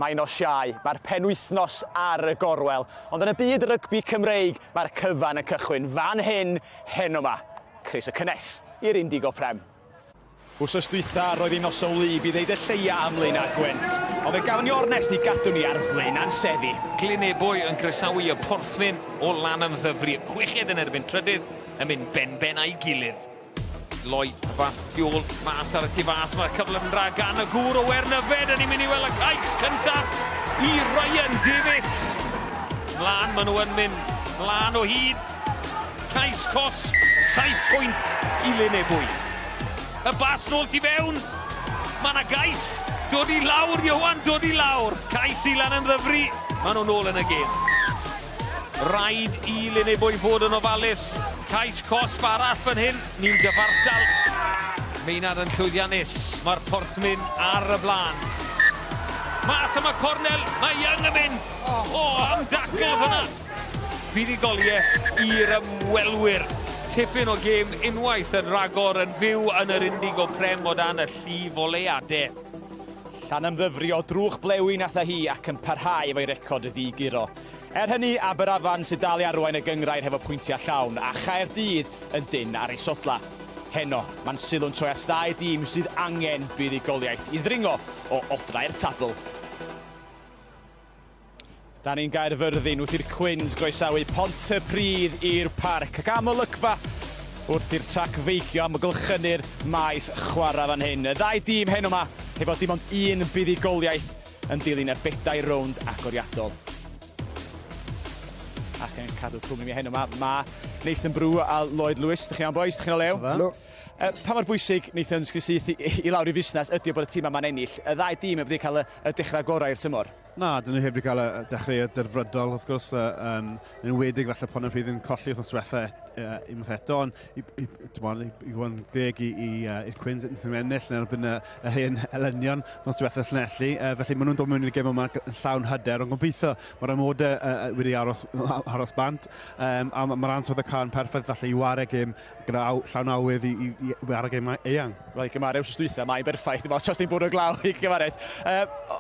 Mae nos Iau, mae'r penwythnos ar y gorwel, ond yn y byd rygbi Cymreig mae'r cyfan yn cychwyn fan hyn heno 'ma. Croeso cynnes i'r Indigo Prem. Wsos dwytha roedd hi'n noson wlyb i ddeud y lleia am Flaenau Gwent, ond fe gafon ni ornest i gadw ni ar flaenau'n seddi. Glyn Ebwy yn croesawu y Porthmyn o Lanymddyfri, chweched yn erbyn trydydd, yn mynd benben a'i gilydd. Lloyd, y bas tu ôl, mas ar y tu fas, mae'r cyflymdra gan y gŵr o Wernyfed, a ni'n mynd i weld y cais cyntaf i Ryan Davies. Mlaen, maen nhw yn mynd mlaen o hyd. Cais cosb, 7 pwynt i Lyn Ebwy. Y bas nôl tu fewn, mae yna gais, dod i lawr, Ieuan, dod i lawr. Cais i Lanymddyfri, maen nhw'n ôl yn y gêm. Rhaid i Lynebwy fod yn ofalus. Cais cosb arall fan hyn. Ni'n gyfartal. Maynard yn llwyddiannus. Mae'r Porthmyn ar y blaen. Mas am y cornel. Mae Young yn mynd. O, oh, am dacl fyna. Fuddugoliaeth i'r ymwelwyr. Tipyn o gêm unwaith yn rhagor yn fyw yn yr Indigo Prem o dan y llif oleuadau. Llanymddyfri o drwch blewi nath a hi ac yn parhau efo'i record ddi-guro. Er hynny, Aberafan sydd dal i arwain y gynghrair hefo pwyntiau llawn, a Chaerdydd yn dynn ar ei sodla. Heno, mae'n sylw'n troi at ddau dîm sydd angen buddugoliaeth i ddringo o odrau'r tabl. Da ni'n Gaerfyrddin wrth i'r Cwins groesawu Pontypridd i'r parc ac am olygfa wrth i'r trac feicio amgylchynu'r maes chwarae fan hyn. Y ddau dîm heno 'ma hefo dim ond un buddugoliaeth yn dilyn y bedair rownd agoriadol. Ac yn cadw cwmni mi heno 'ma, ma' Nathan Brew a Lloyd Lewis. Dych chi'n iawn bois? Dych chi'n o lew? Helo. Pa mor bwysig, Nathan, sgyn syth i, i lawr i fusnes ydy o bod y tîm yma'n ennill? Y ddau dîm heb wedi cael y, y dechrau gorau i'r tymor. Na, dyn nhw heb wedi cael y dechreuad derfrydol, wrth gwrs, yn enwedig falle Pontypridd yn colli wythnos diwetha unwaith eto, ond i, i, i, i fod yn deg i, i, i'r Cwins, wnaethon nhw ennill yn erbyn y, y hen elynion wythnos diwetha Llanelli, felly maen nhw'n dod mewn i'r gêm yma yn llawn hyder, ond gobeithio mae'r amodau wedi aros, aros bant, um, a mae'r ansawdd y cael yn perffaith falle i wario gêm gyda aw, llawn awydd i, i, i wara gêm eang. Wel, i gymharu wsos dwytha, mae'n berffaith. Dim ots os ti'n bwrw glaw i gymhariaeth.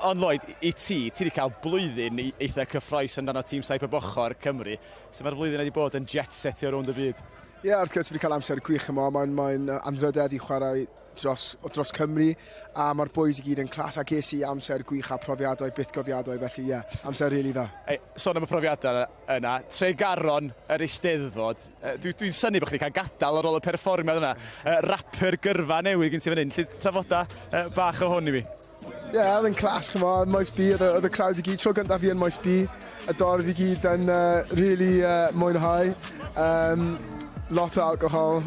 Ond Lloyd, i ti, ti wedi cael blwyddyn eitha cyffroes amdano tîm saib pob ochr Cymru. Sut mae'r flwyddyn wedi bod yn jet setio rownd y byd? Ie, yeah, wrth gwrs, fi wedi cael amser gwych yma. Mae'n mae anrhydedd i chwarae dros, dros Cymru a mae'r boys i gyd yn clas a ges i amser gwych a profiadau bythgofiadau felly ie, yeah, amser rili really dda. Ei, sôn am y profiadau yna, Tregaron yr Eisteddfod, Dwi'n dwi synnu bod chdi cael gadael ar ôl y perfformiad yna. Rapper gyrfa newydd gen ti fan hyn. Lly trafoda bach o hwn i fi. Ie, yeah, oedd yn class, ch'mo', Maes B, oedd y crowd i gyd, tro gyntaf fi yn Maes B, y dorf i gyd yn really mwynhau. Lot o alcohol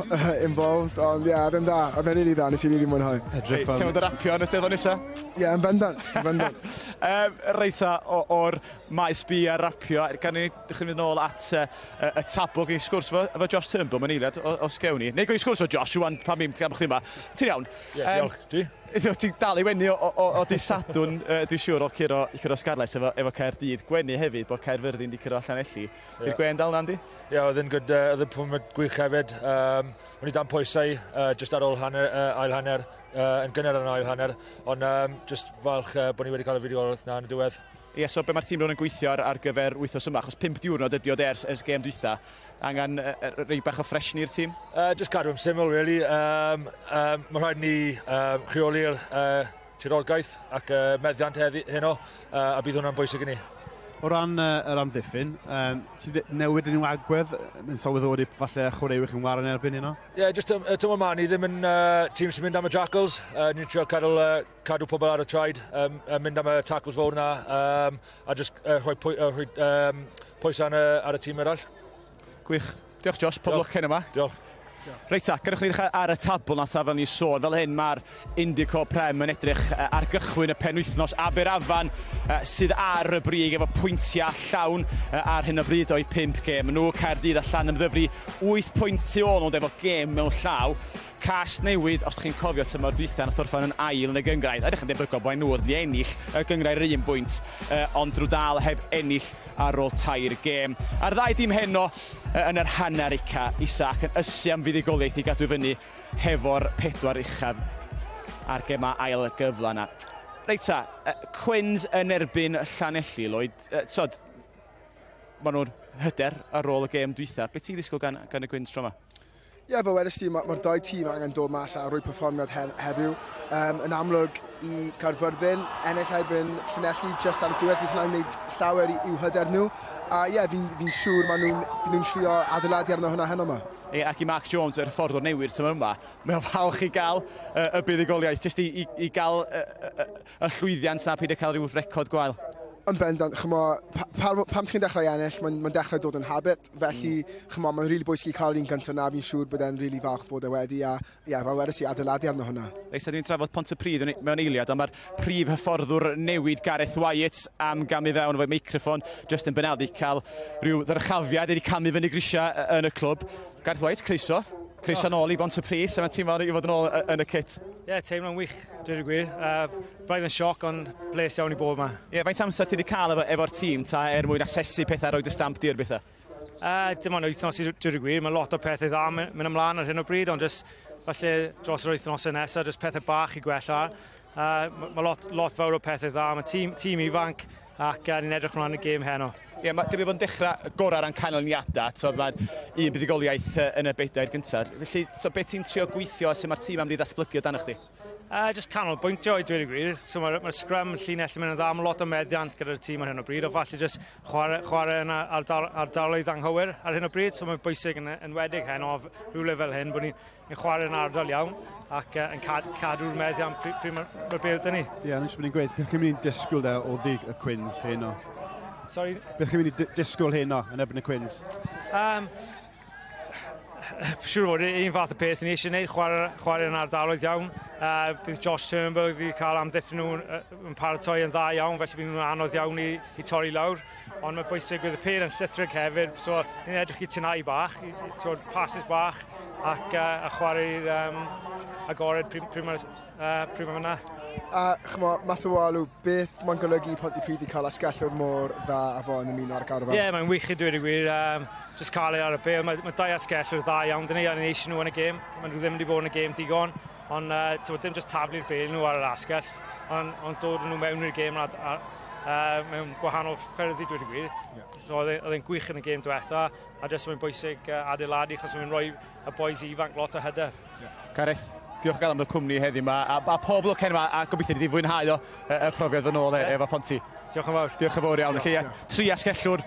involved, ond ie, yeah, oedd yn dda, oedd yn really dda, nes i really mwynhau. Edrych fel... Ti'n mynd o rapio yn y steddfod nesa? Ie, yeah, yn bendant, yn bendant. Reit ta, o'r Maes B a rapio, gan ni dechrau mynd nôl at y, y tabl, gen i sgwrs efo, efo Josh Turnbull, mae'n eiliad, os gewn ni. Neu gen i sgwrs efo Josh, rwan, pan mim, ti'n chdi yma. Ti'n iawn? Ie, yeah, diolch. Ti? Ti'n dal i wenu o, o, o di Sadwrn, dwi'n siŵr, o curo, i curo Scarlets efo, efo Caerdydd. Gwenu hefyd bod Caerfyrddin di curo Llanelli. Yeah. Di'r gwen dal na, Andy? Ie, yeah, oedd yn good, oedd yn perfformiad gwych hefyd. O'n i dan pwysau just ar ôl hanner, ail hanner, yn gynnar yn ail hanner, ond just falch bod ni wedi cael y fuddugoliaeth na yn y diwedd. Ie, so be mae'r tîm rhywun yn gweithio ar, ar gyfer wythnos yma, achos 5 diwrnod ydi o ers, ers gêm dwytha. Angen rei bach o freshen i'r tîm? Just cadw yn syml, really. Mae rhaid ni rheoli'r tiriogaeth ac meddiant heddi, heno, a bydd hwnna'n bwysig i ni. O ran yr amddiffyn, ti newid yn unrhyw agwedd yn sylweddoli falle chwaraewyr chi'n wario yn erbyn heno? Ie, yeah, just y tymor ma, ni ddim yn tîm sy'n mynd am y jackals. Ni'n trio cadw, cadw pobl ar y traed, mynd am y tackles fawr na, a just rhoi, pwy, rhoi pwysau ar y, ar y tîm arall. Gwych. Diolch Josh, pob lwc heno yma. Diolch. Reit ta, gadewch ni ddechrau ar y tabl na ta fel ni sôn. Fel hyn mae'r Indigo Prem yn edrych ar gychwyn y penwythnos. Aberafan sydd ar y brig efo pwyntiau llawn ar hyn o bryd o'i 5 gêm. Nhw Caerdydd a Llanymddyfri 8 pwynt tu ôl ond efo gêm mewn llaw. Casnewydd, os chi'n cofio tymor dwytha, nath orffan yn ail yn y gynghrair. Edrych yn debygol bod nhw oedd wedi ennill y gynghrair yr un bwynt, ond drwy dal heb ennill ar ôl tair gêm. A'r ddau dîm heno yn yr hanner uca isa ac yn ysu am fuddugoliaeth i gadw fyny hefo'r pedwar uchaf a'r gemau ail gyfle yna. Reit ta, Cwins yn erbyn Llanelli, Lloyd. Sod, maen nhw'n hyder ar ôl y gêm dwytha. Be ti'n ddisgwyl gan y Cwins tro yma? Ie, yeah, fel wedys ti, mae'r dau tîm angen dod mas a rhoi perfformiad heddiw. Yn amlwg i Caerfyrddin, ennill erbyn Llanelli just ar y diwedd, bydd hwnna'n gwneud llawer i'w hyder nhw. A ie, yeah, fi'n siŵr maen nhw'n trio adeiladu arno hwnna heno yma. E, ac i Mark Jones, yr hyfforddwr newydd tymor yma, mae o'n falch i gael y buddugoliaeth, jyst i gael y llwyddiant na peidio cael rhyw record gwael. Yn bendant, chymo, pam ti'n dechrau ennill, mae'n dechrau dod yn habit, felly chymo, mae'n rili bwysig i cael un gyntaf na, fi'n siŵr bod e'n rili falch bod e wedi, a ie, fel wedys i, adeiladu arno hwnna. Reit, ni'n trafod Pontypridd mewn eiliad, ond mae'r prif hyfforddwr newid Gareth Wyatt am gamu fewn efo'i meicroffon, Justin Benaldi cael rhyw ddyrchafiad wedi camu fyny grisiau yn y clwb. Gareth Wyatt, croeso. Croeso nôl i Bontypridd, sut mae'n teimlo i fod yn ôl yn y kit? Ie, yeah, teimlo'n wych, dweud y gwir. Braidd yn sioc, ond bles iawn i bod yma. Ie, yeah, faint amser ti wedi cael efo'r tîm ta er mwyn asesu pethau, rhoi dy stamp di ar bethau? Dim ond wythnos i dweud y gwir, mae lot o pethau dda mynd ymlaen ar hyn o bryd, ond just falle dros yr wythnosau nesaf, just pethau bach i gwella. Mae lot fawr o pethau dda, mae tîm ifanc ac ni'n edrych ymlaen y gêm heno. Ie, yeah, mae bod yn dechrau gorau ran canlyniadau, so mae un buddugoliaeth yn y bedair gyntaf. Felly, so beth ti'n trio gweithio a sut mae'r tîm am di ddatblygu o dan chdi? Just canolbwyntio i dweud y gwir. So mae'r scrum llinell yn mynd yn dda, mae lot o meddiant gyda'r tîm ar hyn o bryd, o falle just chwarae yn ardaloedd anghywir ar hyn o bryd, so mae'n bwysig yn enwedig heno rhywle fel hyn, bod ni'n chwarae yn ardal iawn ac yn cadw'r meddiant pryd mae'r bêl 'da ni. Ie, yeah, ni'n mynd i gweud, beth chi'n mynd i disgwyl de o ddig y Cwins heno? Sorry? Beth chi'n mynd i disgwyl heno yn erbyn y Cwins? Siŵr fod un fath o peth ni eisiau gwneud, chwarae yn ardaloedd iawn. Bydd Josh Turnbull wedi cael amddiffyn nhw yn paratoi yn dda iawn, felly bydd nhw'n anodd iawn i torri lawr. Ond mae bwysig bydd y pêl yn llithrig hefyd, so ni'n edrych i tynau bach, i passes bach, ac a chwarae agored pryd mae yna. A chymo, Matawalu, beth mae'n golygu i Pontypridd i cael asgellwr mor dda a fo yn ymuno ar y garfan? Ie, yeah, mae'n wych i dweud y gwir. Just cael ei ar y bêl. Mae dau asgellwr dda iawn, dyn ni, a ni'n eisiau nhw yn y gêm. Maen nhw ddim wedi bod yn y gêm digon, ond dim just taflu'r bêl nhw ar yr asgell, ond dod nhw mewn i'r gêm mewn gwahanol ffyrdd i dweud y gwir. Yeah. So, oedd e'n gwych yn y gêm diwetha, a jyst mae'n bwysig adeiladu, achos mae'n rhoi y boys ifanc lot o hyder. Yeah. Gareth, diolch gael am y cwmni heddiw yma, a pob lwc heno yma, a gobeithio wedi fwynhau o y profiad yn ôl efo Ponty. Diolch yn fawr. Diolch yn fawr iawn. Felly, tri asgellwr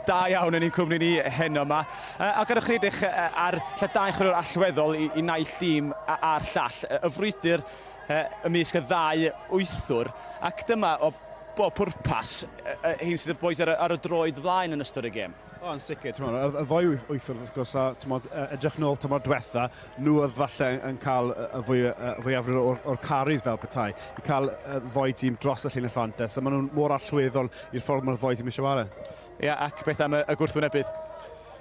da iawn yn ein cwmni ni heno yma. A gadwch chi edrych ar lle dau chwaraewr allweddol i naill dîm a'r llall. Y frwydr ymysg y ddau wythwr. Ac dyma o bob pwrpas hyn sydd y boys ar y droed flaen yn ystod y gêm. O, yn sicr, y ddoi wythwr, wrth gwrs, a edrych nôl tymor diwetha, nhw oedd falle yn cael y fwyafrif o'r carries fel petai, i cael y ddoi tîm dros y llinell fantes, a maen nhw'n mor allweddol i'r ffordd mae'r ddoi tîm eisiau chwarae. Ie, ac beth am y gwrthwynebydd?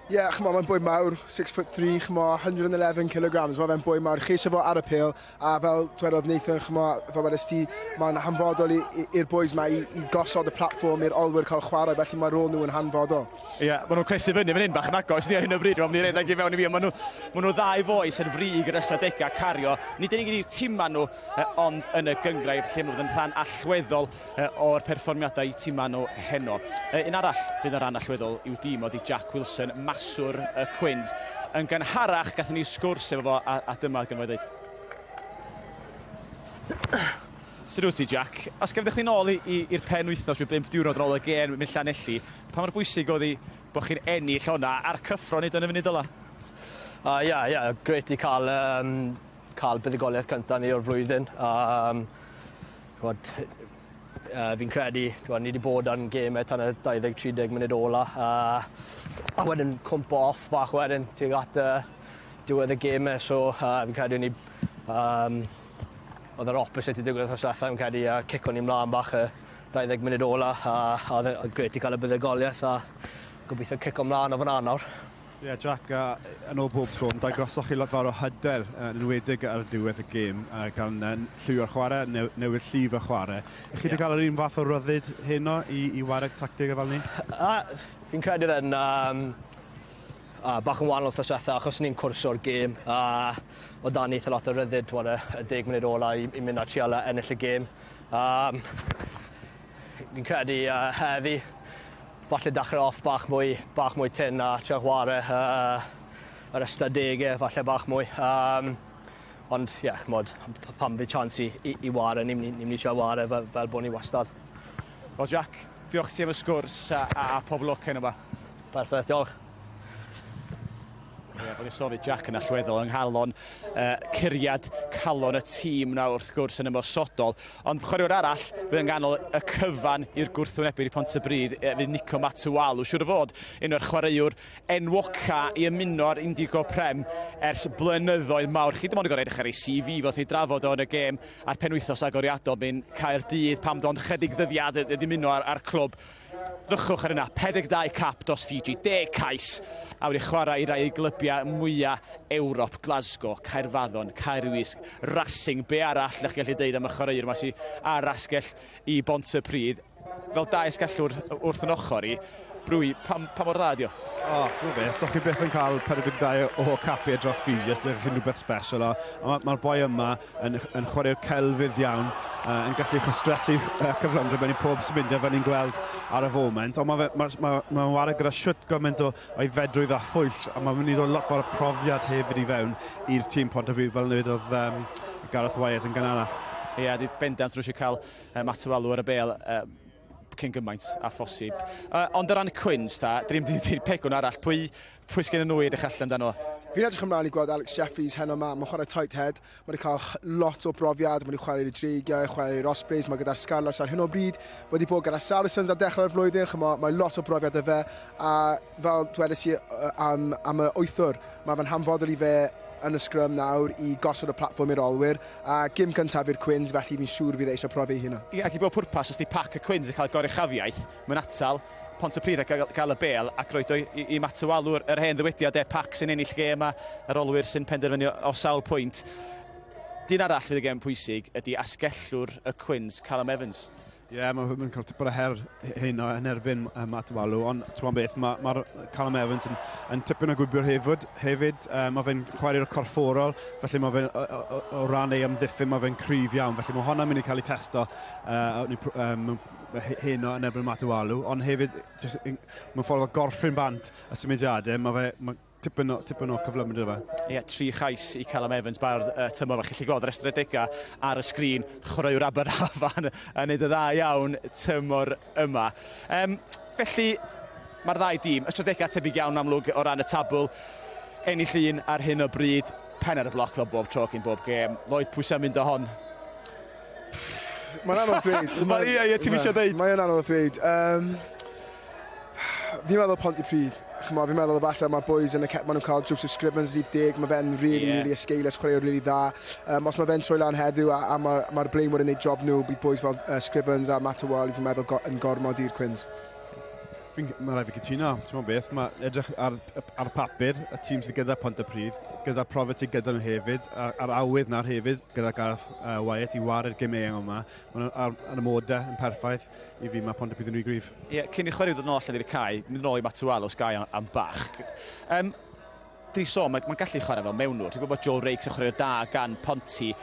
Ie, yeah, chymo, mae'n boi mawr, 6'3", chymo, 111 kilograms, mae fe'n boi mawr, chi eisiau fo ar y pêl, a fel dwedodd Nathan, chymo, fel wedys ti, mae'n hanfodol i'r boys ma i gosod y platfform i'r olwyr cael chwarae, felly mae rôl nhw yn hanfodol. Ie, yeah, maen nhw'n cnesu fyny fan hyn bach yn agos, ni ar hyn o bryd, mae'n mynd i redeg i fewn i fi, maen nhw ddau fois yn frig yr ystadegau cario, nid yn unig i'w tima nhw, ond yn y gynghrair, lle maen nhw yn rhan allweddol o'r perfformiadau i'w tima nhw heno. Un arall fydd yn rhan allweddol i'w dîm oedd Jack Wilson, maswr y Cwins. Yn gynharach, gathon ni sgwrs efo fo, a dyma gynno fo ddeud. Sut wyt ti, Jack? Os gefnech chi nôl i'r pen wythnos rhyw 5 diwrnod ar ôl y gêm mynd Llanelli, pa mor bwysig oedd hi bod chi'n ennill honna a'r cyffro nid yn y funud ola? Ie, grêt i cael buddugoliaeth cyntaf ni o'r flwyddyn. Fi'n credu, ni wedi bod yn gemau tan y 20-30 munud ola. A wedyn cwmpo off bach wedyn tuag at diwedd y gemau, so fi'n credu ni oedd yr opposite i digwydd wythnos diwetha, fi'n credu cico ni mlaen bach y 20 munud ola, a oedd grêt i cael y buddugoliaeth a gobeithio cico mlaen o fan'na nawr. Ie, yeah, Jack, yn ôl bob tro, dangosoch chi lot fawr o hyder yn enwedig ar diwedd y gêm, gan lliwio'r chwarae, newid llif y chwarae. Chi wedi cael yr un fath o ryddid heno i wario tactig fel ni? Fi'n credu fe'n bach yn wahanol wythnos diwetha, achos ni'n cwrso'r gêm, a oedd dan ni eitha lot o ryddid y 10 munud ola i mynd a trial ennill y gêm. Fi'n credu heddi, falle dechrau off bach mwy, bach mwy tyn a trio chwarae yr ystadegau falle bach mwy. Ond ie, yeah, ch'mod, pan bydd chance i ware, ni'n mynd ni trio ware fel bod ni wastad. Wel Jack, diolch ti am y sgwrs a pob lwc heno 'ma. Perffaith, diolch. Ie, fel sôn Jack yn allweddol yng nghalon curiad calon y tîm nawr wrth gwrs yn ymosodol. Ond chwaraewr arall fydd yn ganol y cyfan i'r gwrthwynebu i Pontypridd fydd Nico Matawalu. Siŵr o fod un o'r chwaraewr enwoca i ymuno ar Indigo Prem ers blynyddoedd mawr. Chi dim ond yn gorfod edrych ar ei CV fel chi drafod o yn y gêm a'r penwythnos agoriadol mynd Caerdydd pam dond chydig ddyddiad ydi ymuno ar clwb. Drychwch ar yna, 42 cap dros Fiji, 10 cais, a wedi chwarae i rai o'i glybiau mwyaf Ewrop, Glasgow, Caerfaddon, Caerwysg, Racing, be arall ydych chi'n gallu deud am y chwaraewr yma sydd ar asgell i Bontypridd. Fel dau asgellwr wrth yn ochr i, Brwy, pa mor dda ydi o? O, ti'n gwybod beth, so chi byth yn cael 42 o capiau dros Fiji, os ydych chi'n rhywbeth special. O, mae'r boi yma yn chwarae'r celfydd iawn, yn gallu chostresu cyflymder mewn i pob symudiad fel ni'n gweld ar y foment. Ond mae'n ma, ma, ma ware gyda siwt gymaint o aeddfedrwydd a phwyll, a mae'n mynd i ddod lot fawr o profiad hefyd i fewn i'r tîm Pontypridd, fel wneud oedd Gareth Wyatt yn gynharach. Ie, di bendant nhw eisiau cael Matawalu ar y bêl cyn gymaint a phosib. Ond o ran y Cwins, ta, dyn ni'n mynd pegwn arall, pwy sgen nhw i edrych allan amdano? Fi'n edrych ymlaen i gweld Alex Jeffries heno yma. Mae'n chwarae tight head, mae wedi cael lot o brofiad, mae wedi chwarae i'r Dreigiau, chwarae i'r Ospreys, mae gyda'r Scarlets ar hyn o bryd, wedi bod gyda Saracens ar dechrau'r flwyddyn, ch'mo, mae lot o brofiad y fe, a fel dwedais i am y wythwr, mae fe'n hanfodol i fe yn y sgrym nawr i gosod y platfform i'r olwyr, a gêm cyntaf i'r Cwins, felly fi'n siŵr bydd e eisiau profi ei hunan. Ie, ac i bob pwrpas, os di pac y Cwins yn cael goruchafiaeth, mae'n atal Pontypridd a gael y bêl ac roed o i Matawalu yr hen ddywediad e, pac sy'n ennill gêm a yr olwyr sy'n penderfynu o sawl pwynt. Dyn arall fydd y gêm pwysig ydy asgellwr y Cwins, Callum Evans. Ie, yeah, mae'n cael tipyn o her hyn yn erbyn Matawalu, ond ti'n beth, mae ma Callum Evans yn tipyn o gwibiwr hefyd. Mae fe'n chwarae'r corfforol, felly mae fe'n o ran ei amddiffyn, mae fe'n cryf iawn, felly mae hwnna'n mynd i cael ei testo heno yn erbyn Matawalu, ond hefyd, just, mewn ffordd o gorffen bant y symudiadau, mae fe, ma tipyn o cyflymder fe. Ie, 3 chais i Callum Evans barod tymor. Chi'n gallu gweld yr ystadegau ar y sgrin, chwaraewr Aberafan yn neud y dda iawn tymor yma. Felly, mae'r ddau dîm, ystadegau tebyg iawn amlwg o ran y tabl, ennill un ar hyn o bryd, pen ar y bloc fel bob tro cyn bob gêm. Lloyd, pwy sy'n mynd o hon? Mae'n anodd dweud. Ie, ti'n eisiau dweud? Mae'n anodd dweud. Fi'n meddwl Pontypridd. Ch'mo, fi'n meddwl falle mae boys yn y maen nhw'n cael Joseph Scrivens rhif 10, mae fe'n really, really esgeulus, chwaraewr really dda. Os mae fe'n troi lan heddiw a mae'r blaenwyr yn neud job nhw, bydd boys fel Scrivens a Matawalu, fi'n meddwl, yn gormod i'r Cwins. Mae rhaid fi cytuno, ti'n meddwl beth, mae edrych ar papur, y tîm sydd gyda Pontypridd, gyda profiad sydd gyda nhw hefyd, a'r awydd nawr hefyd, gyda Gareth Wyatt i ware'r gêm eang yma, maen nhw ar y modau yn perffaith i fi, mae Pontypridd yn rhy gryf. Ie, cyn i chwarae ddod nôl allan i'r cae, mynd nôl i Matawalu os gai am bach. Dwi sôn, mae'n gallu chwarae fel mewnwr. Ti'n gwybod bod Joel Rakes yn chwarae da gan Ponty.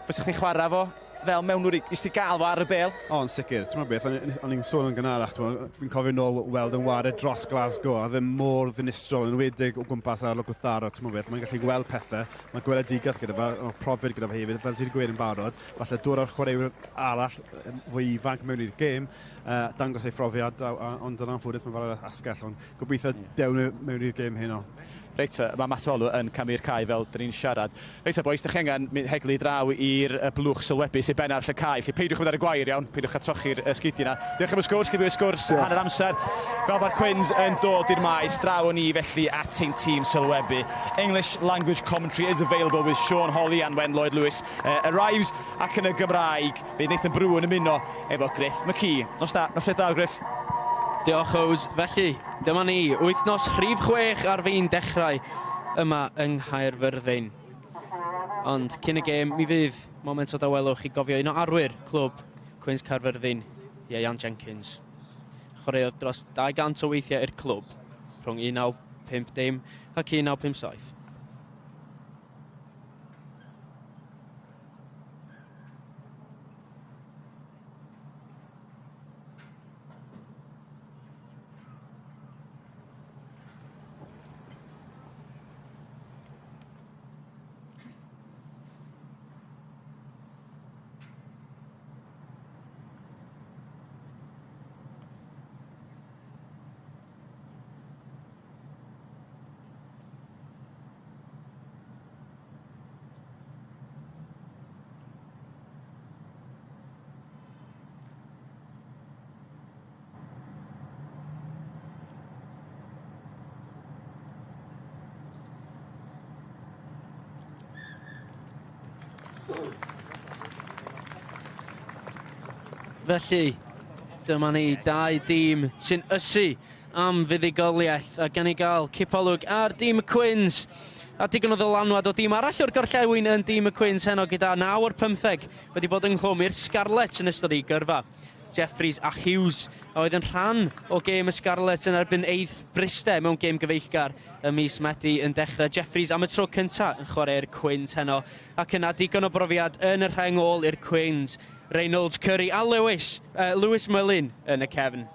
Fysa chdi chwarae fo fel mewnwr i sti gael fo ar y bêl? O, yn sicr. Ti'n meddwl beth, o'n i'n sôn yn gynharach, fi'n cofio nôl weld yn ware dros Glasgow, a ddim mor ddinistrol, yn enwedig o gwmpas ar arolwg gwrthdaro, ti'n meddwl beth, mae'n gallu gweld pethau, mae gweledigaeth gyda fe, mae profiad gyda fe hefyd, fel ti wedi gweud yn barod, falle dod â'r chwaraewyr arall fwy ifanc mewn i'r gêm, dangos ei phrofiad, ond yn anffodus mae fel asgell, ond gobeithio dewn mewn i'r gêm heno. Reit, mae Matawalu yn camu'r cae fel dyn ni'n siarad. Reit, boys, dych chi angen mynd heglu draw i'r blwch sylwebu sy'n ben arall y cae. Felly peidiwch mynd ar y gwair iawn, peidiwch â trochi'r sgidiau yna. Diolch am y sgwrs, gyda sgwrs hanner amser. Fel mae'r Cwins yn dod i'r maes, draw o'n i felly at ein tîm sylwebu. English language commentary is available with Sean Holly and Wen Lloyd Lewis arrives, ac yn y Gymraeg, fydd Nathan Brew yn ymuno efo Griff McKee. Nos da, nos da, Griff. Diolch, Ows. Felly, dyma ni, wythnos rhif 6 ar fin dechrau yma yng Nghaerfyrddin. Ond cyn y gêm, mi fydd moment o dawelwch i gofio un o arwyr clwb Cwins Caerfyrddin, Ieuan Jenkins. Chwaraeodd dros 200 o weithiau i'r clwb rhwng 1950 ac 1957. Felly, dyma ni dau dîm sy'n ysu am fuddugoliaeth a gan i gael cipolwg ar dîm y Cwins. A digon o ddylanwad o dîm arall o'r gorllewin yn dîm y Cwins heno gyda 9 o'r 15 wedi bod ynghlwm i'r Scarlets yn ystod ei gyrfa. Jeffries a Hughes a oedd yn rhan o gêm y Scarlets yn erbyn Eith Bryste mewn gêm gyfeillgar ym mis Medi yn dechrau. Jeffries am y tro cyntaf yn chwarae'r Cwins heno ac yna digon o brofiad yn y rheng ôl i'r Cwins. Reynolds, Curry a Lewis, Lewis Mullin yn y cefn.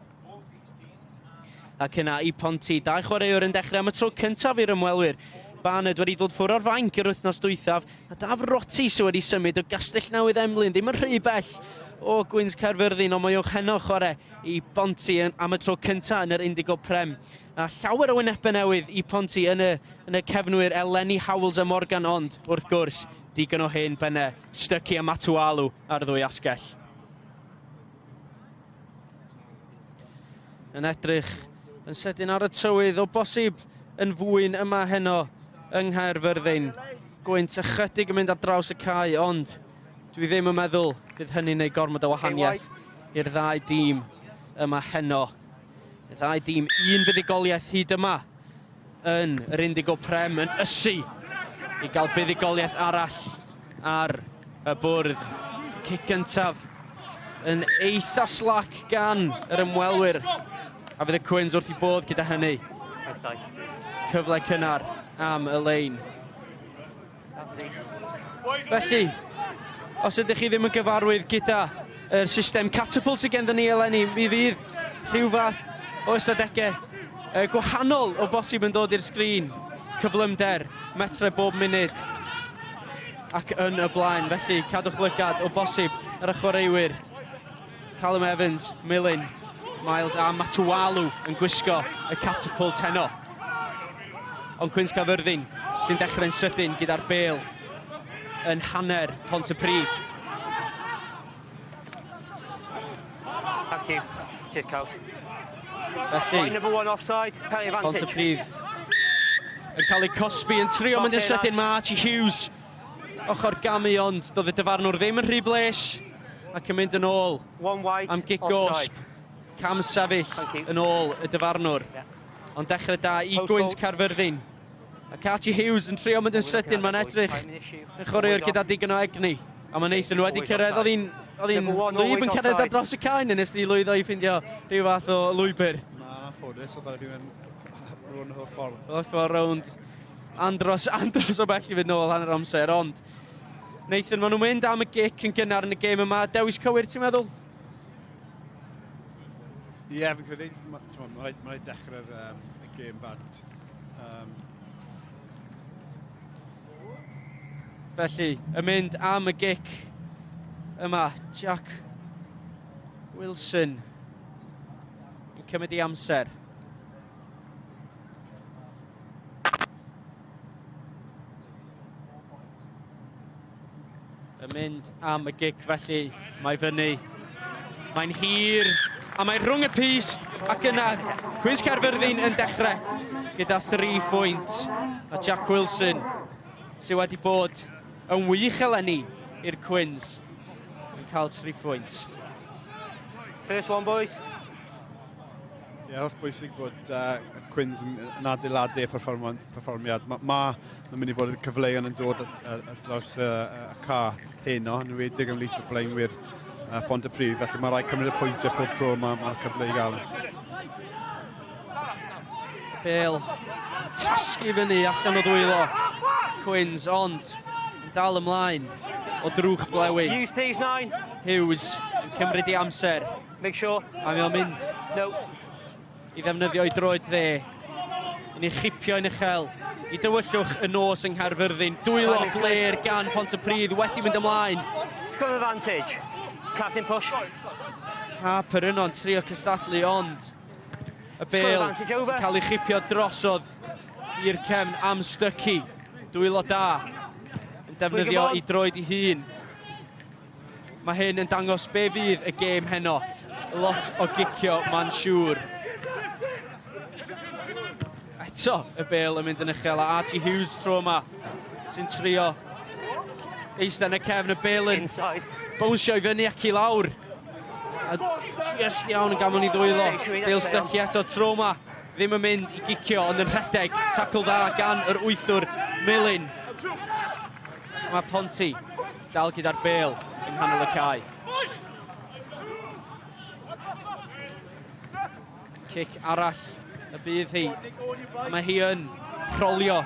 Ac yna i Ponty, dau chwaraewr yn dechrau am y tro cyntaf i'r ymwelwyr. Barnard wedi dod ffwrdd o'r fainc yr wythnos dwythaf, a Daf Rotti sydd wedi symud o Gastell Newydd Emlyn, ddim yn rhy bell o Gwins Caerfyrddin, ond mae o'ch heno chwarae i Ponty am y tro cyntaf yn yr Indigo Prem. A llawer o wynebau newydd i Ponty yn y, yn y cefnwyr eleni Howells a Morgan, ond wrth gwrs, digon o hen bennau, Stuckey a Matualu ar ddwy asgell. Yn edrych yn sydyn ar y tywydd o bosib yn fwyn yma heno yng Nghaerfyrddin. Gwynt ychydig yn mynd ar draws y cae, ond dwi ddim yn meddwl bydd hynny'n neud gormod o wahaniaeth i'r ddau dîm yma heno. Y ddau dîm un fuddugoliaeth hyd yma yn yr Indigo Prem yn ysu i gael buddugoliaeth arall ar y bwrdd. Cic gyntaf yn eitha slac gan yr ymwelwyr. A fydd y Cwins wrth i bodd gyda hynny. Cyfle cynnar am y lein. Felly, os ydych chi ddim yn gyfarwydd gyda yr system catapult sydd gennym ni eleni, mi fydd rhyw fath o ystadegau gwahanol o bosib yn dod i'r sgrin. Cyflymder, metrau bob munud ac yn y blaen. Felly, cadwch lygad o bosib ar y chwaraewyr. Callum Evans, Millen, Miles a Matualu yn gwisgo y catapult heno. Ond Cwins Caerfyrddin sy'n dechrau'n sydyn gyda'r bêl yn hanner Pontypridd. Thank you. Cheers, Carl. Felly, Point number one offside, penalty advantage. Pontypridd yn cael ei cosbi yn trio mynd yn sydyn. Mae Archie Hughes ochr gamu, ond doedd y dyfarnwr ddim yn rhy bles ac yn mynd yn ôl One wide, am gic offside. gosb. Cam sefyll Thank you. yn ôl y dyfarnwr. Yeah. Ond dechrau da i Post Gwynt goal. Caerfyrddin. Ac Archie Hughes yn trio mynd yn sydyn, mae'n edrych yn chwaraewr gyda digon o egni. A mae Nathan wedi cyrraedd, oedd hi'n oedd hi'n Number one, wlyb always yn cyrraedd ar offside. dros y cae, neu nes di lwyddo i ffindio rhyw fath o lwybr. Mae'n anffodus, oedd rhaid i fynd rownd y holl ffordd. Holl ffordd rownd andros, andros o bell i fynd nôl hanner amser, ond Nathan, maen nhw'n mynd am y gic yn gynnar yn y gêm yma. Dewis cywir, ti'n meddwl? Ie, yeah, fi'n credu, mae'n ma rhaid, ma rhaid dechrau'r y gêm bant. Felly, yn mynd am y gic yma, Jack Wilson yn cymryd ei amser. Yn mynd am y gic felly, mae fyny. Mae'n hir, a mae rhwng y pyst, ac yna Cwins Caerfyrddin yn dechrau gyda 3 pwynt. A Jack Wilson, sydd wedi bod yn wych eleni i'r Cwins, yn cael 3 pwynt. First one, boys. Ie, yeah, holl bwysig bod y Cwins yn adeiladu y perfformiad. Mae ma, ma mynd i fod y cyfleoedd yn dod ar draws y ca heno, yn enwedig ymhlith y blaenwyr Pontypridd, felly mae rhaid cymryd y pwyntiau pob tro mae'r ma cyfle i gael. Bale tasgu fyny allan o ddwylo Cwins, ond yn dal ymlaen o drwch blewyn. Hughes, please, nine. Hughes yn cymryd ei amser. Make sure. A mae o'n mynd No. i ddefnyddio ei droed dde. Yn ei chipio yn uchel. I dywyllwch y nos yng Nghaerfyrddin. Dwylo bler gan Pontypridd wedi mynd ymlaen. Scrum advantage. Captain push. Harper yno'n trio cystadlu, ond y Scrum bêl advantage over. yn cael ei chipio drosodd i'r cefn am Stuckey. Dwylo da yn defnyddio on. ei droed ei hun. Mae hyn yn dangos be fydd y gêm heno. Lot o gicio, mae'n siŵr. Eto y bêl yn mynd yn uchel a Archie Hughes tro yma sy'n trio eistedd yn y cefn, y bêl yn Inside. bownsio i fyny ac i lawr. A just iawn yn gamon i ddwylo. Dale Stuckey eto tro yma. Ddim yn mynd i gicio, ond yn rhedeg. Tacl dda gan yr wythwr Millen. Mae Ponty dal gyda'r bel yng nghanol y cae. Cic arall y bydd hi. A mae hi yn rholio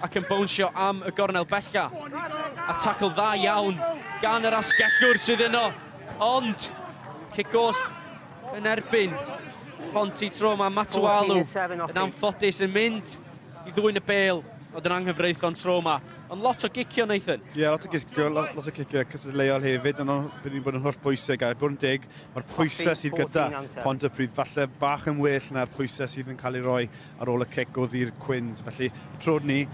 ac yn bownsio am y gornel bella. A tacl dda iawn gan yr asgellwr sydd yno. Ond cic gosb yn erbyn Ponty tro yma. Matualu yn anffodus yn mynd i ddwyn y bel, ond yn anghyfreithlon tro yma. Ond lot o gicio, Nathan. Ie, yeah, lot o gicio, lot, lot o gicio cystadleuol hefyd, ond bydd ni'n bod yn holl bwysig, a bod yn deg, mae'r pwysau sydd gyda Pontypridd falle bach yn well na'r pwysau sydd yn cael ei roi ar ôl y cic o ddi'r Cwins. Felly, trod ni,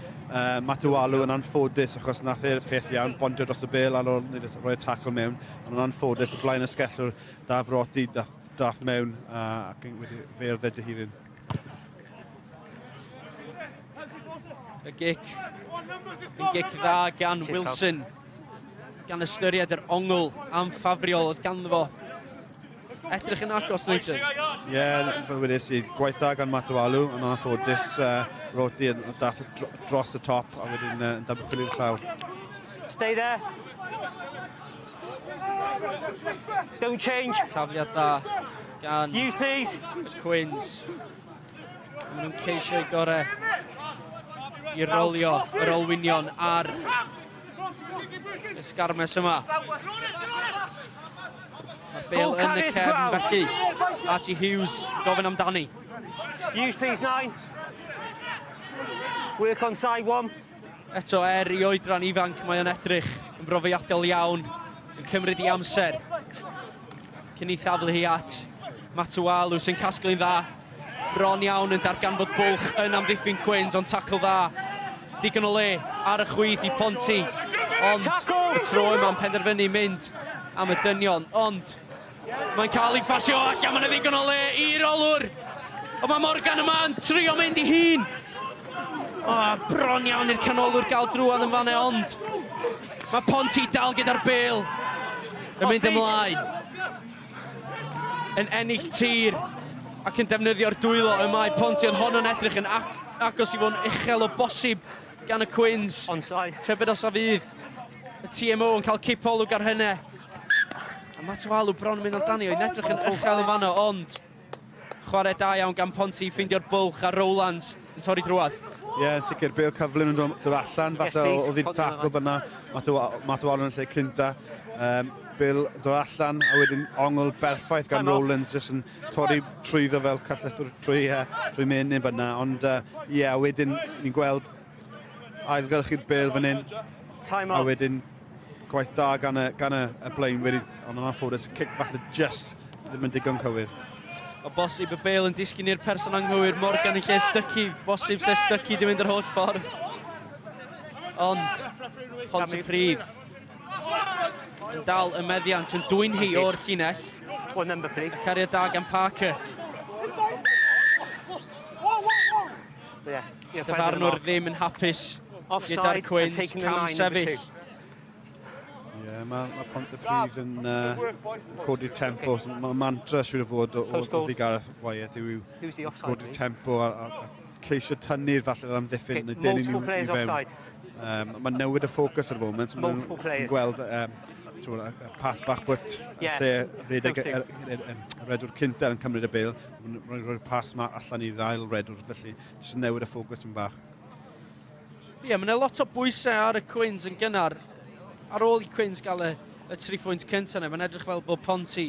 Matualu yn anffodus, achos nath e'r peth iawn, bondio dros y bel ar ôl rhoi y tackle mewn, ond yn anffodus, y blaen ysgellwr Dafrodi dath, dath mewn ac wedi fe oedd e dyhiryn. Y gic yn gic dda gan Wilson, gan ystyried yr ongl amffafriol oedd ganddo fo. Edrych yn agos, Nathan. Ie, yeah, fel wedes i, gwaith dda gan Matualu, ond anffodus, Rodi yn dath dros y top a wedyn yn dabwchel i'r llaw. Stay there. Don't change. Tafliad dda gan Use please. y Cwins. Maen nhw'n ceisio eu gorau i rolio yr olwynion ar y sgarmes yma. Mae Bale yn y cefn felly. Archie Hughes gofyn amdani. Hughes please, 9. Work on side 1. Eto i oedran ifanc mae o'n edrych yn brofiadol iawn, yn cymryd i amser. Cyn i thaflu hi at Matualu sy'n casglu'n dda. Bron iawn yn darganfod bwlch yn amddiffyn Cwins, ond tacl dda. Digon o le ar y chwith i Ponty. Ond y tro yma'n penderfynu mynd am y dynion. Ond mae'n cael ei phasio allan, mae'n ddigon o le i'r olwr. Ond mae Morgan yma'n trio mynd i hun. O, bron iawn i'r canolwr gael drwad yn fanne, ond mae Ponty dal gyda'r bel yn mynd ymlaen. Yn ennill tir ac yn defnyddio'r dwylo y mae Ponty, ond honno'n edrych yn agos i fod yn uchel o bosib gan y Cwins. Onside. Tybed os a fydd y TMO yn cael cipolwg ar hynny. A Matualu bron yn mynd amdani, oedd edrych yn uchel yn fanno, ond chwarae da iawn gan Ponty i ffeindio'r bwlch a Rowlands yn torri drwad. Ie, yeah, sicr, bel cyflym yn dod allan, falle oedd i'r tacl fyna, Matualu yn lle cynta. Bel dod allan a wedyn ongl berffaith gan Rowlands, jyst yn torri trwyddo fel callethwr trwy menyn fyna, ond ie, yeah, wedyn ni'n gweld ailgylchu'r bel fan hyn, a wedyn gwaith da gan y blaen wedi, ond yn anffodus, y cic falle just ddim yn digon cywir. O bosib y bel yn disgyn i'r person anghywir, Morgan yn lle Stuckey, bosib lle Stuckey di mynd yr holl ffordd. Ond Pontypridd yn dal y meddiant, yn dwyn hi o'r llinell. One number, please. Cariad da gan Parker. Dyfarnwr ddim yn hapus gyda'r Cwins, cam sefyll. Ie, mae Pontypridd yn codi'r tempo. Mae mantra siŵr o fod o Gareth Wyatt yw codi'r tempo a ceisio tynnu'r falle'r amddiffyn neu dynnu nhw i fewn. Mae'n newid y ffocws ar y foment. Mae'n gweld y pas bach bwt lle redeg y redwr cynta yn cymryd y bel. Mae'n rhoi'r pas yma allan i'r ail redwr, felly jyst yn newid y ffocws yn bach. Ie, mae'n lot o bwysau ar y Cwins yn gynnar. Ar ôl i Cwins gael y 3 pwynt cyntaf yna, mae'n edrych fel bod Ponty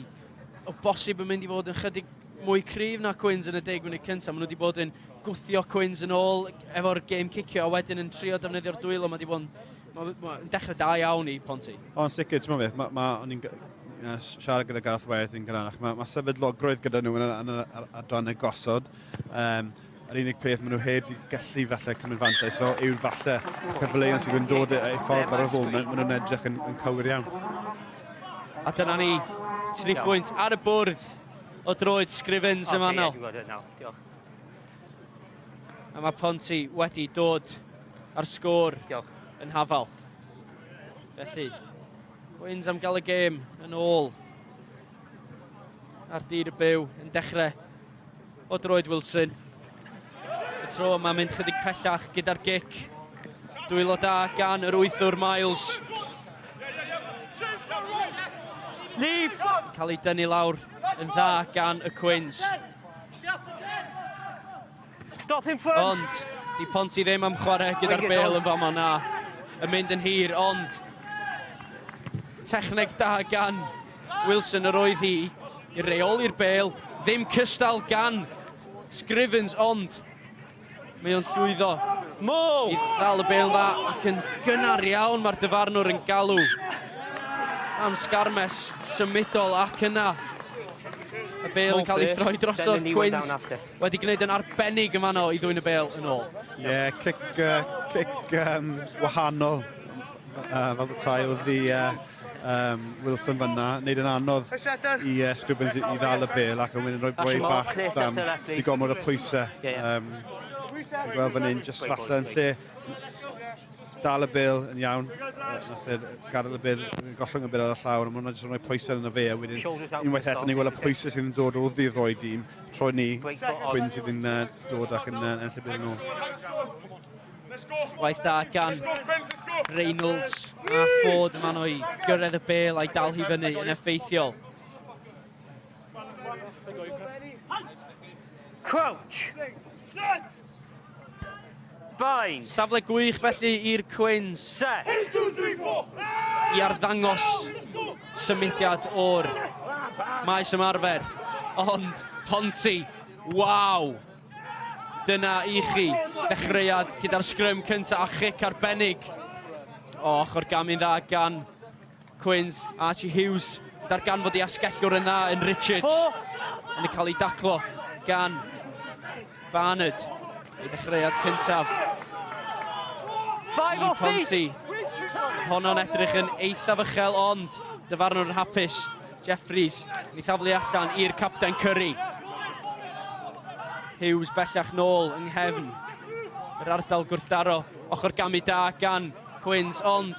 o bosib yn mynd i fod yn chydig mwy cryf na Cwins yn y 10 munud cyntaf. Maen nhw wedi bod yn gwthio Cwins yn ôl efo'r gêm cicio, a wedyn yn trio defnyddio'r dwylo. Mae wedi bod yn dechrau da iawn i Ponty. O, yn sicr, ti'n meddwl beth, o'n i'n siarad gyda Gareth Wyatt yn gynharach, mae sefydlogrwydd gyda nhw yn yr adran y gosod. Yr unig peth maen nhw heb wedi gallu falle cymryd fantais o yw'r falle cyfleoedd sydd yn dod eu ffordd ar y foment, maen nhw'n edrych yn cywir iawn. A dyna ni, 3 pwynt ar y bwrdd o droed Scrivens yn fanno. A mae Ponty wedi dod ar sgôr yn hafal. Felly, Cwins am gael y gêm yn ôl. Ar dir y byw yn dechrau o droed Wilson. Y tro yma mynd chydig pellach gyda'r gic. Dwylo da gan yr wythwr Miles. Leave! Cael ei dynnu lawr yn dda gan y Cwins. Stop in front! Ond, di Ponty ddim am chwarae gyda'r bêl yn fama na. Yn mynd yn hir, ond techneg da gan Wilson yr oedd hi i reoli'r bêl. Ddim cystal gan Scrivens, ond mae o'n llwyddo Mo! i ddal y bêl dda ac yn gynnar iawn mae'r dyfarnwr yn galw am sgarmes symudol ac yna y bêl yn cael ei throi drosodd. Quins wedi gwneud yn arbennig yn fanno i ddwyn y bêl yn ôl. Ie, yeah, cic wahanol fel petai oedd i Wilson fanna, wneud yn anodd i Scribbins i ddal y bêl ac yn mynd yn rhoi boi bach dan i gomod y pwysau. Gweld fan hyn, jyst falle yn lle dal y bêl yn iawn, nath e gadael y bêl, gollwng y bêl ar y llawr, a mae hwnna jyst yn rhoi pwysau yna fe, a wedyn unwaith eto ni'n gweld y pwysau sydd yn dod o ddydd roi dîm, troi ni, Quinn sydd yn dod ac yn ennill y bêl yn ôl. Waith da gan Reynolds a Ford yma nhw i gyrraedd y bêl a'i dal hi fyny yn effeithiol. Crouch! Bind! Safle gwych felly i'r Quins. Set! I arddangos symudiad o'r maes ymarfer. Ond Ponty, waw! Dyna i chi ddechreuad gyda'r sgrym cyntaf a chic arbennig. O, ochr gamu'n dda gan Quins. Archie Hughes darganfod ei asgellwr yna yn Richards. Yn cael ei daclo gan Barnard. Ei ddechreuad cyntaf. Five off Ponty. Honno'n edrych yn eithaf uchel, ond dyfarnwr yn hapus. Jeffries yn ei thaflu allan i'r capten Curry. Hughes bellach nôl yng nghefn yr ardal gwrthdaro. Ochr gamu da gan Quins, ond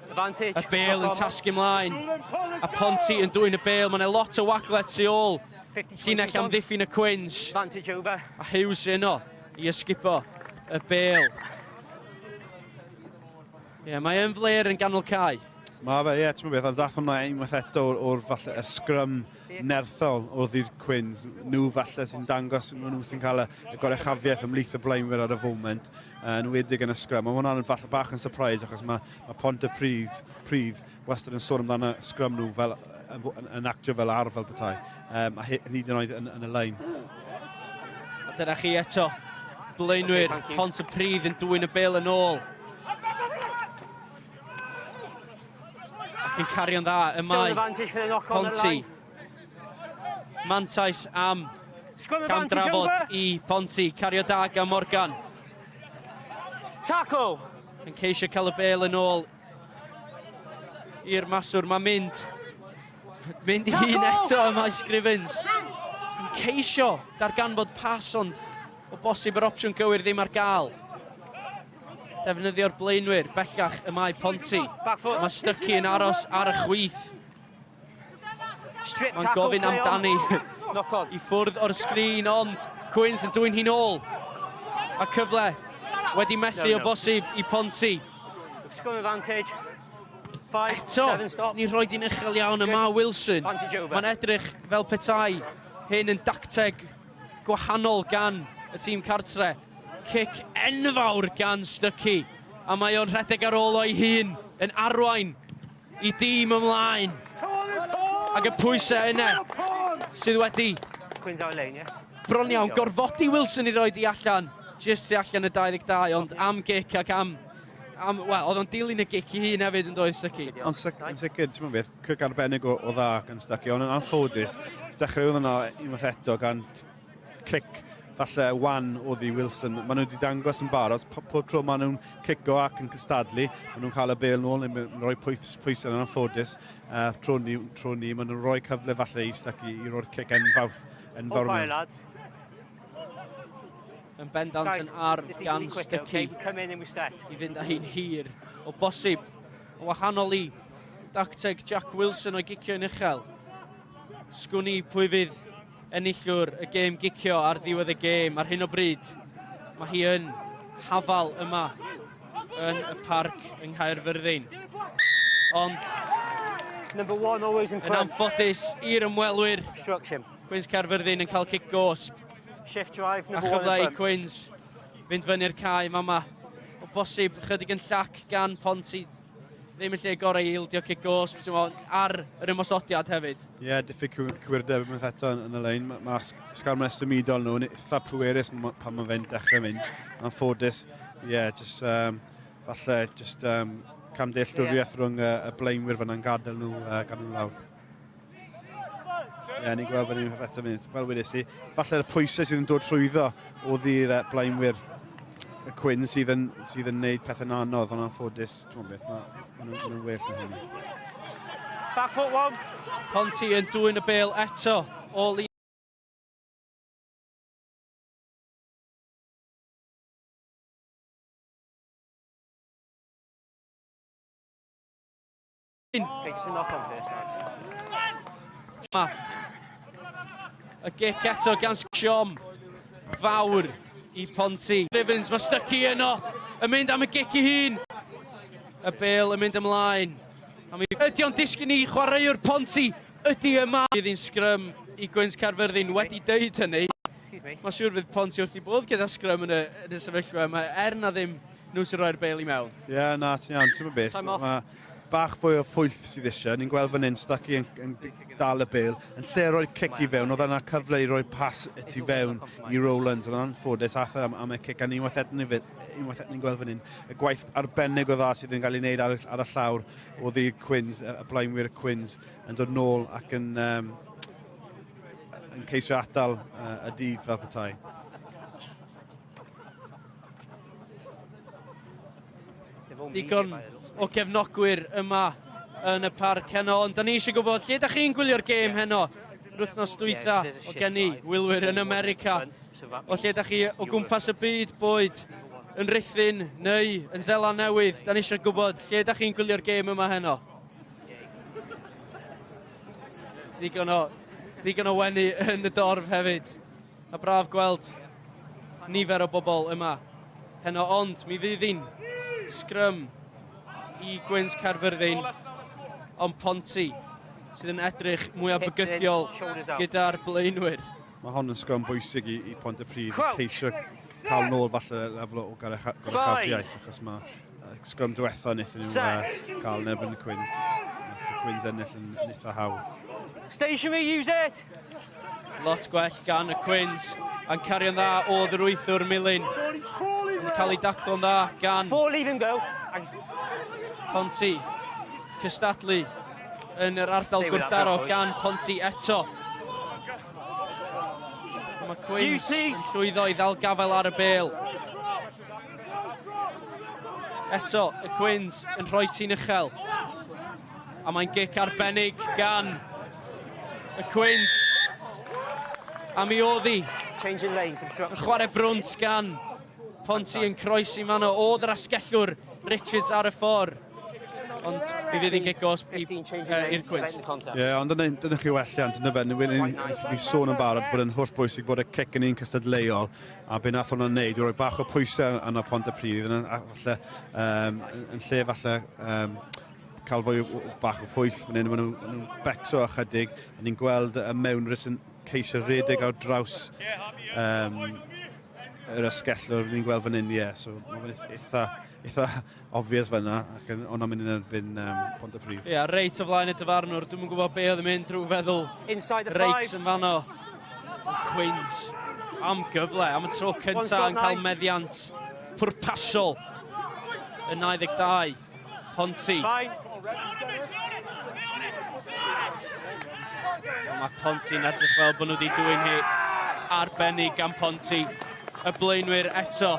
Advantage. y bêl yn tasgu ymlaen. A Ponty yn dwyn y bêl. Mae yna lot o wagle tu ôl llinell amddiffyn y Quins. Advantage over. A Hughes yno i ysgubo y bêl. Ie, yeah, mae yn fler yn ganol cae. Mae fe, ie, ti'n beth, ond dath hwnna unwaith eto o'r falle y sgrym nerthol o'r ddi'r Quins. Nhw falle sy'n dangos, nhw sy'n cael y gorechafiaeth ymhlith y blaenwyr ar y foment, yn wedig yn y sgrym. Mae hwnna'n falle bach yn surprise, achos mae Pontypridd wastad yn sôn amdano sgrym nhw fel, yn actio fel arf fel petai, a hyd yn oed yn y lein. A dyna chi eto, blaenwyr Pontypridd yn dwyn y bêl yn ôl. Ac yn cario'n dda y mae Ponty. Mantais am cam drafod i Ponty. Cario da gan Morgan. Tackle! Yn ceisio cael y bêl yn ôl i'r maswr. Mae'n mynd i hun eto y mae Scrivens. Yn ceisio darganfod pas, ond o bosib yr opsiwn gywir ddim ar gael. Defnyddio'r blaenwyr bellach y mae Ponty. Mae Stuckey yn aros ar y chwith. Mae'n gofyn amdani i ffwrdd o'r sgrin, ond Quins yn dwyn hi'n ôl. A cyfle wedi methu o bosib i Ponty. Eto, ni'n rhoi di'n uchel iawn yma Wilson. Mae'n edrych fel petai hyn yn dacteg gwahanol gan y tîm cartre. Cic enfawr gan Stuckey, a mae o'n rhedeg ar ôl o'i hun yn arwain i dîm ymlaen. Ac y pwysau yna sydd wedi bron iawn gorfodi Wilson i roed i allan, jyst tu allan y 22, ond am gic ac am wel, oedd o'n dilyn y gic i hun hefyd yn doedd Stuckey. Ond yn sicr, ti'n beth, cic arbennig o dda gan Stuckey, ond yn anffodus, dechreuodd yna unwaith eto gan cic falle wan oedd i Wilson. Maen nhw wedi dangos yn barod, pob tro maen nhw'n cico ac yn cystadlu, maen nhw'n cael y bêl nôl, neu rhoi pwysau yn anffodus. Tro ni, maen nhw'n rhoi cyfle falle i Stuckey i roi'r cic enfawr. Yn bendant yn arf gan Stuckey i fynd â hi'n hir. O bosib, yn wahanol i dacteg Jack Wilson o'i gicio yn uchel. Sgwn i pwy fydd enillwr y gêm gicio ar ddiwedd y gêm ar hyn o bryd. Mae hi yn hafal yma yn y parc yng Nghaerfyrddin. Ond Number one always in yn front. anffodus i'r ymwelwyr, Obstruction. Cwins Caerfyrddin yn cael cic gosb. Shift drive, A number one chyfle in i front. Cwins fynd fyny'r cae mama. O bosib chydig yn llac gan Ponty. Ddim yn lle gorau i ildio cic gosb ar yr ymosodiad hefyd. Ie, yeah, diffyg cywirdeb unwaith eto yn y lein. Mae ma sgarmes symudol nhw yn eitha pwerus pan mae fe'n dechrau mynd. Anffodus, ie, yeah, just, falle just camdealltwriaeth rhwng y blaenwyr fyna'n gadael nhw, gadael nhw lawr. Ie, yeah, ni'n gweld fan hyn eto mynd, fel wedes i. Falle'r pwysau sydd yn dod trwyddo o ddi'r blaenwyr y Cwyn sydd yn neud pethau'n anodd, ond anffodus, ti'n beth, ma nhw'n well na hynny. Back foot one. Ponty yn dwyn y bêl eto o lin. Okay, just a knock on first, lads. Y gic eto gan Siom fawr i Ponty. Rivens, mae Stuckey yno, yn mynd am y gic i hun. Y bêl yn mynd ymlaen. Ydy o'n disgyn i chwaraewr Ponty? Ydy yma. Bydd hi'n sgrym i Gwins Caerfyrddin wedi deud hynny. Mae'n siŵr fydd Ponty wrth i bodd gyda sgrym yn y sefyllfa yma, er na ddim nhw sy'n rhoi'r bêl i mewn. Ie, yeah, na, ti'n iawn, ti'n beth. Mae bach fwy o phwyll sydd eisiau. Ni'n gweld fan hyn, Stuckey yn dal y bêl. Yn lle rhoi cic i fewn, oedd yna cyfle i roi pas y tu fewn i Rowlands. Ond anffodus, ath e am y cic. A unwaith eto ni'n gweld fan hyn, y gwaith arbennig o dda sydd yn cael ei wneud ar y llawr oedd i'r Cwins, y blaenwyr y Cwins, yn dod nôl ac yn ceisio atal y dydd fel petai. Digon o gefnogwyr yma yn y parc heno, ond da ni eisiau gwybod lle da chi'n gwylio'r gêm heno? Yr wythnos dwytha o gen i wylwyr yn America, o lle da chi o gwmpas y byd, boed yn Rhuthun neu yn Seland Newydd, da ni eisiau gwybod lle da chi'n gwylio'r gêm yma heno. Digon o wenu yn y dorf hefyd. A braf gweld nifer o bobl yma heno, ond mi fydd hi'n sgrym i Gwins Caerfyrddin, ond Ponty sydd yn edrych mwyaf bygythiol gyda'r blaenwyr. Mae hon yn sgrym bwysig i Pontypridd, ceisio cael nôl falle lefel o goruchafiaeth, achos mae sgrym diwetha wnaethon nhw gael yn erbyn y Cwins. Nath y Cwins ennill yn eitha hawdd. Stationary, use it! Lot gwell gan y Cwins, a'n cario'n dda oedd yr wythwr Millen. Yn cael ei daclo'n dda gan Four, leave him go. Ponty. Cystadlu yn yr ardal gwrthdaro gan Ponty eto. Mae Cwins yn llwyddo i ddal gafael ar y bêl. Eto, y Cwins yn rhoi tîn uchel. A mae'n gic arbennig gan y Cwins. A mi oedd hi. Chwarae brwnt gan Ponty yn croesi mano. Oedd yr asgellwr Richards ar y ffordd. Ond mi fydd hi'n gic gosb i'r Cwins. Ie, ond dyna chi welliant, yna fe. Ni sôn yn barod bod yn holl bwysig bod y cic yn un cystadleuol, a be nath hwnna'n neud, roi bach o pwysau arno Pontypridd, yn lle falle cael fwy bach o phwyll fan hyn, maen nhw'n becso ychydig, a ni'n gweld y mewnrys yn ceisio redeg ar draws yr asgellwr, ni'n gweld fan hyn, ie, so mae fe'n eitha obvious fan'na, ac o'n mynd yn erbyn Pontypridd. Ie, reit o flaen y dyfarnwr, dwi'm yn gwybod be oedd yn mynd drwy feddwl reit yn fanno. Cwins am gyfle, am y tro cyntaf yn cael meddiant pwrpasol yn 22. Ponty. Mae Ponty'n edrych fel bod nhw wedi dwyn hi arbennig gan Ponty. Y blaenwyr eto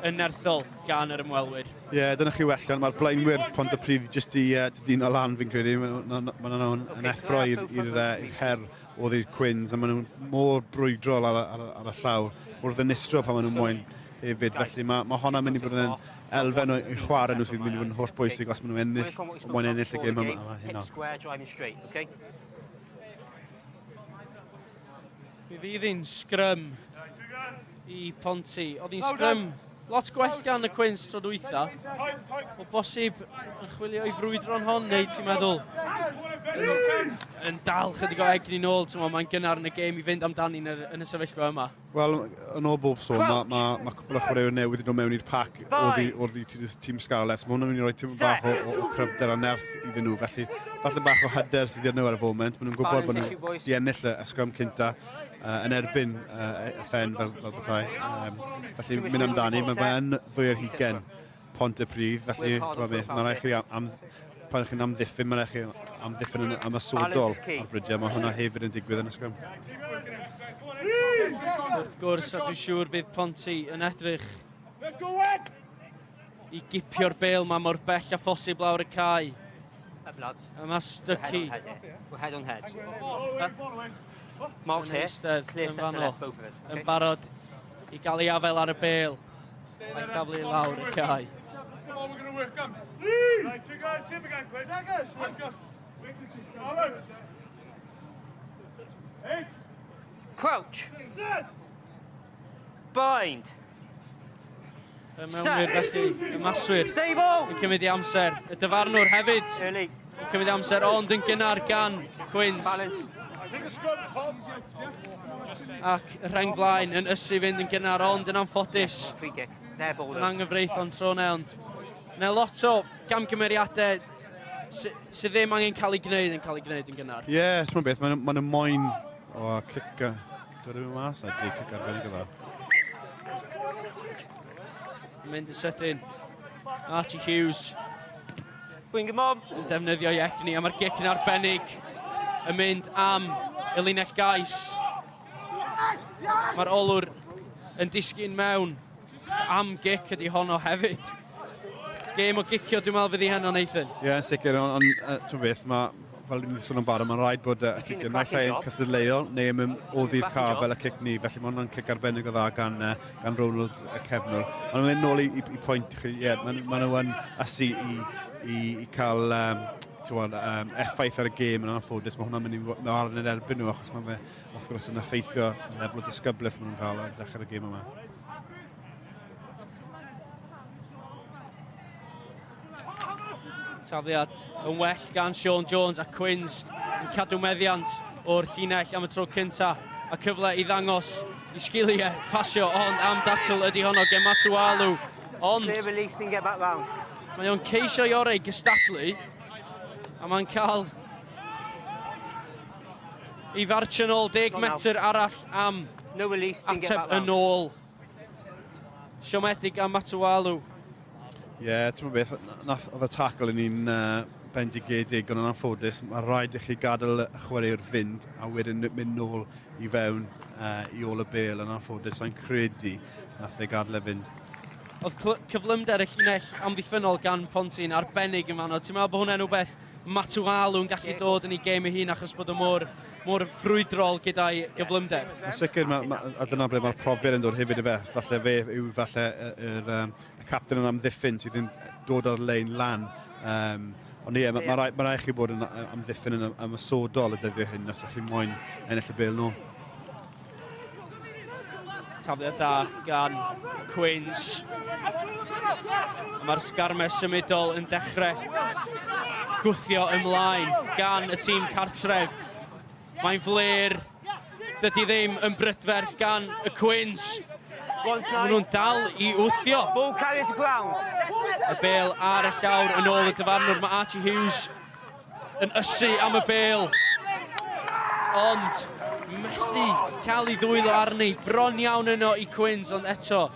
yn nerthol gan yr ymwelwyr. Ie, yeah, dyna chi welliant. Mae'r blaenwyr Pontypridd jyst i dynnu lan, fi'n credu. Maen nhw'n yn effro i'r her oedd i'r Cwins, a maen nhw'n mor brwydrol ar y llawr, mor ddinistro pan maen nhw'n moyn hefyd. Felly mae honna'n mynd i bod yn elfen o'i chwarae nhw sydd yn mynd i fod yn holl bwysig os maen nhw'n ennill, moyn ennill y gêm yma heno. Mi fydd hi'n sgrym i Ponty. Oedd hi'n sgrym lot gwell gan y Cwins tro dwytha. O bosib yn chwilio i frwydro'n hon, neu ti'n meddwl yn dal chydig o egni nôl, ti'n meddwl, mae'n gynnar yn y gêm i fynd amdani yn y sefyllfa yma. Wel, yn ôl bob sôn, mae cwpl o chwaraewyr newydd yn dod mewn i'r pac o'r tîm Scarlets. Mae hwnna'n mynd i roi tîm bach o cryfder a nerth iddyn nhw, felly falle bach o hyder sydd iddyn nhw ar y foment. Maen nhw'n gwybod bod nhw wedi ennill y sgrym cynta yn erbyn y ffen fel bethau. Felly mynd amdani, mae'n 22 Pontypridd, felly mae'n rhaid chi pan chi'n amddiffyn, mae'n rhaid chi amddiffyn yn ymosodol ar brydiau, mae hwnna hefyd yn digwydd yn y sgrym. Wrth gwrs, a dwi'n siŵr bydd Ponty yn edrych i gipio'r bêl ma mor bell a phosib lawr y cae. A mae Stuckey. We're head on head. Mark's here. Clear step to left, both of us. Yn barod i gael ei afael ar y bêl. Mae'n taflu lawr y cae. Come on, we're going to work them. Right, two guys, him again, quick. Balance. 8. Crouch. Bind. Y mewnwyr felly, y maswyr. Stable. Yn cymryd i amser. Y dyfarnwr hefyd. Yn cymryd amser, ond yn gynnar gan Quins. Balance. Ac y rheng flaen yn ysu fynd yn gynnar, ond yn anffodus. Yn anghyfreithlon tro ne, ond ne lot o gamgymeriadau sydd ddim angen cael ei gwneud yn cael ei gwneud yn gynnar. Ie, yeah, ti'n beth, maen nhw moyn o cic, dod yn mas, a di cic arbennig o dda. Mynd yn sydyn, Archie Hughes. Bring him on. Yn defnyddio i egni, a mae'r gic yn arbennig yn mynd am y linell gais. Mae'r olwr yn disgyn mewn am gic ydi honno hefyd. Gêm o gicio dwi'n meddwl fydd hi heno, Nathan. Ie, yeah, sicr, ond ti'n beth, mae, fel ni'n sôn am barod, mae'n rhaid bod y cic yn naill ai yn cystadleuol neu yn mynd oddi'r cae fel y cic ni, felly mae hwnna'n cic arbennig o dda gan Ronald y cefnwr. Ond mae'n mynd nôl i pwynt chi, ie, yeah, maen nhw yn ysu i cael effaith ar y gêm yn anffodus. Mae hwnna'n mynd i ar yn erbyn nhw, achos mae fe, wrth gwrs, yn effeithio y lefel o disgyblaeth maen nhw'n cael ar dechrau'r gêm yma. Tafliad yn well gan Sean Jones a Quins yn cadw meddiant o'r llinell am y tro cynta a cyfle i ddangos i sgiliau pasio, ond am dacl ydy honno gen Matualu, ond mae o'n ceisio i orau gystadlu a mae'n cael i fartio nôl 10 metr arall am ateb yn ôl. Siomedig am Matualu. Ie, yeah, ti'n beth, oedd y tackle yn un bendigedig, ond yn anffodus, mae rhaid i chi gadael y chwaraewr fynd a wedyn mynd nôl i fewn i ôl y bêl yn anffodus, sa'n credu nath ei gadael e fynd. Oedd cyflymder y llinell amddiffynnol gan Ponty'n arbennig yn fanno. Ti'n meddwl bod hwnna'n rhywbeth Matualu yn gallu dod yn ei gêm ei hun achos bod o mor frwydrol gyda'i gyflymder? Yn sicr, a dyna ble mae'r profiad yn dod hefyd y fe. Falle fe yw falle y captain yn amddiffyn sydd yn dod ar lein lan. Ond ie, mae rhaid chi bod yn amddiffyn yn ymosodol y dyddiau hyn os ydych chi moyn ennill y bêl nôl. Tafliad da gan Quins. Mae'r sgarmes symudol yn dechrau gwthio ymlaen gan y tîm cartref. Mae'n fler, dydy ddim yn brydferth gan y Quins. Maen nhw'n dal i wthio. Y bêl ar y llawr yn ôl y dyfarnwr. Mae Archie Hughes yn ysu am y bêl. Ond methu cael ei ddwylo arni. Bron iawn yno i Quins, ond eto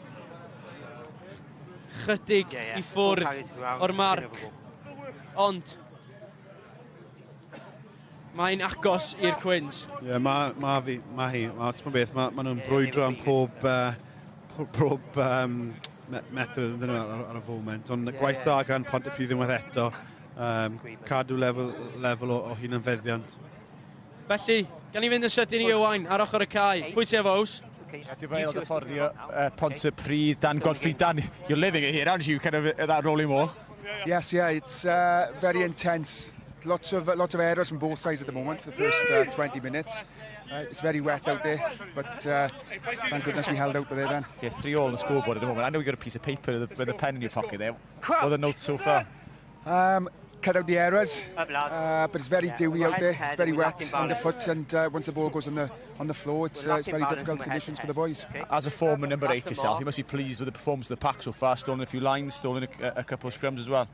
chydig i ffwrdd o'r marc. Ond mae'n agos i'r Quins. Ie, mae hi. Ti'n beth, mae nhw'n brwydro am pob metr yn nhw ar y foment. Ond gwaith da gan Pontypridd unwaith eto. Cadw lefel o hunanfeddiant. Felly, gan i fynd yn sydyn i Owain ar ochr y cae. Pwy ti efo, Ows? Dwi'n fel y ffordd i Pontypridd, Dan Godfrey. Dan, you're living it here, aren't you? Kind of that rolling more. Yes, yeah, it's very intense. Lots of errors from both sides at the moment for the first 20 minutes. It's very wet out there, but thank goodness we held out with it then. Yeah, 3-all on the scoreboard at the moment. I know you got a piece of paper with a pen in your pocket there. What are the notes so far? Cut out the errors, Up, lads. But it's very Yeah, dewy we're out there. head to head It's very and we're wet lacking balance. underfoot, and once the ball goes on the floor, We're it's very lacking balance difficult and we're head conditions to for the head. boys. Okay. As a former number That's 8 the yourself, mark. you must be pleased with the performance of the pack so far. Stolen a few lines, stolen a couple of scrums as well.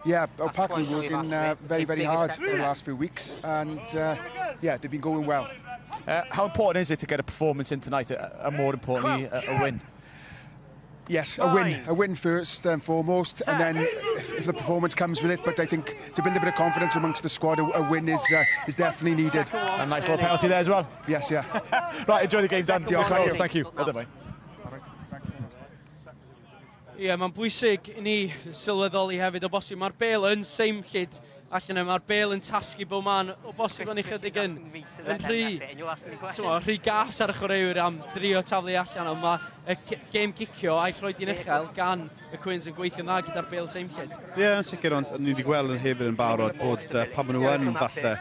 Yeah, our That's pack have twice been we've working asked for it. very, Take very bigger hard steps for the now. last few weeks, and yeah, they've been going well. How important is it to get a performance in tonight, and more importantly, a win? Yes, a win first and foremost, and then if the performance comes with it. But I think to build a bit of confidence amongst the squad, a win is definitely needed. Second one A nice little early. penalty there as well. Yes, yeah. Right, enjoy the game, Dan. Diolch, thank you. Thank you. Well done, mate. Ie, yeah, mae'n bwysig i ni sylweddoli hefyd o bosib. Mae'r bel yn seimllyd allan yma, mae'r bel yn tasgu bob man. O bosib o'n i chydig yn rhy, t'mo, rhy gas ar y chwaraewyr am drio taflu allan, ond mae y gêm gicio a'i throedi'n uchel gan y Cwins yn gweithio'n dda gyda'r bel seimllyd. Ie, yeah, yn sicr, ond ni wedi gweld yn hefyd yn barod bod pan maen nhw yn falle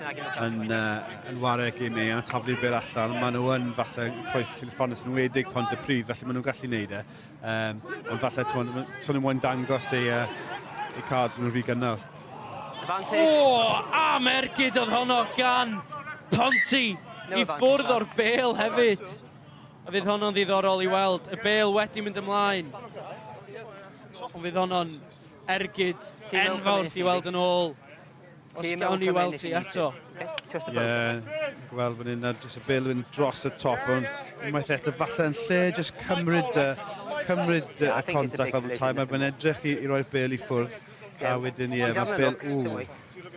yn ware gêm eang, taflu'r bel allan, maen nhw yn falle croesi ffordd yn enwedig Pontypridd, felly maen nhw'n gallu neud e. Ond falle, t'mod, so nhw'n moyn dangos eu cards nhw'n rhy gynnar. Advantage. O, am ergyd oedd honno gan Ponty No i advantage, ffwrdd o'r lads. bel hefyd. A fydd honno'n ddiddorol i weld. Y bel wedi mynd ymlaen. Ond fydd honno'n ergyd Timo, enfawr i weld yn ôl. Os Timo, gawn ni come in weld if ti you need eto. to. Okay, just the Ie, post. gweld fan hyn, a jyst y bel yn dros y top, ond unwaith eto, falle yn lle jyst cymryd Yeah, I y think it's a contact big fel collision, tai, mae'n edrych i roi'r bel i ffwrdd, a wedyn ie, He's mae'r having a bel, look, don't ww. we?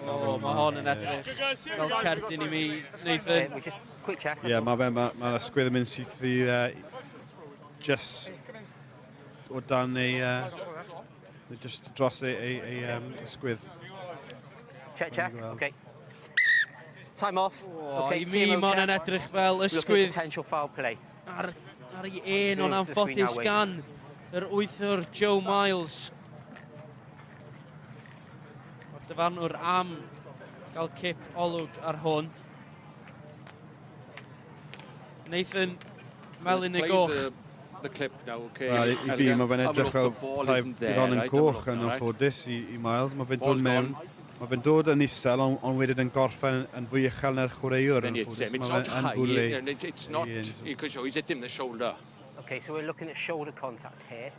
O, mae hon yn edrych fel cerdyn i mi, Okay, Nathan. we just quick check. Ie, mae fe, mae'r ysgwydd yn mynd syth i, just o dan ei, just dros ei ysgwydd. Check, check. Gweld. Okay. Time off. O, Okay, i mi, TMO mae hon check. yn edrych fel Looking at ysgwydd potential foul play. ar ei en o'n anffodus gan yr wythwr Joe Miles. Mae'r dyfarnwr am gael cip olwg ar hwn. Nathan, melyn neu goch. The clip now, okay. Wel, i fi, mae fe'n edrych fel tai bydd hon yn goch yn anffodus i Miles. Mae fe'n dod mewn, mae fe'n dod yn isel, ond wedyn yn gorffen yn fwy uchel na'r chwaraewr yn It's, anffodus. it's Mae not fe'n high, bwrw ei it's not, ei because he's hit him in the shoulder. Okay, so we're looking at shoulder contact here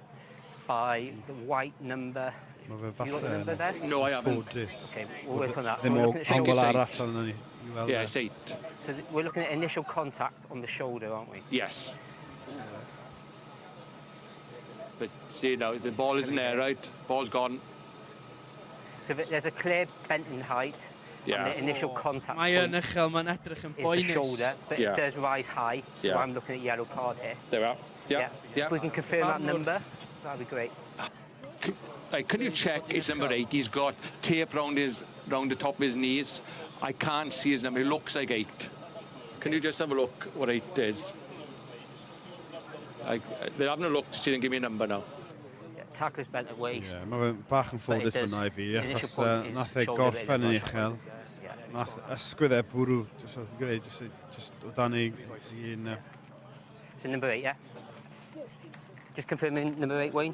by the white number. Mae fe You got the falle number there? No, I haven't. ffodus. Okay, we'll work on that. So Ddim we're o looking at ongl shoulder. arall arno ni. I weld Yeah, e. it's 8. So we're looking at initial contact on the shoulder, aren't we? Yes. But see now, the ball isn't there, right? Ball's gone. So there's a clear bent in height. Yeah. And the initial contact Mae yn point uchel, mae'n edrych yn is the boenus. shoulder, but Yeah. it does rise high. So Yeah. I'm looking at yellow card here. There we are. Yeah. Yeah. If we can confirm that Farnwr. number, that'd be great. Right, can you check his number 8? He's got tape round the top of his knees. I can't see his number. It looks like 8. Can you just have a look what 8 is? They're having a look to see and give me a number now. Yeah, tackler's bent at waist. Ie, mae fe'n bach yn ffodus fyna i fi, achos nath e gorffen yn uchel. Nath ysgwydd e bwrw, just, oedd greu, just o dan ei un. So number 8, yeah? Just confirming number 8, Wayne?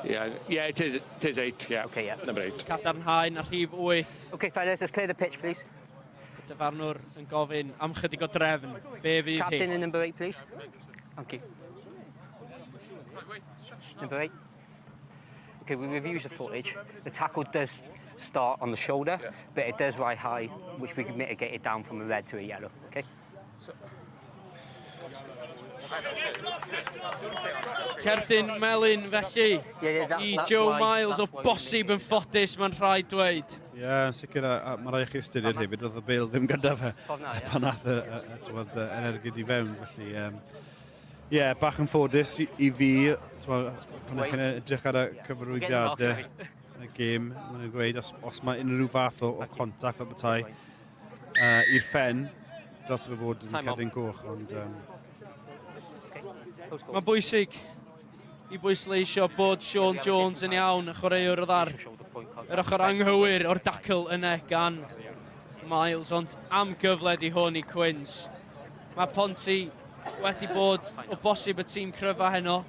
Yeah, it is 8, yeah. Okay, yeah. Number 8. Cadarnhau na rhif 8. Okay, fellas, let's clear the pitch, please. Dyfarnwr yn gofyn am chydig o drefn. Be fydd hi? Captain in number 8, please. Thank you. Number 8. Okay, we review the footage. The tackle does start on the shoulder, but it does ride high, which we can mitigate it down from a red to a yellow, okay? Cerdyn melyn felly i Joe Miles o bosib yn ffodus, mae'n rhaid dweud. Ie, yeah, yn sicr, a mae rhaid chi ystyried hefyd, oedd y bêl ddim gyda fe pan nath y ergyd i fewn, felly ie, yeah, bach yn ffodus i fi, pan ydych chi'n edrych ar y cyfarwyddiadau y gêm, maen nhw'n gweud, os mae unrhyw fath o contact fel bethau i'r ffen, dylse fe fod yn cerdyn goch, ond Mae'n bwysig i bwysleisio bod Sean Jones yn iawn, y chwaraewr oedd ar yr ochr anghywir o'r dacl yna gan Miles, ond am gyfle di hwn i Quins. Mae Ponty wedi bod o bosib y tîm cryfa heno,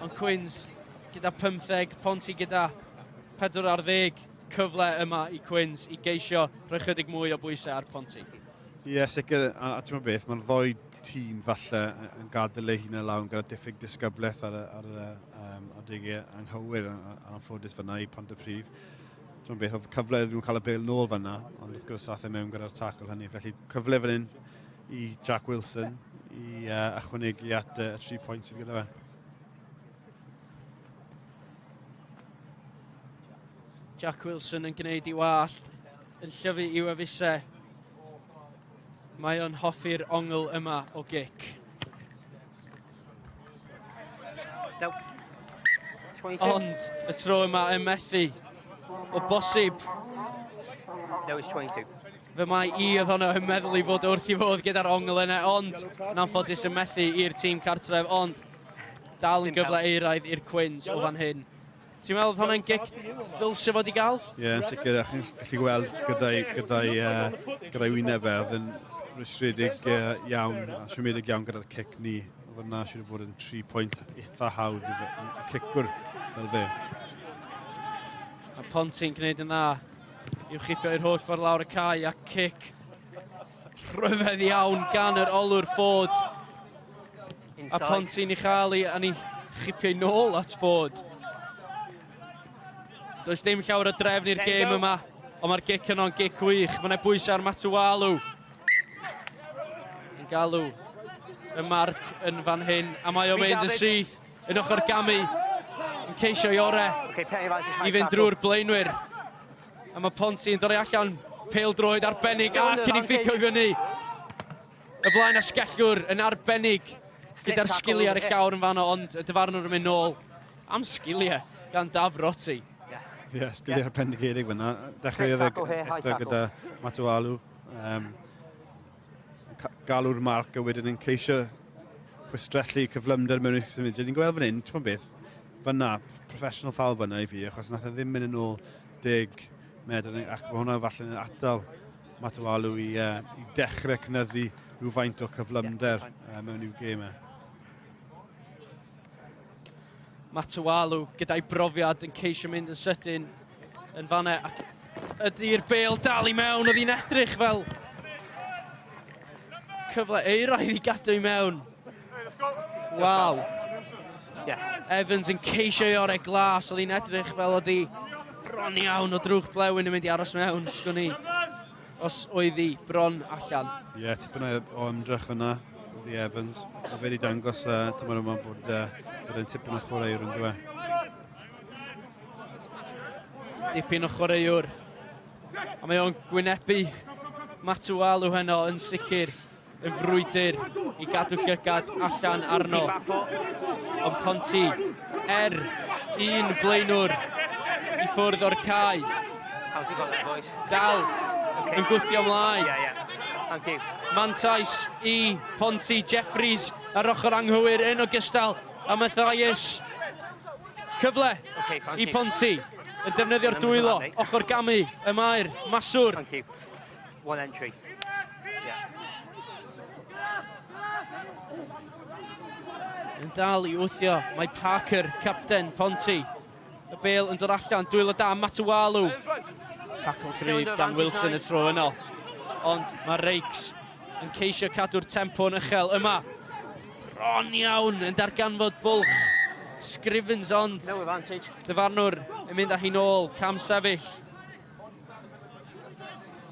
ond Quins gyda 15, Ponty gyda 40 cyfle yma i Quins i geisio rhoi chydig mwy o bwysau ar Ponty. Ie, yeah, sicr, a ti'n meddwl beth, mae'r ddoi tîm falle yn gadael eu hunain lawn gyda diffyg disgyblaeth ar, ar, ar adegau anghywir ar anffodus fyna i Pontypridd. Ti'n beth, oedd cyfle iddyn nhw cael y bêl nôl fyna, ond wrth gwrs ath e mewn gyda'r tacl hynny. Felly cyfle fan hyn i Jack Wilson i ychwanegu at y 3 pwynt sydd gyda fe. Jack Wilson yn gwneud i wallt, yn llyfu i'w efusau. Mae o'n hoffi'r ongl yma o gic. No. 22. Ond y tro yma yn methu. O bosib. No, it's 22. Fe mae i oedd honno yn meddwl i fod wrth i fod gyda'r ongl yna, ond yn anffodus yn methu i'r tîm cartref, ond dal yn gyfle euraidd i'r Quins o fan hyn. Ti'n meddwl oedd hwnna'n gic ddylse fod i gael? Ie, yeah, yn sicr, a chi'n gallu gweld gyda'i gyda gyda wyneb e, oedd yn rwystredig iawn a siomedig iawn gyda'r cic ni. Oedd hwnna siŵr o fod yn 3 pwynt eitha hawdd i, i, i cicwr fel fe. Mae Ponty'n gwneud yn dda i'w chipio i'r holl ffordd lawr y cae a cic rhyfedd iawn gan yr olwr Ford. Inside. A Ponty'n ei chael i, a ni chipio i nôl at Ford. Does dim llawer o drefn i'r gêm yma, ond mae'r gic yno'n gic wych. Mae yna bwysau ar Matualu. Yn galw y marc yn fan hyn, a mae o'n mynd yn syth, yn ochr gamu, yn ceisio i ore i fynd drwy'r blaenwyr. A mae Ponty yn dod allan, pêl droed arbennig, a cyn i fficio i fyny. Y blaen asgellwr yn arbennig gyda'r sgiliau ar y llawr yn fanno, ond y dyfarnwr yn mynd nôl am sgiliau gan Daf Rotti. Ie, yeah, sgiliau yeah. arbenigedig fyna. Dechreuodd e eto gyda Matualu. Galw'r marc a wedyn yn ceisio chwistrellu cyflymder mewn i'r symudiad. Ni'n gweld fan hyn, ti'n beth, fyna, professional foul fyna i fi, achos nath e ddim mynd yn ôl 10 medr, ac mae hwnna falle yn atal Matualu i dechrau cynyddu rhywfaint o cyflymder mewn i'w gêm e. Matualu gyda'i brofiad yn ceisio mynd yn sydyn yn fanna, ac ydy'r bêl dal i mewn, oedd hi'n edrych fel cyfle euraidd i gadw i mewn. Waw. Yeah. Evans yn ceisio i orau glas, oedd hi'n edrych fel oedd hi bron iawn o drwch blewyn yn mynd i aros mewn, sgwn i, os oedd hi bron allan. Ie, yeah, tipyn o ymdrech fyna, oedd hi Evans. Mae fe wedi dangos tymor yma bod e'n tipyn o chwaraewr yn dweud. Dipyn o chwaraewr. A mae o'n gwynebu Matualu heno yn sicr yn frwydr i gadw llygad allan arno. Ond Ponty un blaenwr i ffwrdd o'r cae. Dal yn gwthio ymlaen. Thank you. Mantais i Ponty. Jeffries ar ochr anghywir yn ogystal a Mathias. Cyfle i Ponty yn defnyddio'r dwylo, ochr gamu y mae'r maswr. Thank you. One entry. Yeah. Yn dal i wthio, mae Parker, capten Ponty. Y bêl yn dod allan, dwylo da, Matualu. Tackle gryf gan Wilson y tro yno. Ond mae Rakes yn ceisio cadw'r tempo yn uchel yma. Bron iawn yn darganfod bwlch. Scrivens ond No advantage. dyfarnwr yn mynd â hi nôl, cam sefyll.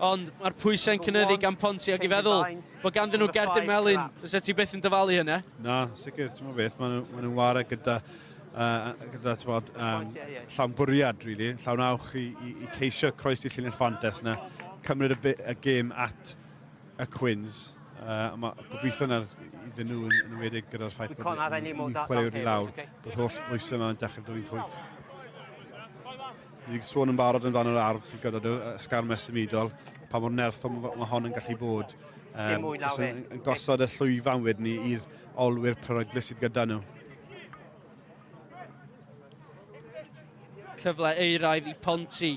Ond mae'r pwysau'n cynyddu gan Ponty, ac i feddwl bod ganddyn nhw gerdyn melyn, fysa ti byth yn dyfalu hynny? Na, sicr, ti'n meddwl beth, maen nhw'n ware gyda ti'n llawn bwriad, really, llawn awch i ceisio croesi llinell fantes na, cymryd y gêm at y Quins. Mae gobeithio yna iddyn nhw yn enwedig gyda'r ffaith bod un chwaraewr i lawr, bod holl bwysau yma yn dechrau dwyn pwynt. Ni wedi sôn yn barod amdano'r arf sydd gyda nhw, y sgarmes symudol, pa mor nerthol mae hon yn gallu bod. Yn gosod y llwyfan wedyn ni i'r olwyr peryglus sydd gyda nhw. Cyfle euraidd i Ponty.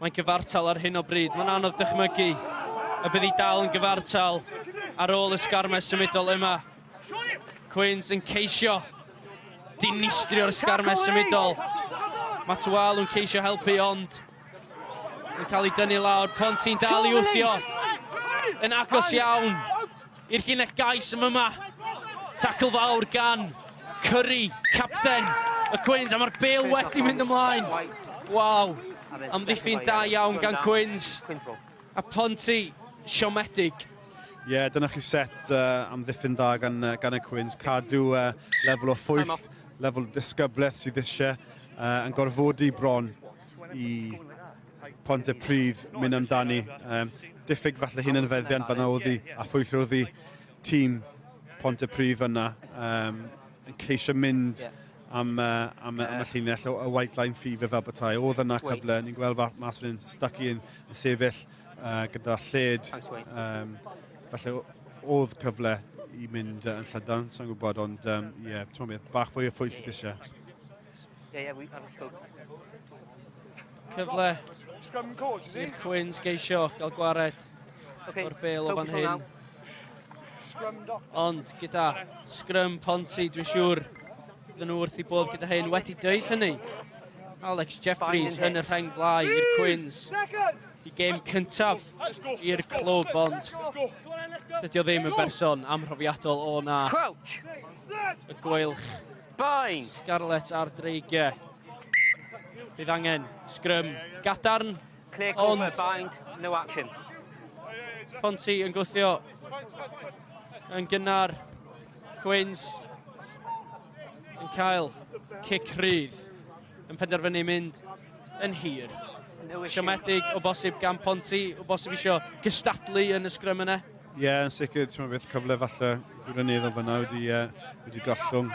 Mae'n gyfartal ar hyn o bryd. Mae'n anodd dychmygu y bydd hi dal yn gyfartal ar ôl y sgarmes symudol yma. Cwins yn ceisio dinistrio'r sgarmes symudol. Mae Tualu'n ceisio helpu ond yn cael ei dynnu lawr. Ponty'n dal i wthio. Yn agos iawn i'r llinell gais yma. Tackle fawr gan Curry, capten y Cwins, a mae'r bêl wedi mynd ymlaen. Waw, amddiffyn da iawn gan Cwins. A Ponty, siomedig. Ie, yeah, dyna chi set amddiffyn dda gan y Cwins. Cadw lefel o phwyll, lefel o ddisgyblaeth sydd eisiau, yn gorfodi bron i Pontypridd mynd amdani. Diffyg falle hunanfeddiant fan'na oddi a phwyll oddi tîm Pontypridd fan'na. Yn ceisio mynd am y llinell, y white line fever fel bethau. Oedd yna cyfle, ni'n gweld mas fan hyn, Stuckey yn sefyll gyda lled. Falle oedd cyfle i mynd yn llydan, sa'n gwybod, ond ie, yeah, ti'n beth, bach fwy o phwyll eisiau. Cyfle i'r Cwins geisio gael gwared o'r bêl o fan hyn. Ond gyda sgrym Ponty, dwi'n siŵr bydden nhw wrth i bodd gyda hyn. Wedi dweud hynny, Alex Jeffries yn y rheng flaen i'r Cwins. I gêm cyntaf i'r clwb, ond dydy o ddim yn berson amhrofiadol o na. Y Gweilch. Scarlett a'r Dreigiau. Bydd angen sgrym gadarn. Clear call for bind, no action. Ponty yn gwthio yn gynnar. Cwins yn cael cic rhydd, yn penderfynu mynd yn hir. Siomedig o bosib gan Ponty, o bosib isio gystadlu yn y sgrym yna. Ie, yeah, yn sicr, ti'n meddwl beth cyfle falle gwirioneddol fyna wedi gollwng.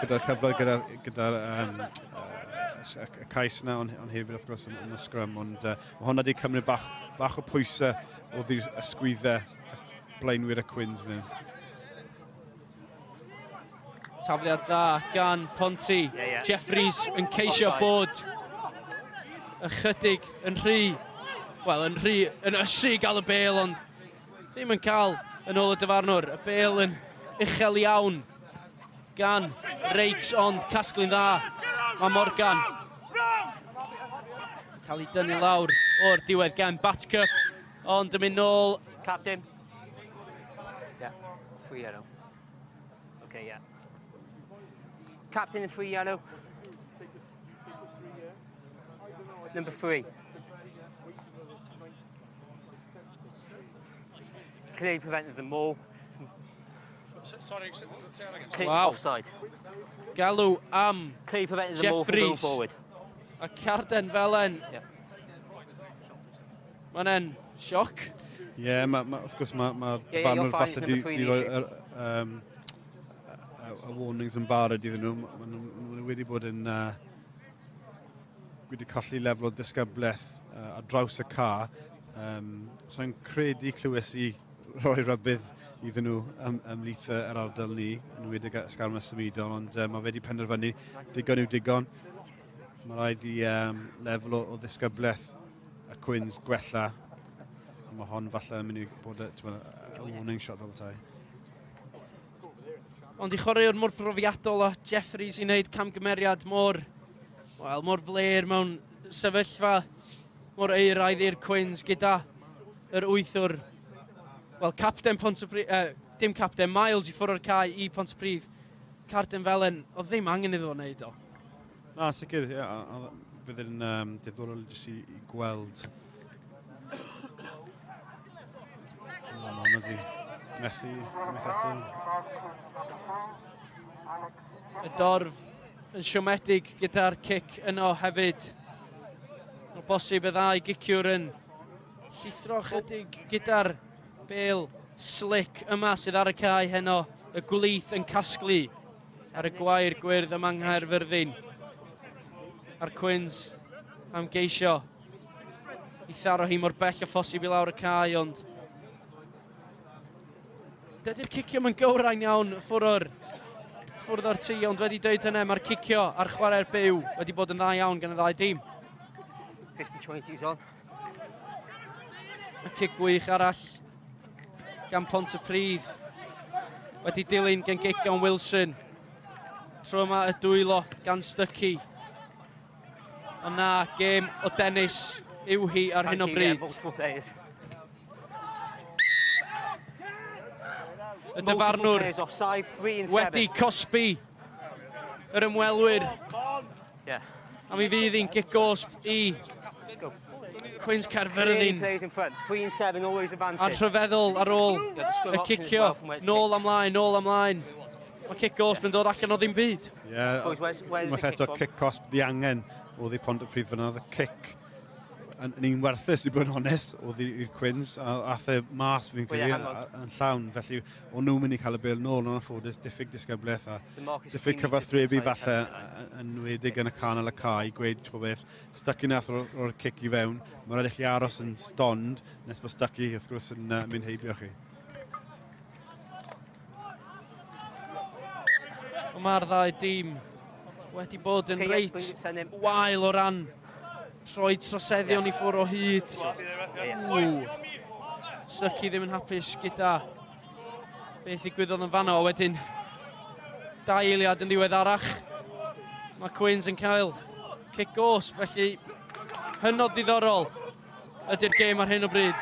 Gyda'r cyfle, gyda'r y cais yna, ond hefyd wrth gwrs yn y sgrym, ond mae hwnna wedi cymryd bach o pwysau oddi'r ysgwyddau blaenwyr y Cwins fan hyn. Tafliad dda gan Ponty. Yeah. Jeffries yn ceisio bod ychydig yn rhy, wel, yn rhy, yn ysu gael y bêl, ond ddim yn cael yn ôl y dyfarnwr. Y bêl yn uchel iawn gan Rakes, ond casglu'n dda. Mae Morgan cael ei dynnu lawr o'r diwedd gan Batcup, ond yn mynd nôl. Captain. Yeah, free yellow. Okay, yeah. Captain and free yellow. Number 3. Clearly prevented the maul. Sorry, clear wow. Offside. Galw am clearly prevented the maul from going forward. A carden felen. Yeah. Mae'n en sioc. Ie, yeah, wrth gwrs mae'r dyfarnwr falle di roi y warnings yn barod iddyn nhw. Maen nhw wedi bod yn wedi colli lefel o ddisgyblaeth ar draws y ca. So'n credu clywes i roi rhybudd iddyn nhw ymhlith yr ardal ni, yn enwedig ysgarmes symudol, ond mae wedi penderfynu digon yw digon. Mae rhaid i lefel o ddisgyblaeth y Cwins gwella. A mae hon falle yn mynd i bod y warning shot fel petai. Ond i chwaraewr mor profiadol o Jeffries i wneud camgymeriad mor, wel, mor fler mewn sefyllfa mor euraidd i'r Cwins gyda yr wythwr, wel, capten Pontypridd, dim capten, Miles i ffwrdd o'r cae i Pontypridd. Carden felen, oedd ddim angen iddo fo wneud o. Na, sicr, ie, bydd yn diddorol jyst i gweld. Na, mae hwnna di methu atyn. Y dorf yn siomedig gyda'r cic yno hefyd. O bosib y ddau giciwr yn llithro chydig gyda'r bêl slick yma sydd ar y cae heno. Y gwlith yn casglu ar y gwair gwyrdd yma yng Nghaerfyrddin. A'r Cwins am geisio i tharo hi mor bell a phosib i lawr y cae, ond dydy'r cicio mae'n gywrain iawn ffwrdd o'r tŷ, ond wedi dweud hynny, mae'r cicio a'r chwarae'r byw wedi bod yn dda iawn gan y ddau dîm. 50-22's on. Y cic gwych arall gan Pontypridd. Wedi dilyn gan gic gan Wilson. Tro yma y dwylo gan Stuckey. Ond na, gêm o dennis yw hi ar hyn o bryd. Y dyfarnwr wedi cosbi yr ymwelwyr. A mi fydd hi'n gic gosb i Cwins Caerfyrddin. A'r rhyfeddol ar ôl y cicio, nôl amlaen, nôl amlaen. Mae cic gosb yn dod allan o ddim byd. Ie, unwaith eto cic cosb ddiangen oedd i Pontypridd fyna. Oedd y cic yn un werthus, i bod yn onest, oedd i'r Cwins, a ath e mas fi'n credu yn llawn. Felly, o'n nhw'n mynd i cael y bêl nôl, yn anffodus, diffyg disgyblaeth a diffyg cyfathrebu falle, yn enwedig yn y canol y cae, gweud, ti'n beth, Stuckey nath roi'r cic i fewn. Mae'n rhaid i chi aros yn stond nes bod Stuckey, wrth gwrs, yn mynd heibio chi. Mae'r ddau dîm wedi bod yn reit wael o ran rhoi troseddion i ffwrdd o hyd. Ww. Stuckey ddim yn hapus gyda beth ddigwyddodd yn fanno. Wedyn, 2 eiliad yn ddiweddarach, mae Cwins yn cael cic gosb, felly hynod ddiddorol ydy'r gêm ar hyn o bryd.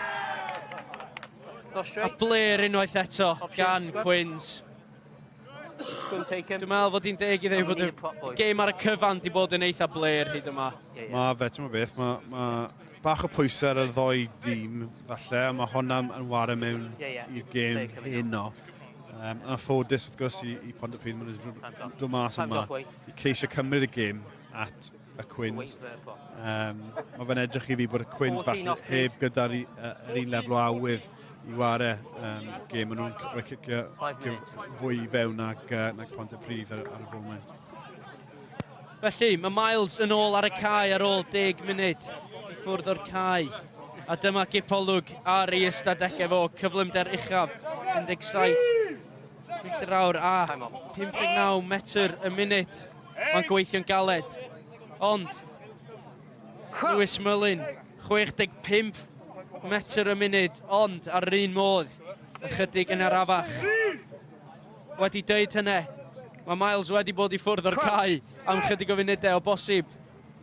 A bler unwaith eto gan Cwins. Dwi'n meddwl fod hi'n deg i ddweud bod y gêm ar y cyfan di bod yn eitha bler hyd yma. Mae fe, ti'n beth, mae bach o pwysau ar y ddoi dîm falle, a mae hwnna yn ware mewn i'r gêm heno. Yn anffodus, wrth gwrs, i Pontypridd, maen nhw'n dod mas yma i ceisio cymryd y gêm at y Cwins. Mae fe'n edrych i fi bod y Cwins falle heb gyda'r un lefel o awydd i ware gêm. Maen nhw'n rhoi cicio fwy i fewn nag Pontypridd ar y foment. Felly, mae Miles yn ôl ar y cae ar ôl 10 munud i ffwrdd o'r cae. A dyma gipolwg ar ei ystadegau fo, cyflymder uchaf, 17 milltir awr a 59 metr y munud. Mae'n gweithio'n galed. Ond, Lewis Mullin, 65 metr y munud, ond ar yr un modd, ychydig yn arafach. Wedi dweud hynny, mae Miles wedi bod i ffwrdd o'r cae am chydig o funudau o bosib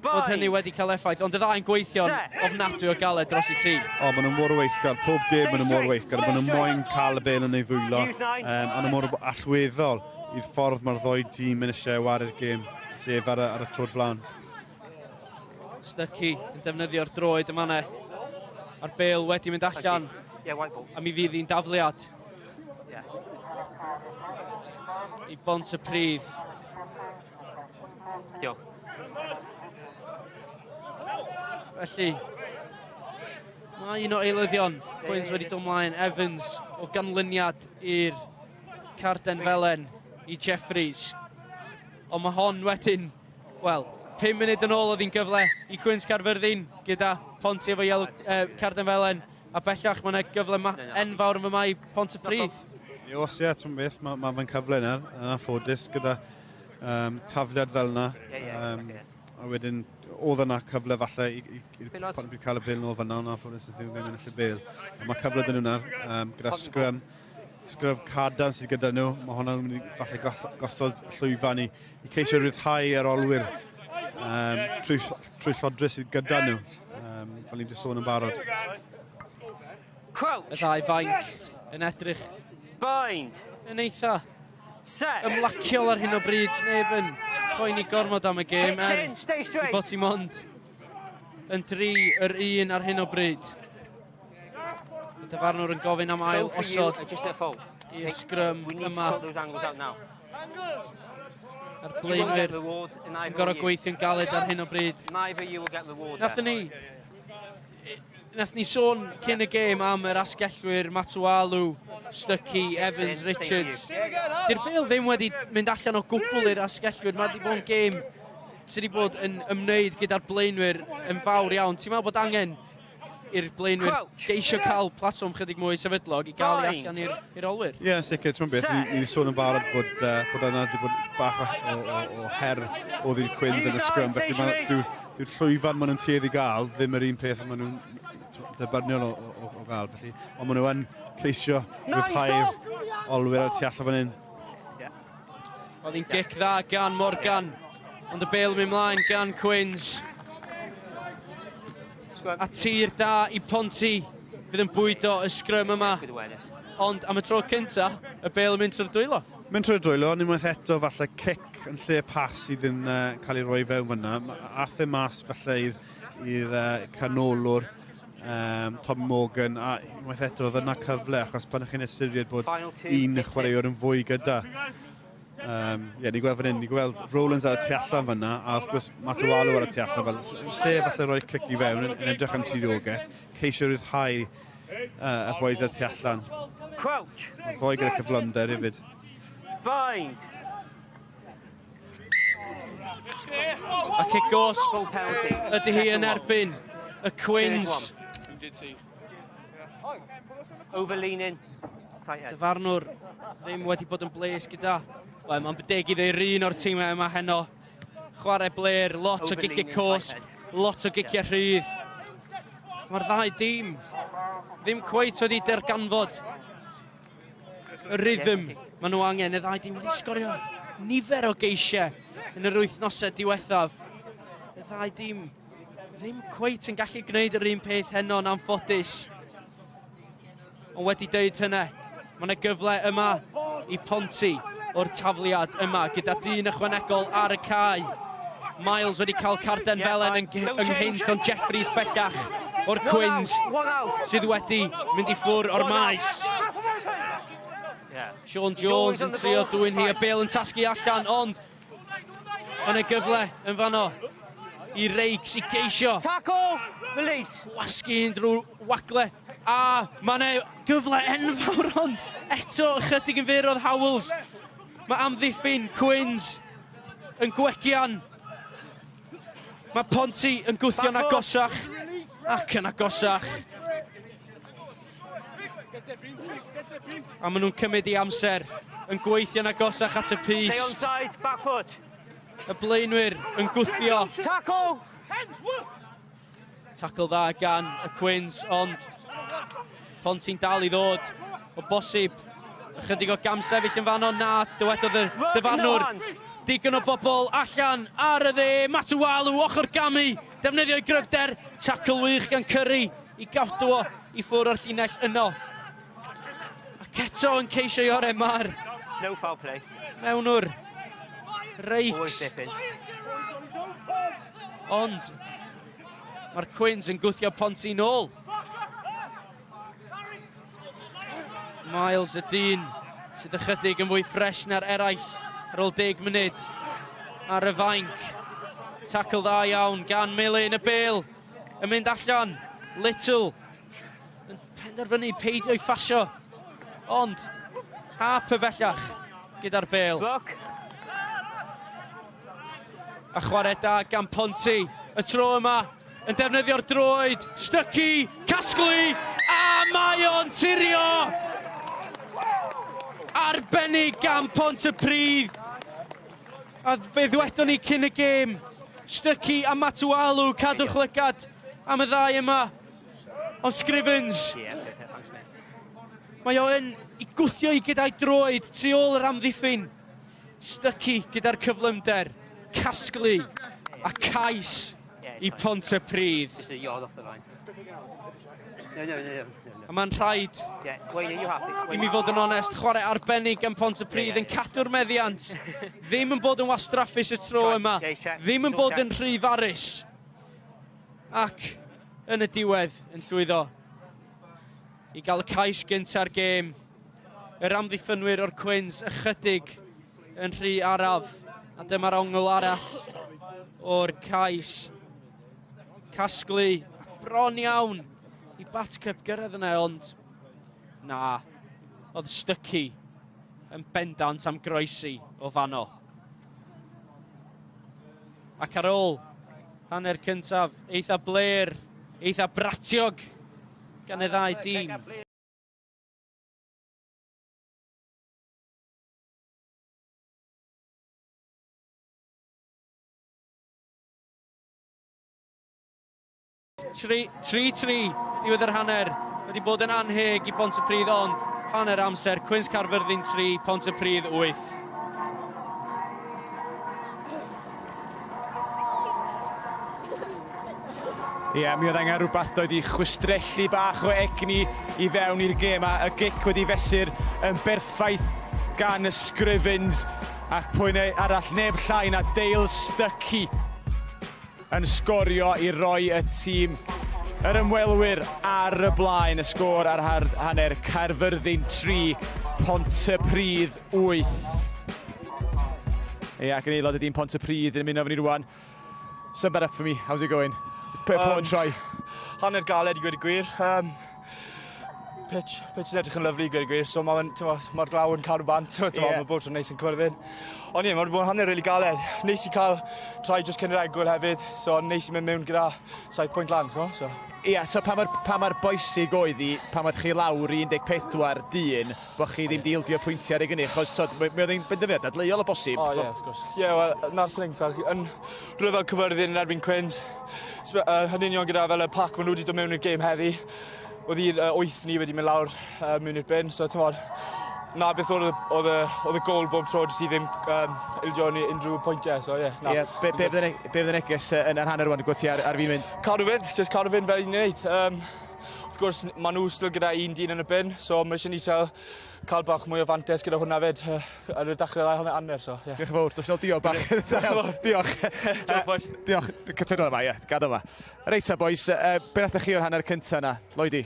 bod hynny wedi cael effaith, ond y ddau'n gweithio'n ofnadwy o galed dros y tîm. O, maen nhw'n mor weithgar, pob gêm maen nhw'n mor weithgar, maen nhw'n moyn cael y bêl yn ei ddwylo, a nhw'n mor allweddol i'r ffordd mae'r ddoi dîm yn eisiau ware'r gêm, sef ar y troed flaen. Stuckey yn defnyddio'r droed yma ne. A'r bêl wedi mynd allan, a mi fydd hi'n dafliad. I Bontypridd. Diolch. Felly, mae un o eilyddion Cwins wedi dod ymlaen, Evans, o ganlyniad i'r carden felen i Jeffries. Ond mae hon wedyn, wel, 5 munud yn ôl oedd hi'n gyfle i Cwins Caerfyrddin gyda Ponty efo yellow, carden felen, a bellach mae yna gyfle enfawr yn fy i Pontypridd. Os ie, ti'n beth, mae fe'n cyfle yna, yn anffodus, gyda tafliad fel yna. A wedyn, oedd yna cyfle falle i'r Pontypridd cael y bêl nôl fan'na, ond anffodus ddim yn ennill y bêl. Mae cyfle dyn nhw nawr, gyda sgrym cadarn sydd gyda nhw. Mae hwnna'n mynd i falle gosod llwyfan i ceisio rhyddhau yr olwyr trwy llodre sydd gyda nhw, fel ni'n sôn yn barod. Y ddau fainc yn edrych yn eitha ymlaciol ar hyn o bryd, neb yn poeni gormod am y gêm, er i bod hi mond yn 3-1 ar hyn o bryd. Y dyfarnwr yn gofyn am ail osod i'r sgrym yma. A'r blaenwyr sy'n gorfod gweithio'n galed ar hyn o bryd. Nath ni sôn cyn y gêm am yr asgellwyr, Matualu, Stuckey, Evans, Richards. Di'r bêl ddim wedi mynd allan o gwbl i'r asgellwyr. Mae wedi bod yn gêm sydd wedi bod yn ymwneud gyda'r blaenwyr yn fawr iawn. Ti'n meddwl bod angen i'r blaenwyr geisio cael platfform chydig mwy sefydlog i gael ei allan i'r olwyr? Ie, yn sicr, ti'n beth, ni'n sôn yn barod bod yna wedi bod bach o her oedd i'r Cwins yn y sgrym, felly Dyw'r llwyfan maen nhw'n tueddu gael ddim yr un peth maen nhw'n dderbyniol o, o, o gael. Felly, ond maen nhw yn ceisio rhyddhau'r olwyr ar tu allan fan hyn. Oedd hi'n gic dda gan Morgan, ond y bêl yn mynd mlaen gan Quins. A tir da i Ponty, fydd yn bwydo y sgrym yma. Ond am y tro cynta, y bêl yn mynd trwy'r dwylo. Mynd trwy'r dwylo, ond unwaith eto falle cic yn lle pas sydd yn cael ei roi fewn fyna. Ath e mas falle i'r canolwr Tom Morgan, a unwaith eto oedd yna cyfle, achos pan ych chi'n ystyried bod un chwaraewr yn fwy gyda. Yeah, ni'n gweld fan hyn, ni'n gweld Rowlands ar y tu allan fyna, a wrth gwrs Matawalu ar y tu allan, fel lle falle rhoi cic i fewn yn edrych am tiriogaeth, ceisio rhyddhau y boys ar y tu allan. Crouch. Foi gyda cyflymder hefyd. Bind. A cic gosb ydy hi yn erbyn y Quins. Overleaning. Dyfarnwr ddim wedi bod yn bles gyda. Wel, mae'n deg i ddweud un o'r tîmau yma heno. Chwarae bler, lot o giciau cosb, lot o giciau rhydd. Mae'r ddau dîm ddim cweit wedi derganfod y rhythm maen nhw angen. Y ddau dîm wedi sgorio nifer o geisiau yn yr wythnosau diwethaf. Y ddau dîm ddim cweit yn gallu gwneud yr un peth heno yn anffodus. Ond wedi deud hynny, mae yna gyfle yma i Ponty o'r tafliad yma gyda dyn ychwanegol ar y cae. Miles wedi cael carden felen ynghynt, ond Jeffries bellach o'r Quins sydd wedi mynd i ffwr o'r maes. Sean Jones yn trio dwyn hi, y bêl yn tasgu allan, ond mae yna gyfle yn fanno i Rakes i geisio. Tackle! Release! Wasgu un drwy wagle, a mae yna gyfle enfawr, ond eto ychydig yn fyr oedd Howells. Mae amddiffyn Quins yn gwegian. Mae Ponty yn gwthio'n agosach ac yn agosach. A maen nhw'n cymryd i amser yn gweithio'n agosach at y pys. Stay on side, back foot. Y blaenwyr yn gwthio. Tackle! Tackle dda gan y Quins, ond Ponty'n dal i ddod o bosib. Ychydig o gamsefyll yn fanno, na, dywedodd y dyfarnwr. Digon o bobl allan ar y dde, Matawalu, ochr gamu, defnyddio'i gryfder, tackle wych gan Curry i gadw o i ffwrdd o'r llinell yno. Ac eto yn ceisio i orau mae'r No foul play. mewnwr. Rakes. Ond mae'r Quins yn gwthio Ponty nôl. Miles y dyn sydd ychydig yn fwy ffres na'r eraill ar ôl 10 munud ar y fainc. Tackle dda iawn gan Millen, y bêl yn mynd allan. Little yn penderfynu peidio i ffasio, ond Harper bellach gyda'r bêl. Look. A chwarae da gan Ponty. Y tro yma yn defnyddio'r droed. Stuckey, casglu, a mae o'n tirio! Arbennig gan Pontypridd. A fe ddwedon ni cyn y gêm, Stuckey a Matawalu, cadwch lygad am y ddau yma. Ond Scrivens, mae o yn i gwthio i gyda'i droed tu ôl yr amddiffyn. Stuckey gyda'r cyflymder, casglu a cais i Pontypridd. Just a yard off the line. No, no, no, no, no. A mae'n rhaid Yeah, Wayne, are you happy? i mi fod yn onest, chwarae arbennig gan Pontypridd yn cadw'r meddiant. Ddim yn bod yn wastraffus y tro yma. Ddim yn bod yn rhy farus. Ac yn y diwedd yn llwyddo i gael y cais gynta'r gêm. Yr amddiffynwyr o'r Quins ychydig yn rhy araf. A dyma'r ongl arall o'r cais. Casglu bron iawn i Batcup gyrraedd yna, ond na, oedd Stuckey yn bendant am groesi o fanno. Ac ar ôl hanner cyntaf, eitha bler, eitha bratiog gan y ddau dîm. 3-3 diwedd yr hanner. Wedi bod yn anheg i Bontypridd, ond hanner amser, Cwins Caerfyrddin 3, Pontypridd 8. Ie, yeah, mi oedd angen rhywbeth doedd i chwistrellu bach o egni i fewn i'r gêm, a y gic wedi fesur yn berffaith gan y Scrivens, ac pwy neu arall neb llai na Dale Stuckey yn sgorio i roi y tîm yr ymwelwyr ar y blaen. Y sgôr ar hanner, Caerfyrddin 3, Pontypridd 8. Ie, ac yn aelod y dîm Pontypridd yn ymuno efo ni rwan. Sum that up for me, how's it going? Put and try. Hanner galed i gweud y gwir. Pitch yn edrych yn lyfli i gweud y gwir, so mae'r ma glaw yn cadw bant, so yeah. Mae bob tro'n neis yn cwrddyn. Ond ie, mae'n bod yn hanner really galed. Neis i cael try just cyn yr egwyl hefyd, so neis i mynd mewn gyda 7 pwynt lan, so. Ie, yeah, so pa mor bwysig oedd hi, pan oedd chi lawr i 14 dyn, bod chi ddim di ildio pwyntiau ar ei gynnig, achos mi oedd hi'n benderfyniad dadleuol o bosib. O ie, wrth gwrs. Ie, wel, na'r thing, yn rhyfel Caerfyrddin yn erbyn Cwins, hynny'n union gyda fel y pac maen nhw wedi dod mewn i'r gêm heddi, oedd hi'r 8 ni wedi mynd lawr mewn i'r bin, so ti'n na beth oedd y gol bob tro, jyst i ddim ildio ni unrhyw pwyntiau, so ie. Yeah, be fydd y neges yn yr hanner rwan, gwybod ti ar fi'n mynd? Cadw fynd, jyst cadw fynd fel i'n gwneud. Wrth gwrs, maen nhw still gyda un dyn yn y bin, so mae eisiau ni cael bach mwy o fantes gyda hwnna fyd ar y dechrau'r ail hanner, so ie. Diolch yn fawr, dos nôl diolch bach. Diolch. Diolch, boys. Diolch, cytuno yma, ie, gadw yma. Reit ta, boys, be nath chi o'r hanner cyntaf na, Lloydi?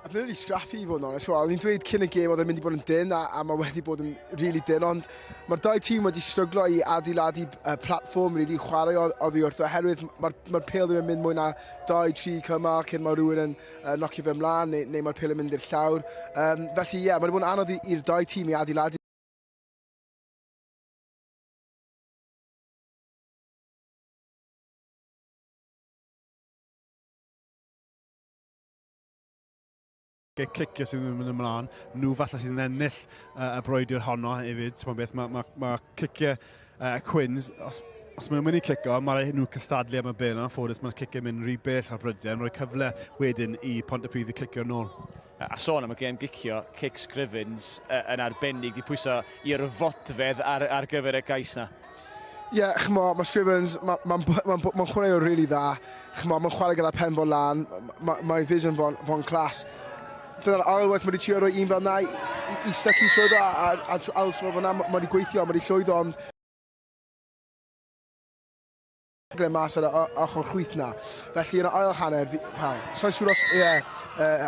Oedd yn really scrappy i fod yn onest. Wel, ni'n dweud cyn y gêm oedd yn mynd i bod yn dyn a mae wedi bod yn really dyn, ond mae'r dau tîm wedi stryglo i adeiladu platfform, really chwarae oddi wrth, oherwydd mae'r pêl ddim yn mynd mwy na 2-3 cymal cyn mae rhywun yn nocio fe ymlaen neu mae'r pêl yn mynd i'r llawr. Felly ie, yeah, mae wedi bod yn anodd i'r dau tîm i adeiladu. Cicio sydd yn mynd ymlaen, nhw falle sydd yn ennill y brwydr honno hefyd. Beth, mae cicio Cwins, os maen nhw'n mynd i cicio, mae nhw cystadlu am y bêl, yn anffodus mae'r cicio mynd rhy bell ar brydiau, yn rhoi cyfle wedyn i Pontypridd i cicio nôl. A sôn am y gêm gicio, cic Scrivens yn arbennig, di pwyso i'r fodfedd ar gyfer y gais na. Ie, yeah, ch'mo, mae Scrivens, mae'n chwarae o really dda. Ch'mo, mae'n chwarae gyda pen fo'n lan, mae'n vision fo'n class. Dyna'r ail waith mae wedi trio rhoi un fel na i Stuckey llwyddo a ail tro fel na, mae wedi gweithio, mae wedi llwyddo, ond mas ar y ochr chwith na. Felly yn yr ail hanner, sa'n siŵr os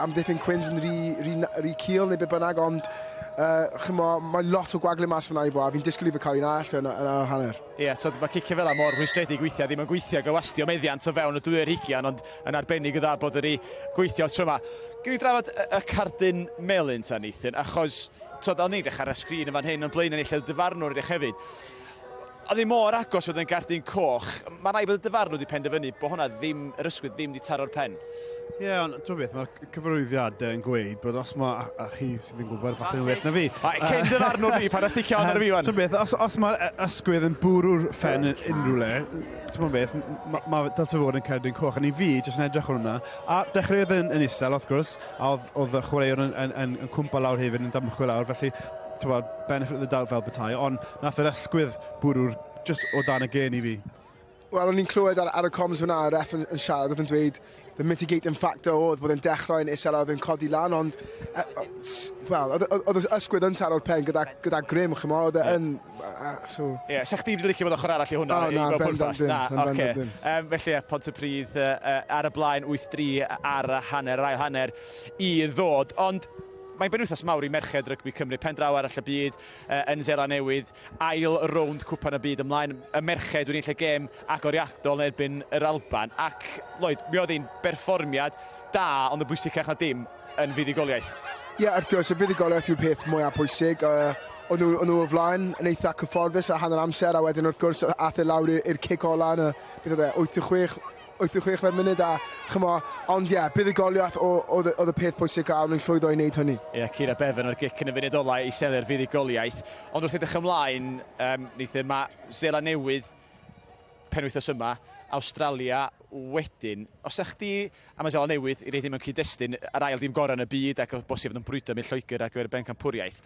amddiffyn Cwins yn rhy cul neu beth bynnag, ond ch'mo, mae lot o gwagle mas fyna i fo, a fi'n disgwyl i fe cael un arall yn yr ail hanner. Ie, yeah, mae cicio fel 'na mor rhwystredig weithiau, ddim yn gweithio gywastio meddiant o fewn y 20, ond yn arbennig y dda bod wedi gweithio tro yma. Gwn i drafod y cardyn melyn ta, Nathan, achos o'n i'n edrych ar y sgrin yn fan hyn, ond blaen yn eich dyfarnwr edrych hefyd. Oedd hi mor agos oedd yn gardyn coch, mae rhaid bod y dyfarnwr wedi penderfynu bod hwnna ddim, yr ysgwydd ddim wedi taro'r pen. Ie, yeah, ond ti'n beth, mae'r cyfarwyddiadau yn gweud bod os mae, a chi sydd yn gwybod falle yn well na fi. Cyn dyfarnwr fi, pan asticio ar fi wan. Ti'n beth, os mae'r ysgwydd yn bwrw'r ffen yn unrhyw le, ti'n beth, mae dylse fod yn cerdyn coch, a ni fi jyst yn edrych ar hwnna. A dechreuodd yn isel, wrth gwrs, a oedd y chwaraewr yn cwmpa lawr hefyd, yn dymchwel lawr, felly ti'n bod, benefit of the doubt fel petai, ond nath yr ysgwydd bwrw'r just o dan y gen i fi. Wel, o'n i'n clywed ar y comms fyna, y ref yn siarad, oedd yn dweud the mitigating factor oedd bod yn dechrau yn isel a oedd yn codi lan, ond, wel, oedd y ysgwydd yn taro'r pen gyda grym, ch'mo, oedd e yn, so... Ie, sa chdi wedi licio bod ochr arall i hwnna? O, na, bendant dim. Na, oce. Felly, Pontypridd ar y blaen, 8-3 ar hanner, ail hanner i ddod, ond mae'n benwythnos mawr i merched rygbi Cymru, pen draw arall y byd yn Seland Newydd, ail rownd cwpan y byd ymlaen. Y merched wedi ennill y gêm agoriadol yn erbyn yr Alban, ac Lloyd, mi oedd hi'n berfformiad da, ond y bwysicach na dim yn fuddugoliaeth. Ie, yeah, wrth gwrs, y fuddugoliaeth yw'r peth mwyaf pwysig. O'n nhw o flaen yn eitha cyfforddus a hanner amser, a wedyn wrth gwrs ath e lawr i'r cic ola yn y, beth oedd e, 86 fe'r munud, a chymo, ond ie, buddugoliaeth oedd y peth pwysig a o'n nhw'n llwyddo i wneud hynny. Ie, Cira Bevan o'r gic yn y funud ola i selio'r fuddugoliaeth. Ond wrth edrych ymlaen, Nathan, mae Seland Newydd penwythnos yma, Awstralia wedyn. Os ych chdi, a mae Seland Newydd i reid mewn cyd-destun, yr ail dîm gorau yn y byd ac o bosib yn brwydro am Lloegr ar gyfer y bencampwriaeth.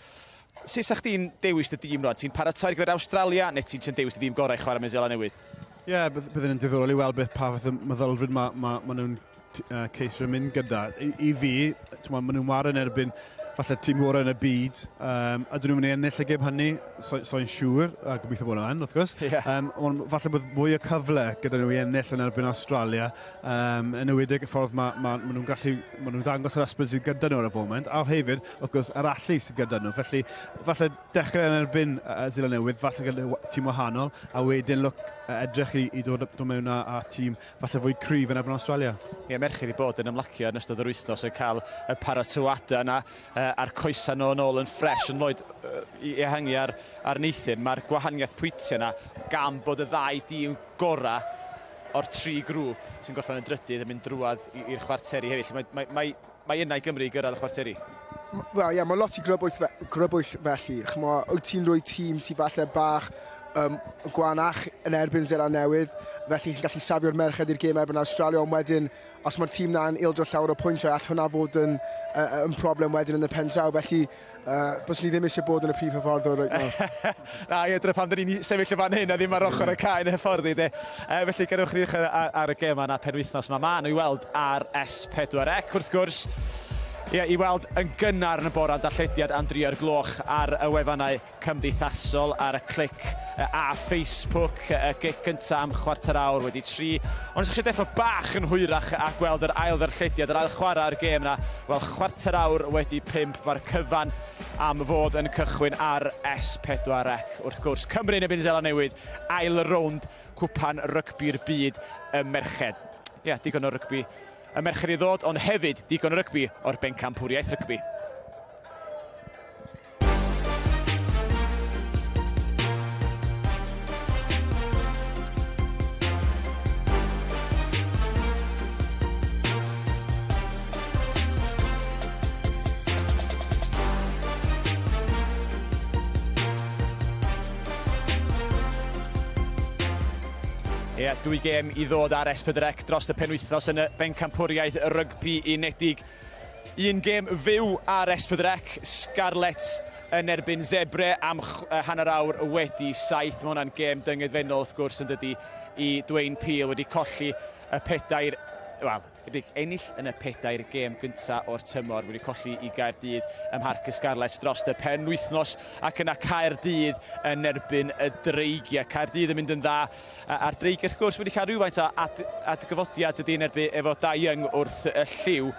Sut sa chdi'n dewis dy dîm rwan? Ti'n paratoi ar gyfer Awstralia neu ti'n dewis dy dîm gorau i chwarae mewn Seland Newydd? Ie, yeah, bydd yn diddorol i weld beth pa fath o meddylfryd mae ma, ma nhw'n ceisio mynd gyda. I fi, ma nhw'n ware yn erbyn falle tîm gorau yn y byd, a dyn nhw'n mynd i ennill y gêm hynny, so'n so siŵr, a gobeithio bod nhw'n, wrth gwrs. Yeah. Ond falle bod mwy o cyfle gyda nhw i ennill yn erbyn Australia, yn enwedig y ffordd ma nhw'n gallu, ma nhw'n dangos yr ysbryd sydd gyda nhw ar y foment, a hefyd, wrth gwrs, yr allu sydd gyda nhw. Felly, falle dechrau yn erbyn Seland Newydd, falle gyda tîm wahanol, a wedyn look, edrych i dod mewn â tîm falle fwy cryf yn erbyn Australia. Ie, merched i bod yn ymlacio yn ystod yr wythnos yn cael y paratoadau yna a'r coesau nhw yn ôl yn ffres yn Lloyd i ehangu ar Nathan. Mae'r gwahaniaeth pwyntiau yna gan bod y ddau dîm gorau o'r tri grŵp sy'n gorffen yn drydydd yn mynd drwad i'r chwarteri hefyd. Mae yna i Gymru i gyrraedd y chwarteri. Wel, ie, mae lot i grybwyll felly. Ch'mo, wyt ti'n rhoi tîm sydd falle bach gwanach yn erbyn Seland Newydd, felly chi'n gallu safio'r merched i'r gêm erbyn Australia, ond wedyn, os mae'r tîm na'n ildio llawer o pwyntiau, all hwnna fod yn problem wedyn yn y pen draw, felly byswn ni ddim eisiau bod yn y prif hyfforddwr right now. Na, ie, dyna pam dyn ni'n sefyll y fan hyn a ddim ar ochr y cae yn hyfforddi, de. Felly, gadewch ni ddechrau ar y gêm yna penwythnos yma. Ma nhw i weld ar S4C, wrth gwrs. Ie, i weld yn gynnar yn y bore darllediad am 3:00 ar y wefannau cymdeithasol, ar y Clic a Facebook, y gic gyntaf am 3:15. Ond os ydych chi'n deffro bach yn hwyrach a gweld yr ail ddarllediad, yr ail chwarae ar gêm yna, wel 5:15 mae'r cyfan am fod yn cychwyn ar S4C. Wrth gwrs, Cymru yn erbyn Seland Newydd, ail rownd cwpan rygbi'r byd y merched. Ie, digon o rygbi y merched i ddod, ond hefyd digon o rygbi o'r bencampwriaeth rygbi. Ie, dwy gêm i ddod ar S4C dros y penwythnos yn y bencampwriaeth rygbi unedig. Un gêm fyw ar S4C, Scarlets yn erbyn Zebre am 7:30. Mae hwnna'n gêm dyngedfennol wrth gwrs yn dydi i Dwayne Peel, wedi colli y pedair, wel, wedi ennill yn y pedair gêm gyntaf o'r tymor, wedi colli i Gaerdydd ym Mharc y Scarlets dros y penwythnos, ac yna Caerdydd yn erbyn y Dreigiau. Caerdydd yn mynd yn dda, a'r Dreigiau wrth gwrs wedi cael rhywfaint o adgyfodiad ydy yn erbyn efo Dai Young wrth y lliw.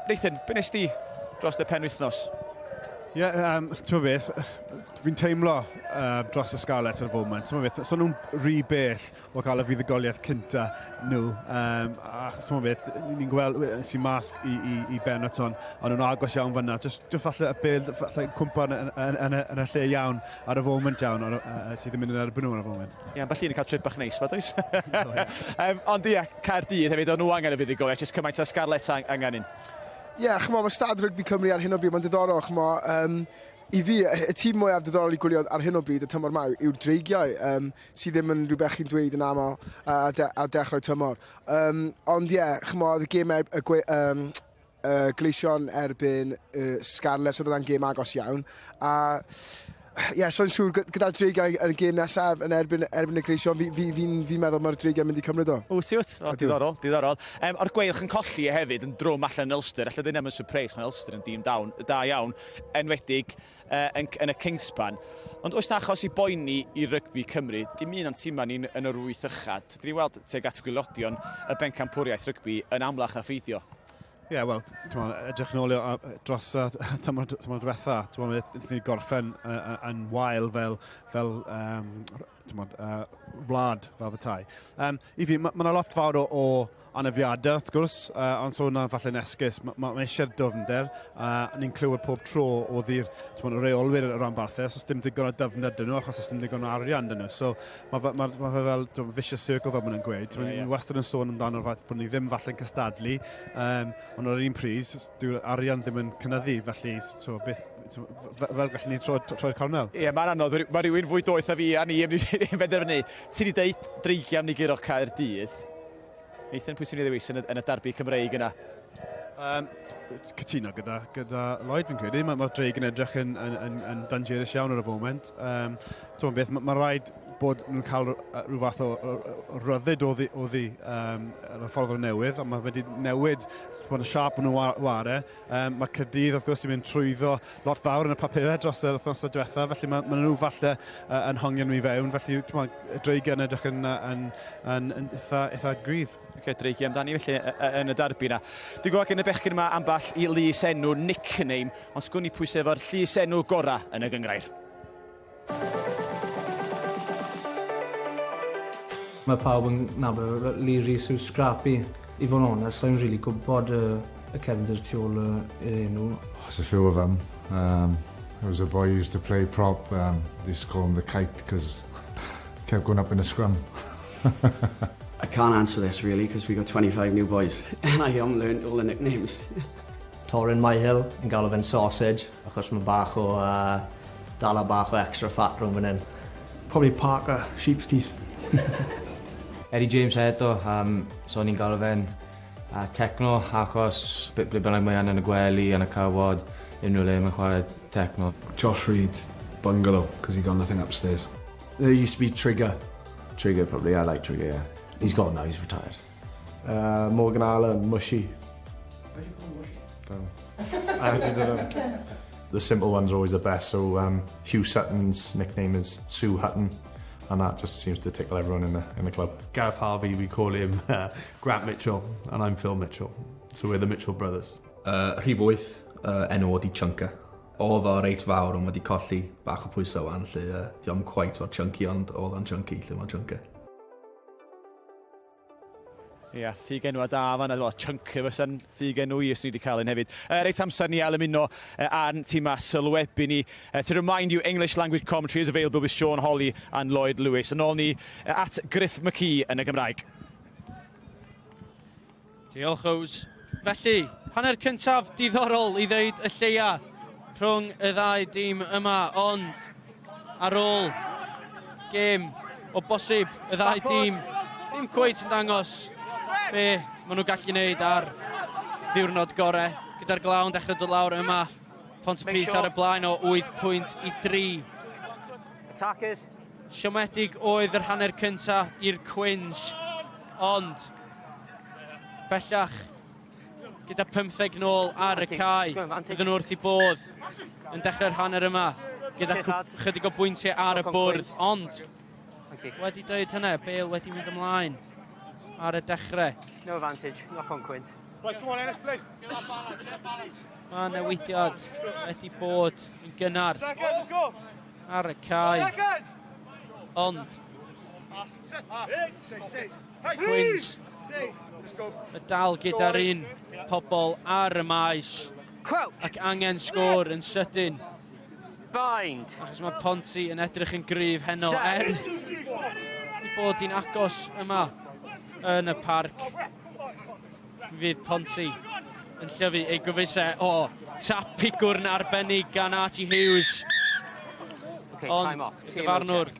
Nathan, be nes di dros y penwythnos? Ie, ti'n beth, fi'n teimlo dros y Scarlets ar y foment. Ti'n beth, so nhw'n rhy bell o cael y fuddugoliaeth cynta nhw. A ti'n beth, ni'n gweld sy'n mas i Benetton, ond nhw'n agos iawn fyna. Just falle y bel, falle cwmpa yn y lle iawn ar y foment iawn, sydd yn mynd yn erbyn nhw ar y foment. Ie, ambell un yn cael trip bach neis, ma does? Ond ie, Caerdydd hefyd, o'n nhw angen y fuddugoliaeth, jyst cymaint o Scarlets angen un. Ie, yeah, ch'mo, mae stad rygbi Cymru ar hyn o bryd, mae'n diddorol, ch'mo, i fi, y tîm mwyaf diddorol i gwylio ar hyn o bryd y tymor ma yw'r Dreigiau, sydd ddim yn rhywbeth chi'n dweud yn aml ar dechrau tymor. Ond ie, yeah, ch'mo, y gêm Gleision erbyn Scarlets, oedd hwnna'n gêm agos iawn. A ie, yeah, so'n siŵr, gyda'r Dreigiau yn y gêm nesaf yn erbyn y Gleision, fi'n meddwl mae'r Dreigiau mynd i cymryd o. O, siwt? O, diddorol, diddorol. O'r Gweilch yn colli hefyd yn drwm allan yn Ulster, allai ddim yn surprise, mae Ulster yn dîm da iawn, enwedig yn y Kingspan. Ond oes na achos i boeni i rygbi Cymru, dim un o'n tîmau ni'n yn yr wyth ucha. Dyn ni weld tuag at gwaelodion y bencampwriaeth rygbi yn amlach na pheidio. Ie, yeah, wel, edrych nôl dros y tymor diwetha, wnaethon ni gorffen yn wael fel wlad fel petai. I fi, mae yna lot fawr o anafiadau, wrth gwrs, ond so hwnna falle'n esgus. Mae eisiau'r dyfnder, a ni'n clywed pob tro o ddi'r reolwyr y rhanbarthau, os oes dim digon o dyfnder dyn nhw, achos oes dim digon o arian dyn nhw. So mae fe fel vicious circle fel maen nhw'n gweud. Ni wastad yn sôn amdano'r ffaith bod ni ddim falle'n cystadlu, ond ar yr un pryd, dyw'r arian ddim yn cynyddu, felly so, beth, fel gallen ni troi'r cornel. Ie, mae'n anodd. Mae rhywun fwy doeth a fi a ni yn benderfynu. Ti wedi deud Dreigiau am ni guro Caerdydd. Nathan, pwy sy'n ei ddewis yn y darbi Cymreig yna? Cytuno gyda Lloyd, fi'n credu. Mae'r Dreig yn edrych yn dangerous iawn ar y foment. Ti'n beth, mae rhaid bod nhw'n cael rhyw fath o ryddid oddi ar y ffordd o'r newydd, ond mae wedi newid bod yn siarp nhw'n ware. Mae Caerdydd, wrth gwrs, yn mynd trwyddo lot fawr yn y papurau dros yr wythnos diwetha, felly mae nhw falle yn hongian nhw i fewn, felly y Dreigiau yn edrych yn eitha gryf. Okay, Dreigiau amdani felly yn y darbi yna. Dwi'n gwybod gen y bechgyn yma ambell i lys enw nickname, ond sgwn i pwy sef o'r llys enw gorau yn y gyngrair. Mae pawb yn nabod Lee Rees yw Scrappy. I fod yn onest, sa'n really gwybod y cefndir tu ôl i'r enw. There's a few of them. There was a boy who used to play prop. They used to call him the kite because he kept going up in the scrum. I can't answer this really because we got 25 new boys and I haven't learned all the nicknames. Torin Myhill yn galw fe'n sausage achos mae bach o dala bach o extra fat rhwng fan hyn. Probably Parker, sheep's teeth. Eddie James eto, so ni'n galw fe'n techno achos ble bynnag mae yn y gwely, yn y cawod, unrhyw le mae'n chwarae techno. Josh Reed, bungalow, because he got nothing upstairs. There used to be Trigger. Trigger probably, I like Trigger, yeah. He's gone now, he's retired. Morgan Allen, Mushy. Why do you call him Mushy? Don't know. I actually don't know. The simple ones are always the best, so Hugh Sutton's nickname is Sue Hutton, and that just seems to tickle everyone in the club. Gareth Harvey, we call him Grant Mitchell, and I'm Phil Mitchell. So we're the Mitchell brothers. Rhif 8, enw ydi Chunker. Oedd o reit fawr ond wedi colli bach o pwysau wan, lle di o'm quite o'r chunky, ond oedd o'n chunky, lle mae'n Chunker. Ia, ffug enw a da fan'na, wel, Chunker fysa'n ffug enw i os ni wedi cael un hefyd. Reit, amser ni ail ymuno â'n tîm a sylwebu ni. To remind you, English language commentary is available with Sean Holly and Lloyd Lewis. Yn ôl ni at Griff McKee yn y Gymraeg. Diolch, Ows. Felly, hanner cyntaf diddorol i ddeud y lleia rhwng y ddau dîm yma, ond ar ôl gêm o bosib y ddau dîm ddim cweit yn dangos be maen nhw'n gallu gwneud ar ddiwrnod gorau. Gyda'r glaw yn dechrau dod lawr yma, Pontypridd ar y blaen o 8 pwynt i 3. Attackers. Siomedig oedd yr hanner cyntaf i'r Cwins, ond bellach gyda 15 nôl ar y cae, bydden nhw wrth i bodd yn dechrau'r hanner yma gyda chydig o bwyntiau ar y bwrdd, ond wedi dweud hynny, Bale wedi mynd ymlaen ar y dechrau. No advantage, knock on Quinn. Right, come on, let's play. Mae newidiad wedi bod yn gynnar ar y cae. Ond Quins y dal gyda'r un pobl ar y maes ac angen sgôr yn sydyn. Bind. Achos mae Ponty yn edrych yn gryf heno er i bod hi'n agos yma yn y parc. Fydd Ponty yn llyfu ei gwefusau o tap pigwrn arbennig gan Archie Hughes. Okay, Ond time off. y dyfarnwr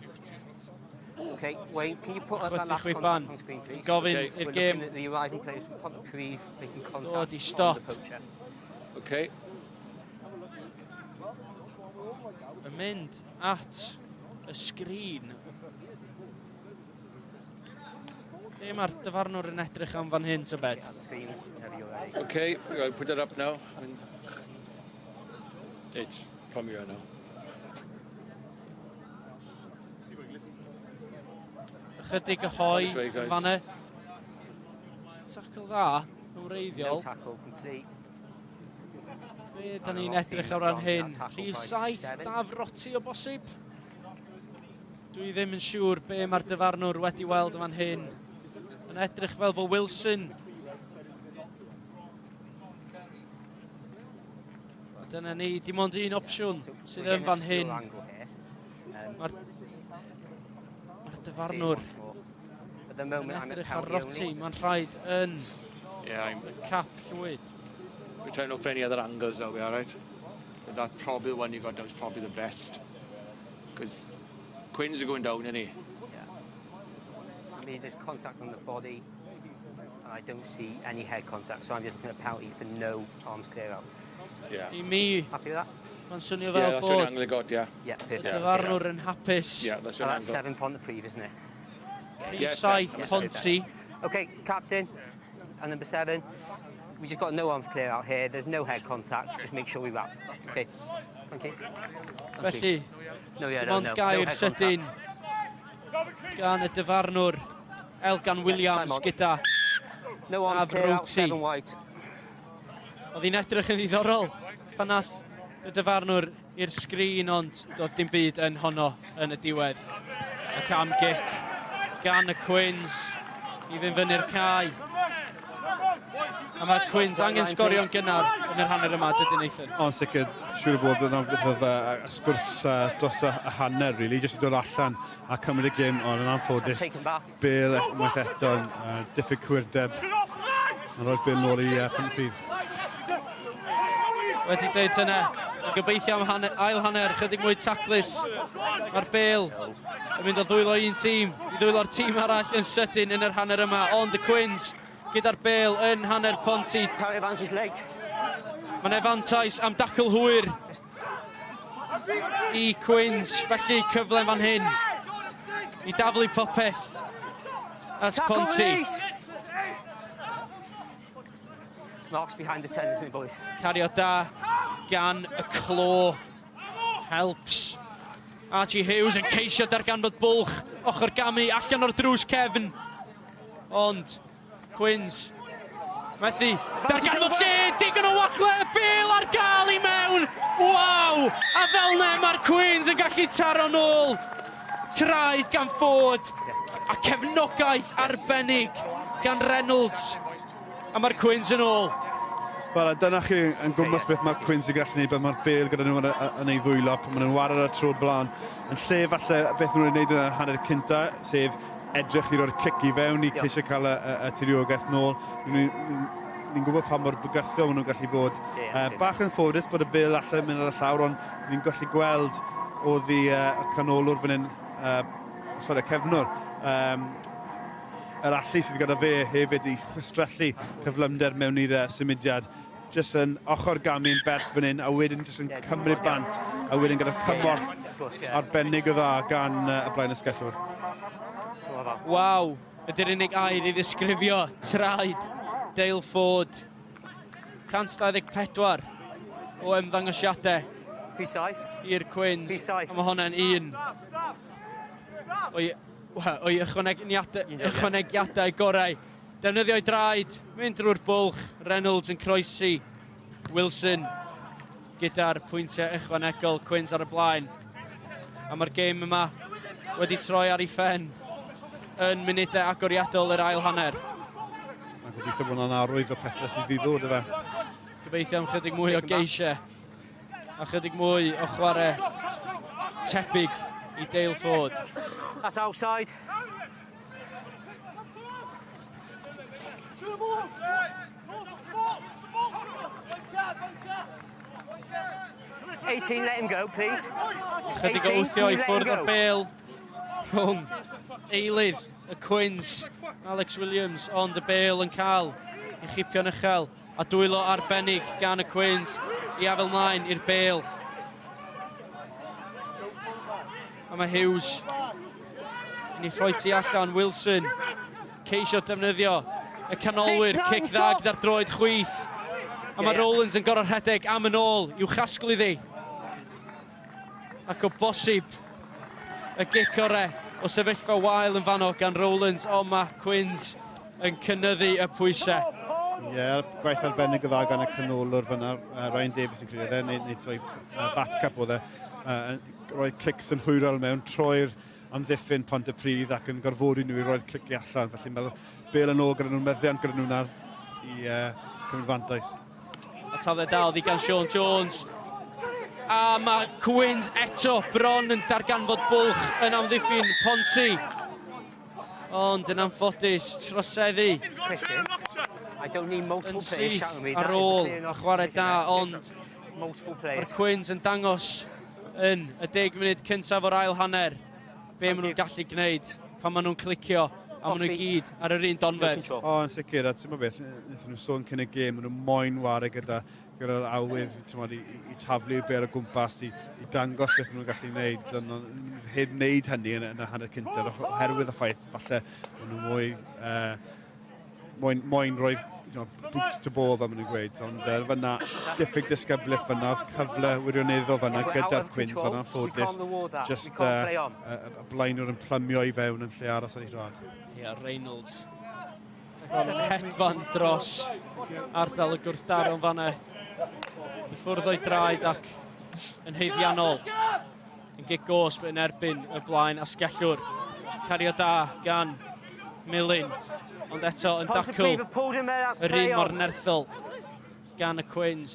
Okay, Wayne, can you put up that last Chwythu contact on screen, please? Gofyn Okay. i'r We're gêm looking at the arriving players from Pontypridd making contact Dod i on stop. the poacher. Okay. Yn mynd at y sgrin. Be mae'r dyfarnwr yn edrych am fan hyn, tybed? Screen, whenever you're ready. Okay, we're going to put it up now. And it's from here now. Ychydig o hoi This way, guys. fanna. Tackle dda, yn wreiddiol. No tackle, complete. Be da ni'n edrych ar ran hyn? Rhif 7, Daf Roti o bosib? Dwi ddim yn siŵr be mae'r dyfarnwr wedi weld yn fan hyn. Yn edrych fel bod Wilson. A dyna ni, dim ond un opsiwn sydd yn fan hyn. Mae'r dyfarnwr yn edrych ar Roti, mae'n rhaid yn Yeah, I'm y cap llwyd. We're trying to look for any other angles now, we all right? But that probably the one you got down is probably the best. Because Quins are going down, isn't he? Yeah. I mean, there's contact on the body. And I don't see any head contact, so I'm just looking at penalty for no arms clear out. Yeah. I mi... Happy with that? Mae'n swnio fel Yeah, that's bod... the angle they got, yeah. Yeah, perfect. Y dyfarnwr yn hapus. Yeah, that's And your that's angle. 7 Pontypridd, isn't it? Rhif 7, Ponty. Okay, captain, and number 7. We just got no arms clear out here. There's no head contact. Just make sure we wrap. Okay. Thank you. Thank you. Felly, No, yeah, dim no, ond no. No gair head sydyn contact. gan y dyfarnwr Elgan Williams time on. gyda No arms clear out, Avrwti. 7 white. Oedd hi'n edrych yn ddiddorol pan nath y dyfarnwr i'r sgrin, ond doedd dim byd yn honno yn y diwedd. Y cam gic gan y Quins i fynd fyny'r cae. A mae'r Quins angen sgorio'n gynnar yn yr hanner yma, dydyn Nathan? Ond sicr, siŵr o fod yna beth oedd sgwrs dros y hanner, really, jyst i dod allan a cymryd y gêm, ond yn anffodus, Taken back. Bale unwaith eto, diffyg cywirdeb, yn rhoi'r bêl nôl i Pontypridd. Wedi dweud hynna, yn gobeithio am hanner, ail hanner, chydig mwy taclus. Mae'r bêl yn mynd o ddwylo un tîm i ddwylo'r tîm arall yn sydyn yn yr hanner yma, ond y Quins gyda'r bêl yn hanner Ponty. Power advantage late. Mae'n efantais am dacl hwyr i Quins, felly cyfle fan hyn i daflu popeth at Tackle Ponty. release. Marks behind the 10, isn't it, boys? Cario da gan y clo. Helps. Archie Hughes yn ceisio darganfod bwlch. Ochr gamu allan o'r drws cefn. Ond Quins methu darganfod lle, digon o wagle, y bêl ar gael i mewn. Waw! A fel 'na mae'r Quins yn gallu taro nôl. Traed gan Ford a cefnogaeth arbennig gan Reynolds. A mae'r Quins yn ôl. Wel, a dyna chi yn gwmpas beth mae'r Quins yn gallu gwneud, beth mae'r bêl gyda nhw yn ei ddwylo, pan maen nhw'n ware ar y troed blaen. Yn lle falle beth nhw'n gwneud yn y hanner cynta, sef edrych i roi'r cic i fewn i ceisio cael y tiriogaeth nôl. Ni'n gwybod pa mor bygythiol maen nhw'n gallu bod. Bach yn ffodus bod y bêl allan mynd ar y llawr, ond ni'n gallu gweld oedd y canolwr fan hyn, sorry, y cefnwr, yr allu sydd gyda fe hefyd i chwistrellu cyflymder mewn i'r symudiad. Jyst yn ochr gamu'n bell fan hyn, a wedyn jyst yn cymryd bant, a wedyn gyda chymorth arbennig o dda gan y blaen ysgellwr. Waw, ydy'r unig air i ddisgrifio traed Dale Ford. 124 o ymddangosiadau i'r Quins. A mae hwnna'n un o'i ychwanegiadau gorau. Defnyddio'i draed, mynd drwy'r bwlch, Reynolds yn croesi, Wilson gyda'r pwyntiau ychwanegol, Quins ar y blaen. A mae'r gêm yma wedi troi ar ei phen yn munudau agoriadol yr ail hanner. Mae'n gobeithio bod hwnna'n arwydd o pethau sydd i ddod, efe. Gobeithio am chydig mwy o geisiau a chydig mwy o chwarae tebyg i Dale Ford. That's outside. 18, let him go, please. Chydig o wthio i ffwrdd o'r bêl rhwng eilydd y Quins, Alex Williams, ond y bêl yn cael ei chipio'n uchel a dwylo arbennig gan y Quins i afel mlaen i'r bêl. A mae Hughes yn ei throi tu allan, Wilson ceisio defnyddio y canolwyr, cic dda gyda'r droed chwith. A mae Rowlands yn gorfod rhedeg am yn ôl i'w chasglu ddi. Ac o bosib y gic orau o sefyllfa wael yn fanno gan Rowlands, ond mae Quins yn cynyddu y pwysau. Ie, yeah, gwaith arbennig o dda gan y canolwr fyna, Ryan Davies yn credu, neu sorry, Batcap oedd e, rhoi cic synhwyrol mewn, troi'r amddiffyn Pontypridd ac yn gorfodi nhw i roi'r cic i allan. Felly mae'r bêl yn ôl gyda nhw'n meddiant gyda nhw nawr i cymryd fantais. A tafle dal ddi gan Sean Jones. A mae Quins eto bron yn darganfod bwlch yn amddiffyn Ponty. Ond yn anffodus, troseddu. Christian, I don't need multiple players shouting me. Ar ôl chwarae da, ond Mae'r Cwins yn dangos yn y 10 munud cyntaf o'r ail hanner be maen nhw'n gallu gwneud pan maen nhw'n clicio a maen nhw gyd ar yr un donfedd. O, yn sicr, a ti'n meddwl beth, wnaethon nhw sôn cyn y gêm, maen nhw moyn ware gyda'r awydd mod, i taflu'r bêl o gwmpas, i dangos beth maen nhw'n gallu gwneud. Ond heb wneud hynny yn y hanner cyntaf, oherwydd y ffaith, falle, maen nhw mwy moyn rhoi boots to ball, fel maen nhw'n gweud. Ond fyna, diffyg disgyblaeth fyna, cyfle wirioneddol fyna gyda'r Cwins yn anffodus. Just y blaenwr yn plymio i fewn yn lle aros ar ei draed. Ie, yeah, Reynolds. Hedfan dros ardal y gwrthdaro'n fanna. I ffwrdd o'i draed ac yn haeddiannol. Yn gic gosb yn erbyn y blaen asgellwr. Cario da gan Millen. Ond eto yn dacl yr un mor nerthol gan y Cwins.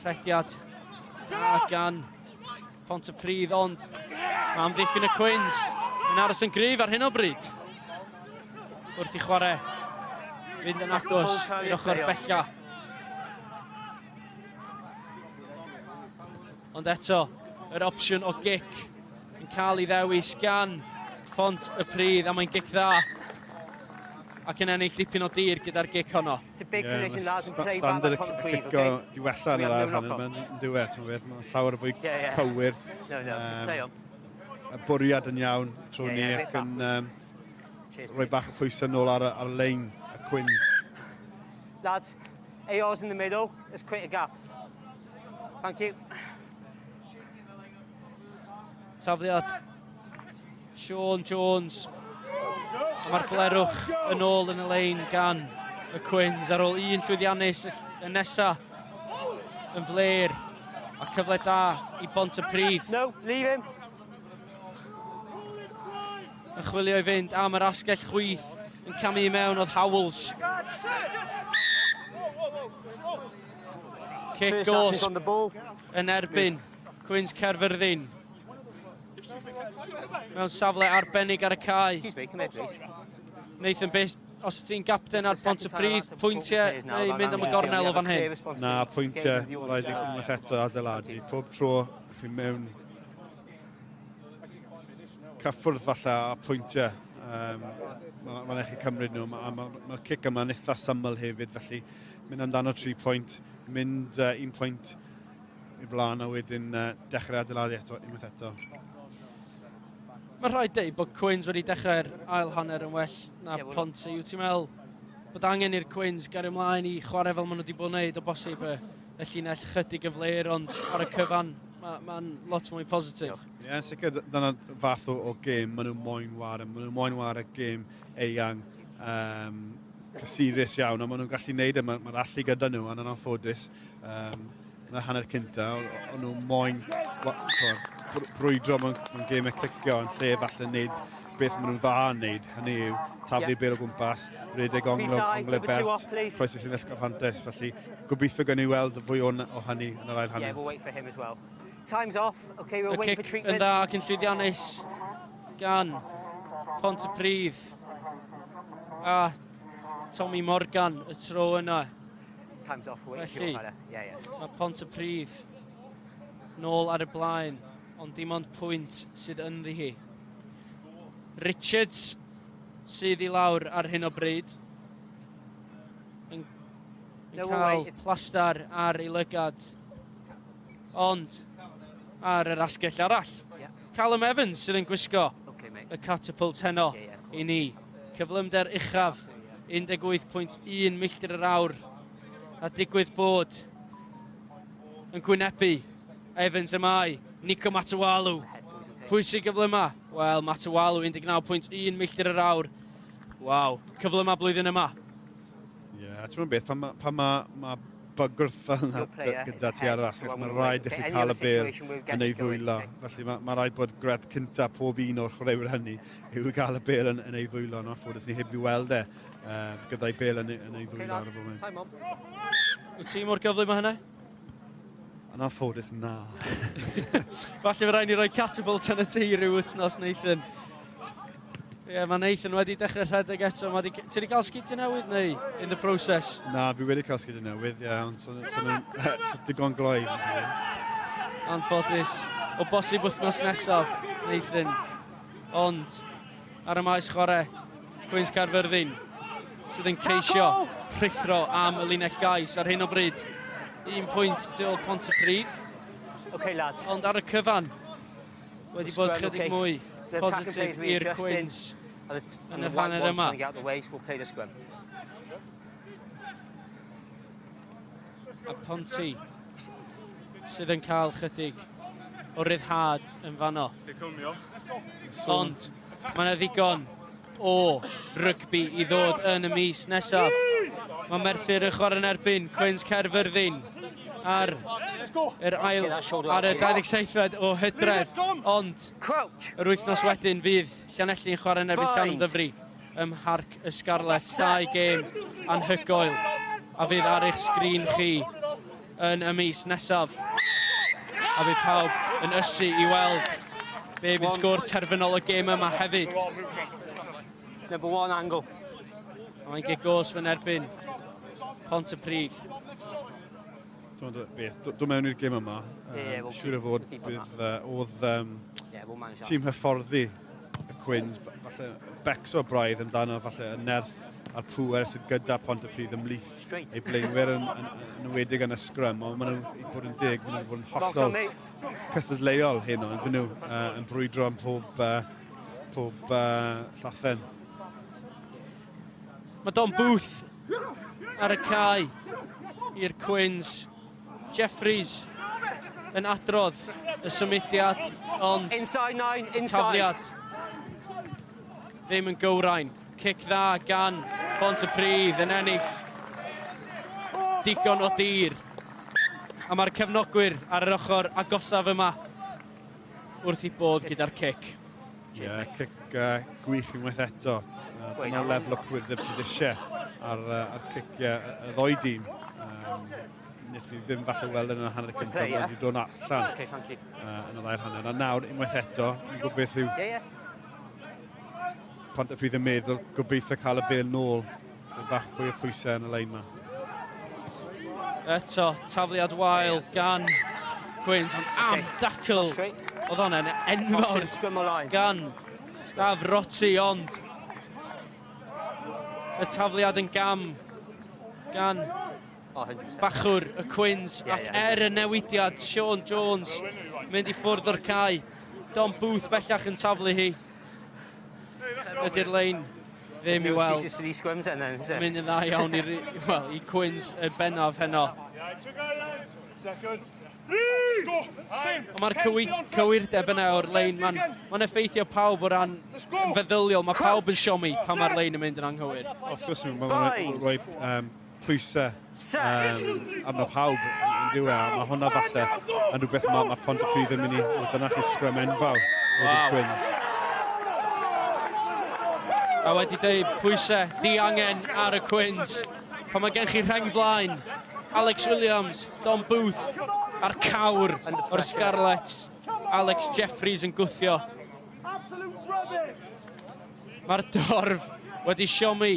Rhediad a gan Pontypridd, ond mae amddiffyn y Cwins yn aros yn gryf ar hyn o bryd. Wrth i chwarae fynd yn agos i'r ochr bella. Ond eto, yr opsiwn o gic yn cael ei ddewis gan Pontypridd, a mae'n gic dda. Ac yn ennill dipyn o dir gyda'r gic honno. It's a big collision, lads, and play back Standard y Pontypridd, cico okay? di wella yn yr ail hanner, mae'n diwedd, mae'n llawer o fwy cywir. No, play on. Y bwriad yn iawn trwy ni ac yn rhoi bach o pwysau nôl ar lein y Cwins. Lads, AR's in the middle, let's create a gap. Thank you. Tafliad Sean Jones. A mae'r blerwch yn ôl yn y lein gan y Cwins ar ôl un llwyddiannus, y nesa yn fler a cyfle da i Bontypridd. No, leave him. Yn chwilio i fynd am yr asgell chwith, yn camu i mewn oedd Howells. Cic gosb yn erbyn Cwins Caerfyrddin. Mewn safle arbennig ar y cae. Excuse me, come here, please. Nathan Biss, os ti'n gapten ar Pontypridd, pwyntiau neu mynd am y gornel o fan hyn? Na, pwyntiau, rhaid i unwaith eto adeiladu. Pob tro chi mewn cyffwrdd falle a pwyntiau, mae'n eich cymryd nhw. Mae'r cic yma'n eitha syml hefyd, felly mynd amdano 3 pwynt, mynd 1 pwynt i blaen a wedyn dechrau adeiladu eto, unwaith eto. Mae rhaid deud bod Cwins wedi dechrau'r ail hanner yn well na Ponty. Wyt ti'n meddwl bod angen i'r Cwins gario ymlaen i chwarae fel maen nhw wedi bod yn wneud o bosib y llinell chydig y fler, ond ar y cyfan mae'n lot mwy positif. Ie, yeah, sicr dyna fath o gêm maen nhw moyn ware. Maen nhw moyn ware gêm eang, cysurus iawn, a maen nhw'n gallu wneud e, mae'r allu gyda nhw, yn anffodus. Yn y hanner cynta, o'n nhw moyn brwydro mewn gêm y cicio yn lle falle wneud beth maen nhw'n dda yn wneud, hynny yw taflu bêl o gwmpas, rhedeg ongle bert, croesi llinell gyfantes, felly gobeithio gan i weld fwy o hynny yn yr ail hanner. Yeah, we'll wait for him as well. Time's off, okay, we'll wait for treatment. Y cic yn dda ac yn llwyddiannus gan Pontypridd a Tommy Morgan y tro yna. Time's off, we'll wait for Felly, you, mae Pontypridd nôl ar y blaen, ond dim ond pwynt sydd ynddi hi. Richards sydd i lawr ar hyn o bryd. Yn cael plastar ar ei lygad, ond ar yr asgell arall. Callum Evans sydd yn gwisgo y catapult heno i ni. Cyflymder uchaf, 18.1 milltir yr awr. A digwydd bod yn gwynebu Evans y mae, Nico Matawalu. Pwy sy'n gyflyma? Wel, Matawalu, 19.1 milltir yr awr. Waw, cyflyma blwyddyn yma. Ie, yeah, ti'n meddwl beth, pan ma bygwrth fel yna gyda ti ar yr asgell, mae'n rhaid i chi cael y bêl yn ei ddwylo. Felly mae rhaid bod greddf cynta pob un o'r chwaraewyr hynny yw i gael y bêl yn ei ddwylo. Yn anffodus ni heb i weld e gyda'i bêl yn ei ddwylo ar y foment. Wyt ti mor gyflym â hynny? Yn anffodus, na. Falle fe rhaid ni roi catapult yn y tŷ rhyw wythnos, Nathan. Ie, yeah, mae Nathan wedi dechrau rhedeg eto. Mae di, ti wedi cael sgidiau newydd neu in the process? Na, fi wedi cael sgidiau newydd, ie, ond so, so nhw'n digon gloi. Anffodus. O bosib wythnos nesaf, Nathan. Ond, ar y maes chwarae, Cwins Caerfyrddin, sydd yn ceisio rhuthro am y linell gais ar hyn o bryd. Un pwynt tu ôl Pontypridd. Okay, lads. Ond ar y cyfan, wedi bod chydig mwy positif i'r Cwins yn yr hanner yma. A Ponty sydd yn cael chydig o ryddhad yn fanno. Ond mae yna ddigon o rygbi i ddod yn y mis nesaf. Mae Merthyr yn chwarae yn erbyn Cwins Caerfyrddin ar yr ail ar y 27fed o Hydref. Ond yr wythnos wedyn fydd Llanelli'n chwarae yn erbyn Llanymddyfri ym Mharc y Scarlets. Dau gêm anhygoel a fydd ar eich sgrin chi yn y mis nesaf. A fydd pawb yn ysu i weld be fydd sgôr terfynol y gêm yma hefyd. Number one angle. Mae'n gic gosb yn erbyn Pontypridd. Beth, dod mewn i'r gêm yma, siŵr o fod bydd, oedd tîm hyfforddi y Cwins, falle becso braidd amdano, falle y nerth a'r pŵer sydd gyda Pontypridd ymhlith ei blaenwyr yn enwedig yn y sgrym, ond maen nhw, i bod yn deg, maen nhw'n bod yn hollol cystadleuol heno, yn nhw, yn brwydro am pob, pob llathen. Mae Dom Booth ar y cae i'r Cwins. Jeffries yn adrodd y symudiad, ond inside nine, inside. Tafliad ddim yn gywrain. Cic dda gan Pontypridd yn ennill digon o dir. A mae'r cefnogwyr ar yr ochr agosaf yma wrth i bod gyda'r cic. Ie, yeah, cic gwych unwaith eto. Dyna'r lefel o cywirdeb sydd eisiau ar, ar ciciau y ddoi dîm. Wnaethon ni ddim falle weld yn y hanner cyntaf, yeah. Wedi dod allan okay, thank you. Yn y ddau'r hanner. A nawr, unwaith eto, yn gobeith yw Pontypridd yn meddwl, gobeithio cael y bêl nôl yn fach fwy o phwysau yn y lein yma. Eto, tafliad wael gan Cwins, ond am dacl oedd hwnna'n enfawr gan Daf Roti, ond y tafliad yn gam gan bachwr y Cwins, ac er y newidiad, Sean Jones mynd i ffwrdd o'r cae. Dom Booth bellach yn taflu hi. Ydy'r lein ddim i weld. Mynd yn dda iawn i'r, well, i Cwins y bennaf heno. Ond mae'r cywirdeb yna o'r lein, mae'n ma effeithio pawb o ran feddyliol. Mae pawb yn siomi pan mae'r lein yn mynd yn anghywir. Wrth gwrs, mae'n rhoi pwysau arno pawb yn diwedd. Mae hwnna falle yn rhywbeth mae ma Pontypridd yn mynd i... Dyna chi sgrym enfawr o'r Cwins. A wedi dweud pwysau diangen ar y Cwins. Pan mae gen chi rheng flaen, Alex Williams, Dom Booth a'r cawr o'r Scarlets, Alex Jeffries yn gwthio. Mae'r dorf wedi siomi.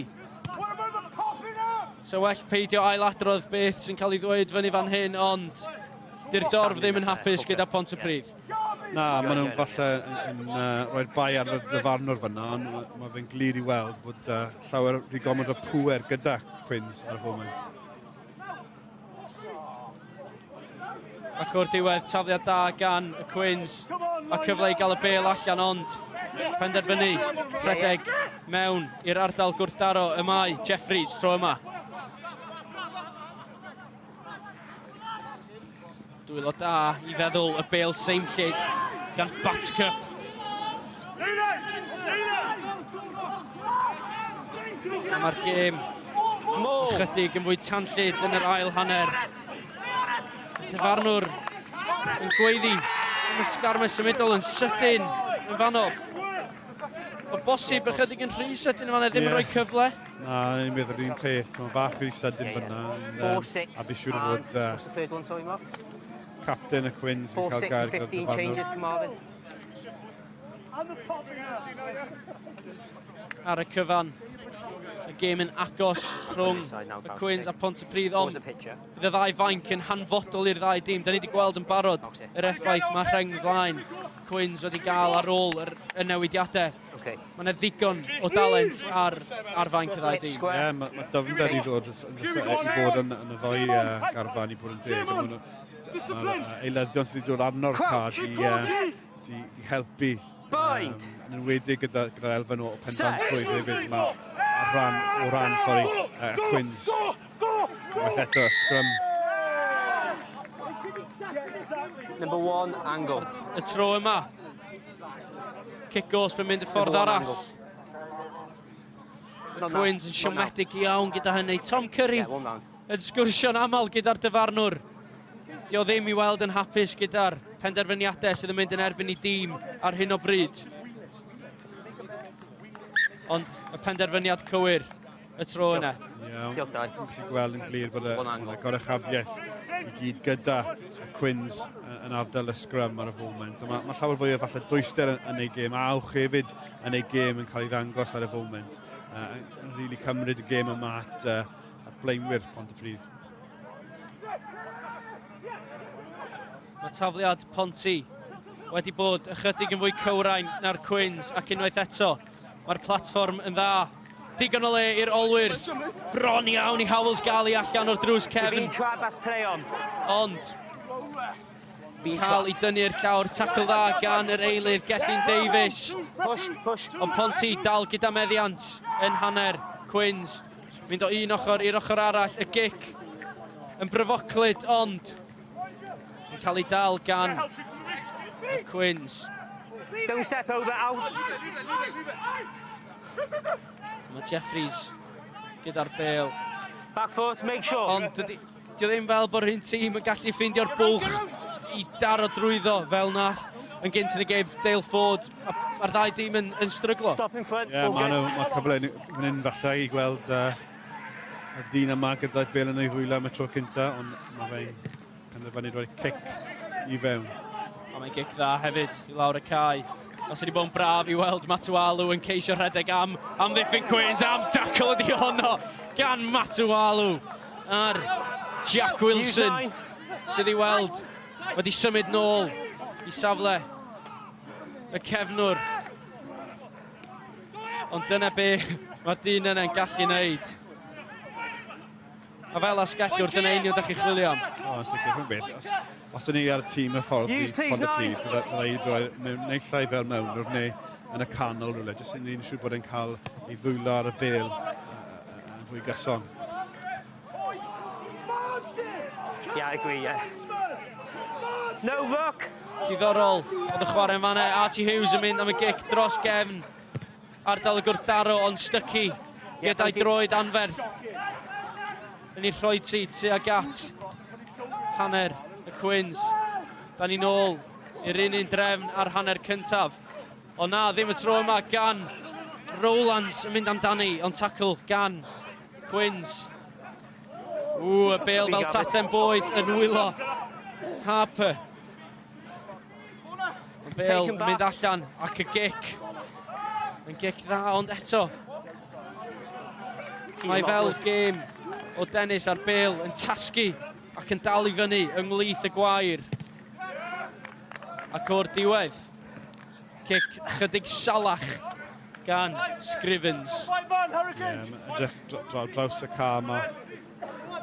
So well peidio ailadrodd beth sy'n cael ei ddweud fyny fan hyn, ond dy'r dorf ddim yn hapus gyda Pontypridd. Na, maen nhw'n falle yn rhoi'r bai ar y dyfarnwr fyna, ond mae ma fe'n glir i weld bod llawer rhy gormod o pŵer gyda Cwins ar y foment. Ac o'r diwedd, tafliad da gan y Cwins, a cyfle i gael y bêl allan, ond penderfynu rhedeg mewn i'r ardal gwrthdaro y mae Jeffries tro yma. Dwylo da i feddwl y bêl seimllyd gan Batcup. A mae'r gêm ychydig yn fwy tanllyd yn yr ail hanner. Dyfarnwr yn gweiddi yn y sgarmes symudol yn sydyn yn fanno. O bosib ychydig yn rhy sydyn yn fanno, ddim yn rhoi cyfle. Na, ni'n meddwl yr un peth, mae'n fach rhy sydyn fyna. 4-6. A fi siŵr o fod What's the third one, sorry, Mark? captain y Cwins yn cael 4-6 gair and 15 changes, Carmarthen. Ar y cyfan, y gêm yn agos rhwng y Cwins a Pontypridd, ond bydd y ddau fainc yn hanfodol i'r ddau dîm. Da ni wedi gweld yn barod yr effaith mae rheng flaen Cwins wedi gael ar ôl y newidiadau. Okay. Mae yna ddigon o dalent ar fainc y ddau dîm. Ie, yeah, mae dyfnder i ddod i fod yn y ddau garfan i bod yn deg. Mae'r eilyddion sydd wedi dod arno'r cad i helpu. Bind! Yn enwedig gyda'r elfen o pendantrwydd hefyd. Mae o ran, sorry, Cwins. Unwaith eto, sgrym. Number 1, angle. Y tro yma. Cic gosb yn mynd y ffordd arall. Y Cwins yn siomedig iawn gyda hynny. Tom Curry yn sgwrsio'n aml gyda'r dyfarnwr. Di o ddim i weld yn hapus gyda'r penderfyniadau sydd yn mynd yn erbyn i dîm ar hyn o bryd. Ond y penderfyniad cywir y tro yna. Iawn, dwi'n gallu gweld yn glir bod y goruchafiaeth i gyd gyda y Cwins yn ardal y sgrym ar y foment. Mae llawer fwy o falle dwyster yn ei gêm, a awch hefyd yn ei gêm yn cael ei ddangos ar y foment. Yn rili cymryd y gêm yma at blaenwyr Pontypridd. Mae tafliad Ponty wedi bod ychydig yn fwy cywrain na'r Cwins, ac unwaith eto mae'r platfform yn dda. Digon o le i'r olwyr. Bron iawn i Howells gael ei allan o'r drws cefn. Ond cael ei dynnu'r llawr, tackle dda gan yr eilydd Gethin Davies. Ond Ponty dal gyda meddiant yn hanner Cwins. Mynd o un ochr i'r ochr arall, y gic yn bryfoclyd, ond yn cael ei dal gan y Cwins. Don't step over, out. Mae Jeffries gyda'r bêl. Back foot, make sure. Ond dydy ddim fel bod rhywun tîm yn gallu ffeindio'r bwlch i daro drwyddo fel na yn gynt yn y gêm Dale Ford. Mae'r ddau dîm yn stryglo. Stop in front. Ie, mae cyfle fan hyn falle i gweld y dyn yma gyda'r bêl yn ei ddwylo am y tro cynta, ond mae fe'n penderfynu rhoi cic i fewn. A mae'n gic dda hefyd i lawr y cae. Os ydi bod yn braf i weld Matualu yn ceisio rhedeg am amddiffyn Cwins, am dacl ydi honno gan Matualu ar Jack Wilson, sydd i weld wedi symud nôl i safle y cefnwr. Ond dyna be mae'r dyn yna'n gallu wneud. A fel asgellwr, dyna union ydych chi'n chwilio am. O, yn sicr, rhywun beth. Os dyn ni ar y tîm y ffordd i Pontypridd, bydda i droi naill ai fel mewnwr neu yn y canol rhywle, jyst i ni'n siŵr bod e'n cael ei ddwylo ar y bêl yn fwy gyson. Yeah, I agree, yeah. No ruck! Diddorol, oedd y chwarae yn fanna. Archie Hughes yn mynd am y gic dros gefn. Ardal y gwrthdaro, ond stycu gyda'i droed anferth. Yn ei rhoi ti tuag at hanner y Cwins. Da ni nôl i'r un drefn ar hanner cyntaf. Ond na, ddim y tro yma gan Rowlands yn mynd amdani, ond tackle gan Cwins. Ww, y bêl fel taten boed yn wylo Harper. Y bêl yn mynd allan ac y gic. Yn gic dda, ond eto. Mae fel gêm o Dennis a'r bêl yn tasgu ac yn dal i fyny ymhlith y gwair. Ac o'r diwedd, cic chydig salach gan Scrivens. Ie, edrych draws y ca yma.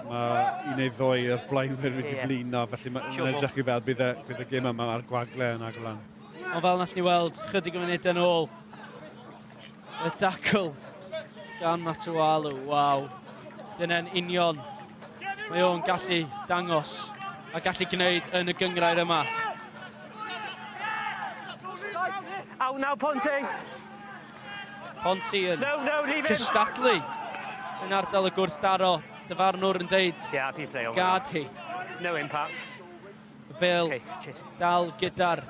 Mae un neu ddoi o'r blaenwyr wedi blino, felly mae'n edrych i fel bydd y gêm yma ar gwagle yn agor lan. Ond fel nath ni weld chydig o munudau yn ôl, y dacl gan Matualu, waw. Dyna'n union mae o'n gallu dangos a gallu gwneud yn y gynghrair yma. Out now, Ponty. Ponty yn cystadlu yn ardal y gwrthdaro. Dyfarnwr yn deud, gad hi. No impact. Y bêl dal gyda'r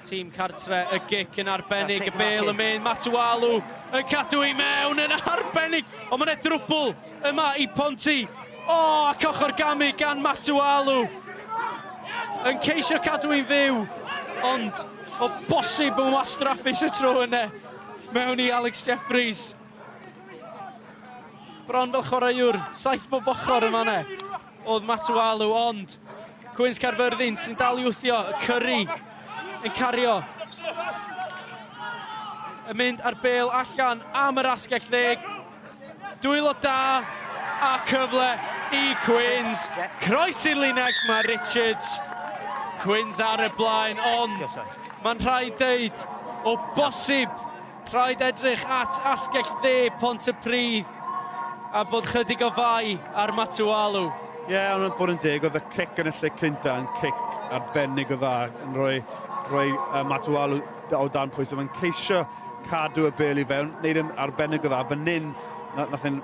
tîm cartre, y gic yn arbennig, y bêl yn mynd, Matualu yn cadw i mewn yn arbennig, ond mae'n drwbl yma i Ponty. O, ac ochr gamu gan Matualu. Yn ceisio cadw i'n fyw, ond O bosib yn wastraffus y tro yna mewn i Alex Jeffries. Bron fel chwaraewr, 7 bob ochr yma ne. Oedd Matualu, ond Cwins Caerfyrddin sy'n dal i wthio, Curry yn cario. Yn mynd ar bêl allan am yr asgell ddeg. Dwylo da a cyfle i Cwins. Croes i'r linell mae Richards. Cwins ar y blaen, ond mae'n rhaid deud, o bosib, rhaid edrych at asgell dde Pontypridd a bod chydig o fai ar Matualu. Ie, yeah, ond bod yn deg, oedd y cic yn y lle cynta yn cic arbennig o dda, yn rhoi Matualu o dan pwysau. Mae'n ceisio cadw y bêl i fewn, wneud yn arbennig o dda. Fan hyn, nath e'n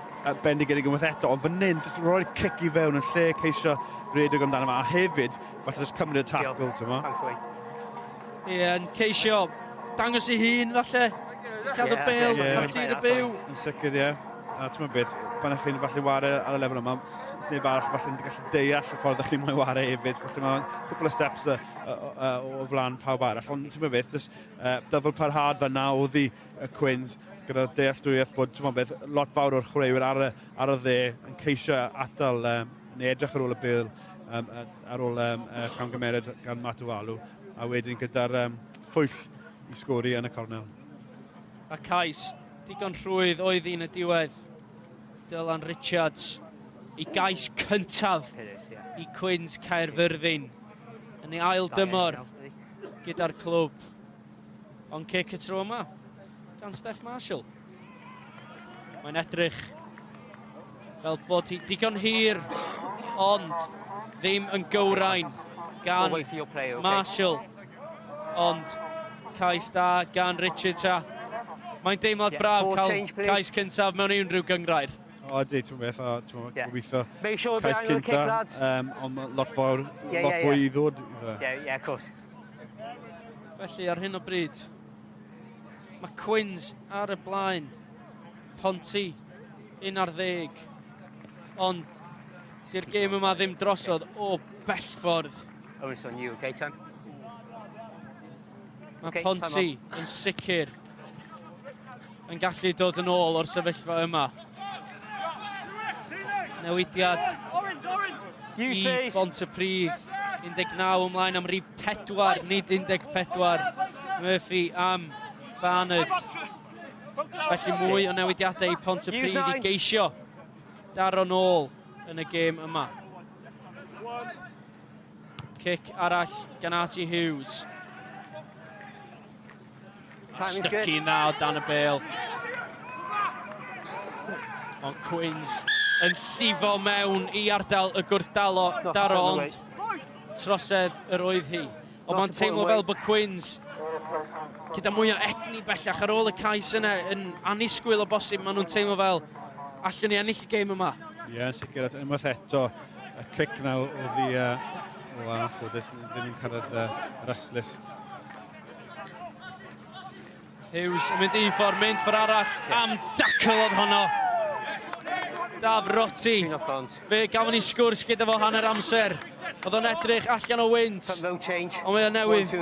bendigedig unwaith eto, ond fan hyn, jyst rhoi'r cic i fewn yn lle ceisio redeg amdano fo, a hefyd, falle jyst cymryd y tackle, ti'n mo? Ie, yn ceisio dangos ei hun, falle. Cadw bêl, yeah, y byw. Yn sicr, ie. A ti'n beth, pan ych chi'n falle ware ar y lefel yma, neb arall falle'n gallu deall y ffordd ych chi'n moyn ware hefyd. Falle mae cwpl o steps o flaen pawb arall. Ond ti'n beth, dyfal parhad fan'na oedd i y Cwins gyda'r dealltwriaeth bod, ti'n beth, lot fawr o'r chwaraewyr ar y dde yn ceisio atal neu edrych ar ôl y bêl ar ôl camgymeriad gan Matualu, a wedyn gyda'r phwyll i sgori yn y cornel. A cais digon rhwydd oedd un y diwedd. Dylan Richards i gais cyntaf i Cwins Caerfyrddin yn ei ail dymor gyda'r clwb. Ond cic y tro yma gan Steph Marshall. Mae'n edrych fel bod hi digon hir, ond ddim yn gywrain gan Marshall. Ond cais da gan Richards a mae'n deimlad braf cael cais cyntaf mewn unrhyw gynghrair. O, di, ti'n beth, o, ti'n gobeithio cais cyntaf, ond lot fawr, lot fwy i ddod. Ie, ie, of course. Felly, ar hyn o bryd, mae Cwins ar y blaen, Ponty, 11, ond sy'r gêm yma ddim drosodd o bell ffordd. Oh, it's on you, okay, Tan? Mae Ponty yn sicr yn gallu dod yn ôl o'r sefyllfa yma. Newidiad i Bontypridd, 19 ymlaen am rif 4, nid 14. Murphy am Barnard. Felly mwy o newidiadau i Pontypridd i geisio daro nôl yn y gêm yma. Cic arall gan Archie Hughes. Stucky now dan y bêl. Ond Cwins yn llifo mewn i ardal y gwrthdalo daro, ond trosedd yr oedd hi. Ond mae'n teimlo fel bod Cwins gyda mwy o egni bellach ar ôl y cais yna yn annisgwyl o bosib, maen nhw'n teimlo fel allwn ni ennill y gêm yma. Ie, yeah, sicr, unwaith eto, y cic na oedd i, o, anffodus, ddim yn cyrraedd yr ystlys. Hughes yn mynd un ffordd, mynd ffordd arall, am dacl oedd honno. Daf Rotti. Fe gafon ni sgwrs gyda fo hanner amser. Oedd o'n edrych allan o wynt. Ond mae o newydd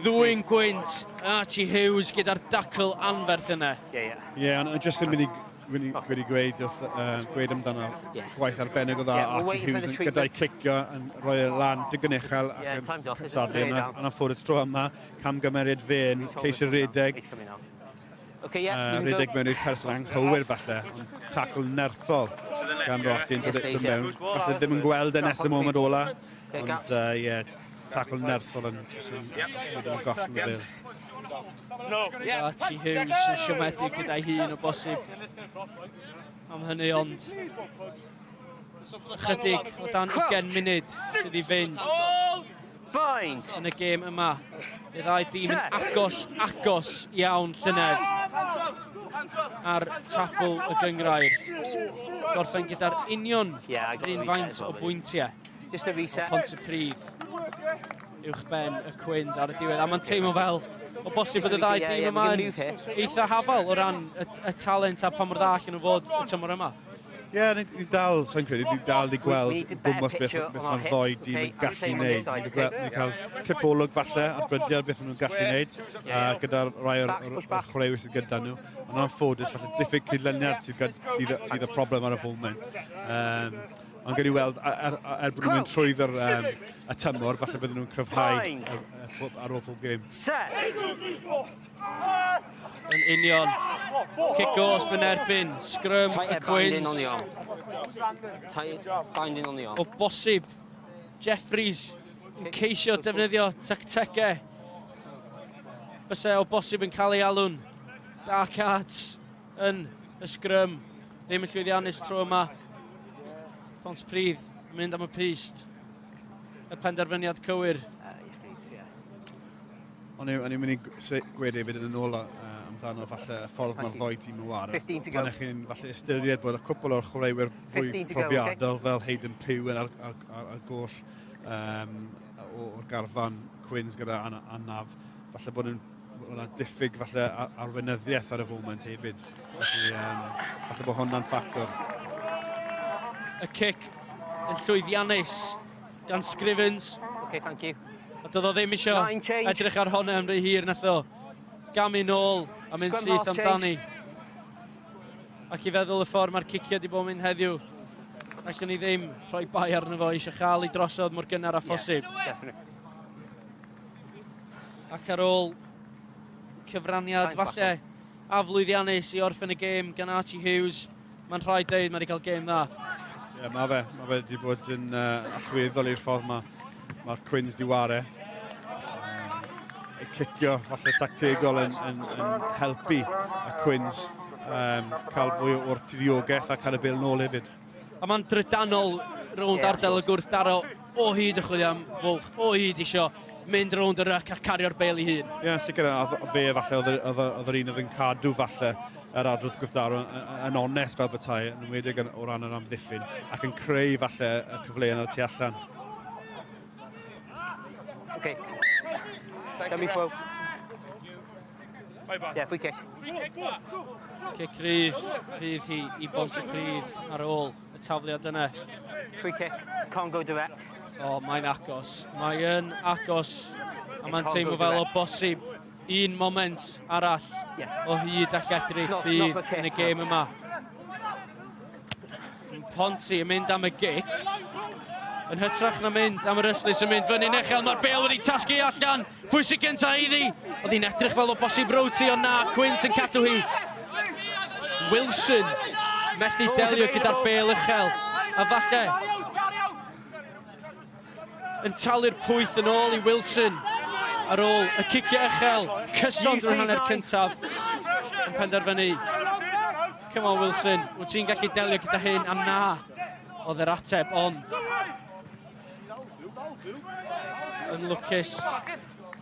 ddwyn gwynt. Archie Hughes gyda'r dacl anferth yna. Ie, ond jyst yn mynd i gweud amdano gwaith arbennig o dda Archie Hughes gyda'i cicio yn rhoi e lan digon uchel ac yn cysadlu yna. Yn anffodus tro yma, camgymeriad fe yn ceisio redeg. Redeg mewn i'r person anghywir falle, ond tacl nerthol gan Rotti yn dod mewn. Falle ddim yn gweld e nes y moment ola, ond ie, tacl nerthol yn gollwng y bêl. Archie Hughes yn siomedig gyda'i hun o bosib am hynny, ond chydig o dan 20 munud sydd i fynd yn y gêm yma. Y ddau dîm yn agos iawn llynedd ar tabl y gynghrair. Gorffen gyda'r union yr un faint o bwyntiau. Pontypridd uwch ben y Cwins ar y diwedd. A mae'n teimlo fel o bosib bod y ddau dîm yma yn eitha hafal o ran y talent a pa mor dda allan nhw fod y tymor yma. Ie, ni dal, sa'n credu, ni dal i gweld gwmws beth mae'r ddoi dîm yn gallu wneud. Ni'n cael cipolwg falle ar brydiau beth maen nhw'n gallu wneud, gyda rai o'r chwaraewyr sydd gyda nhw. Ond anffodus, falle diffyg cydlyniad sydd y problem ar y foment. Ond gen i weld, er bod nhw'n mynd trwyddo'r y tymor, falle bydden nhw'n cryfhau ar ôl pob gêm. Yn union. Cic gosb yn erbyn sgrym y Cwins. O bosib, Jeffries yn ceisio defnyddio tactegau. Byse o bosib yn cael ei alw'n dark arts yn y sgrym. Ddim yn llwyddiannus tro yma. Pontypridd yn mynd am y pyst. Y penderfyniad cywir. O'n i'n mynd i gweud hefyd yn ôl amdano falle y ffordd mae'r ddoi tîm yn ware. Pan ych chi'n falle ystyried bod y cwpl o'r chwaraewyr fwy profiadol fel Hayden Pugh yn ar goll o'r garfan Cwins gyda anaf, falle bod yna diffyg falle arweinyddiaeth ar y foment hefyd. Felly, falle bod hwnna'n ffactor. Y cic yn llwyddiannus gan Scrivens. Okay, thank you. A doedd o ddim eisiau edrych ar hwnna am rhy hir, nath o gamu nôl a mynd syth amdani. Ac i feddwl y ffordd mae'r cicio wedi bod yn mynd heddiw, allwn ni ddim rhoi bai arno fo, eisiau chael ei drosodd mor gynnar â phosib. Yeah, ac ar ôl cyfraniad falle aflwyddiannus i orffen y gêm gan Archie Hughes, mae'n rhaid deud mae wedi cael gêm dda. Ie, yeah, mae fe wedi bod yn allweddol i'r ffordd mae'r Cwins di ware. Y cicio falle tactegol yn helpu y Cwins cael fwy o'r tiriogaeth a cael y bêl nôl hefyd. A mae'n drydanol rownd ardal y gwrthdaro o hyd y chwilio am fwlch, o hyd isio mynd rownd y ryc a cario'r bêl ei hun. Ie, yeah, sicr, a fe falle oedd yr un oedd yn cadw falle yr adrodd gwrthdaro yn onest fel bethau, yn enwedig o ran yr amddiffyn, ac yn creu falle y cyfleoedd ar y tu allan. Okay. Dummy throw. Yeah, free kick. Cic rydd fydd hi i Bontypridd ar ôl y tafliad yna. Free kick, can't go direct. O, mae'n agos. Mae'n agos. A mae'n teimlo fel o bosib un moment arall o hyd ac edrych fydd yn y gêm yma. Ponty yn mynd am y gic. Yn hytrach na mynd am yr ystlys yn mynd fyny'n uchel, mae'r bêl wedi tasgu allan. Pwy sy'n gyntaf iddi? Oedd hi'n edrych fel o bosib Roti, ond na, Cwins yn cadw hi. Wilson methu delio gyda'r bêl uchel, a falle yn talu'r pwyth yn ôl i Wilson ar ôl y cicio uchel, cyson drwy'r hanner cyntaf yn penderfynu. Come on Wilson, wyt ti'n gallu delio gyda hyn? A na, oedd yr ateb, ond yn lwcus.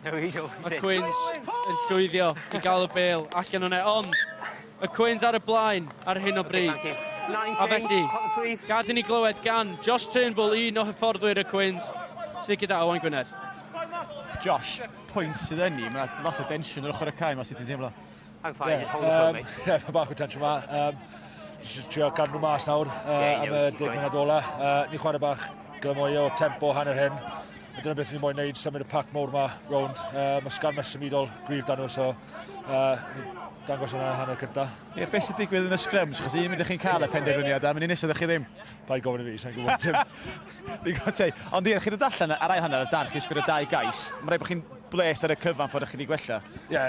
Mae Cwins yn llwyddio i gael y bêl allan o'na, ond y Cwins ar y blaen ar hyn o bryd. A felly, gad i ni glywed gan Josh Turnbull, un o hyfforddwyr y Cwins, sydd gyda Owain Gwynedd. Josh, pwynt sydd yn ni, mae lot o densiwn ar ochr y cae, mae sut ti'n teimlo? I'm fine, just hold the phone, mate. Yeah, mae bach o tensiwn ma. Just trio cadw nhw mas nawr am y 10 munud ola. Ni chwarae bach gyda mwy o tempo hanner hyn. A dyna beth ni moyn wneud, symud y pac mowr ma rownd. Mae sgarmes symudol gryf dan nhw, so dangos yna hanner cynta. Ie, beth sy'n digwydd yn y sgrums? Chos un mynd ych chi'n cael y penderfyniad, a mynd i nesaf ydych chi ddim. Paid gofyn i fi, sa'n gwybod dim. Digon teg. Ond ie, chi'n dod allan ar ail hanner y dan, chi'n sgorio 2 gais. Mae'n rhaid bod chi'n bles ar y cyfan ffordd chi wedi gwella. Ie,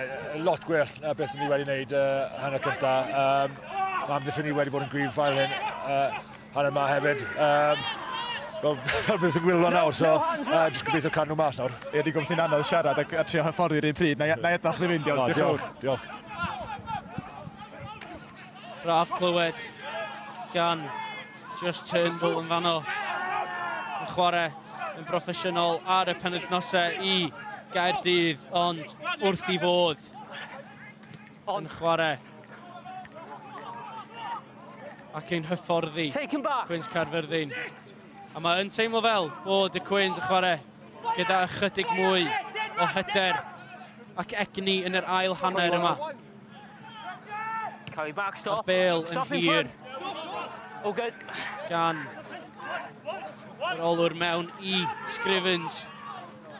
lot gwell na beth ni wedi wneud hanner cynta. Mae amddiffyn ni wedi bod yn gryf fel hyn hanner ma hefyd. Fel beth yn gwylio nawr, so jyst gobeithio cadw nhw mas nawr. Ie, dwi'n gwybod sy'n anodd siarad a trio hyfforddi'r un pryd. Na i adael chdi fynd, iawn. Diolch, diolch. Braf clywed gan Josh Turnbull yn fanno. Yn chwarae yn broffesiynol ar y penwythnosau i Gaerdydd, ond wrth i fod yn chwarae ac yn hyfforddi Cwins Caerfyrddin. A mae yn teimlo fel bod y Cwins yn chwarae gyda ychydig mwy o hyder ac egni yn yr ail hanner yma. Carry back, stop. Y bêl yn hir. All good. Gan yr olwr mewn i Scrivens.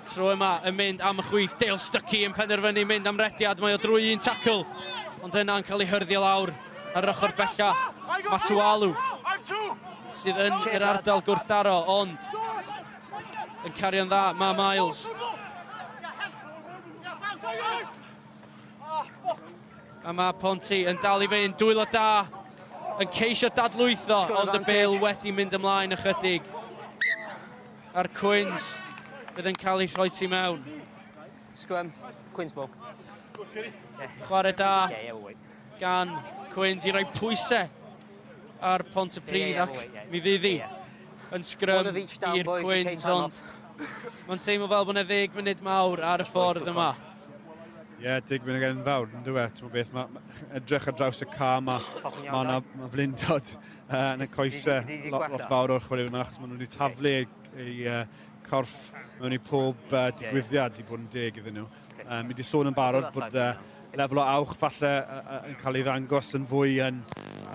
Tro yma yn mynd am y chwith. Dale Stuckey yn penderfynu mynd am rediad. Mae o drwy un tackle. Ond yna'n cael ei hyrddio lawr ar yr ochr bella. Matualu sydd yn yr ardal gwrthdaro, ond yn cario'n dda, mae Miles. A mae Ponty yn dal i fynd, dwylo da, yn ceisio dadlwytho, ond y bêl wedi mynd ymlaen ychydig. A'r Cwins fydd yn cael ei rhoi tu mewn. Scrum, Quins ball. Chwarae da gan Cwins i roi pwysau ar Pontypridd, ac mi fydd hi yn sgrym i'r Cwins, ond mae'n teimlo fel bod yna 10 munud mawr ar y ffordd yma. Ie, yeah, 10 munud enfawr, yn dweud, ti'n beth, mae edrych ar draws y ca, mae yna flindod yn y coesau lot fawr o'r chwaraewyr yma, achos maen nhw wedi taflu eu corff mewn i pob digwyddiad i bod yn deg iddyn nhw. Mi wedi sôn yn barod bod lefel o awch falle yn cael ei ddangos yn fwy yn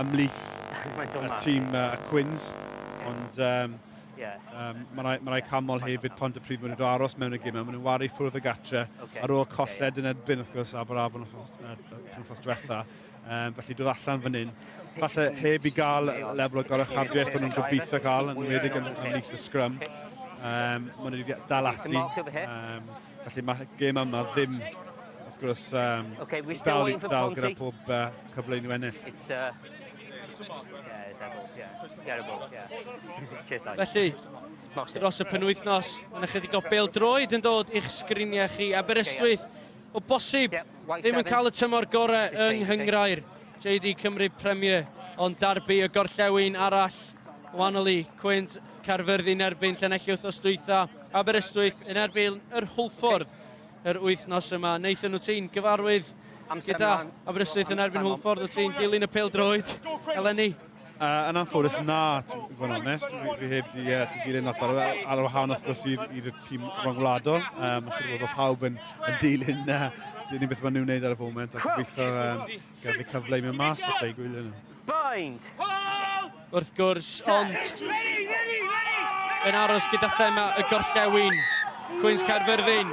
ymhlith y tîm Cwins, ond mae rai canmol hefyd Pontypridd, maen nhw wedi aros mewn y gym, maen nhw'n wario ffwrdd y gatre ar ôl colled yn erbyn, wrth gwrs, Aberafon wythnos diwetha. Felly dod allan fan hyn, falle heb i gael lefel o goruchafiaeth o'n nhw'n gobeithio cael, yn enwedig ymhlith y sgrym. Maen nhw wedi dal ati, felly mae'r gêm yma ddim, wrth gwrs, dal gyda pob cyfle i nhw ennill. Felly, dros y penwythnos, mae'n ychydig o bêl-droed yn dod i'ch sgriniau chi. Aberystwyth, o bosib, ddim yn cael y tymor gorau yng Nghynghrair JD Cymru Premier, ond darbi y gorllewin arall, wahanol i Cwins Caerfyrddin erbyn Llanelli wythnos dwytha, Aberystwyth yn erbyn yr Hwlffordd yr wythnos yma. Nathan, wyt ti'n gyfarwydd gyda Aberystwyth yn erbyn Hwlffordd, wyt ti'n dilyn y pêl-droed eleni? Yn anffodus na, i fod yn onest, fi heb di dilyn lot ar wahân wrth gwrs i'r tîm rhyngwladol. Mae'n siŵr bod pawb yn dilyn beth maen nhw'n wneud ar y foment, a gobeithio gael eu cyfle i mynd mas falle i gwylio nhw. Bind! Wrth gwrs, ond yn aros gyda thema y gorllewin, Cwins Caerfyrddin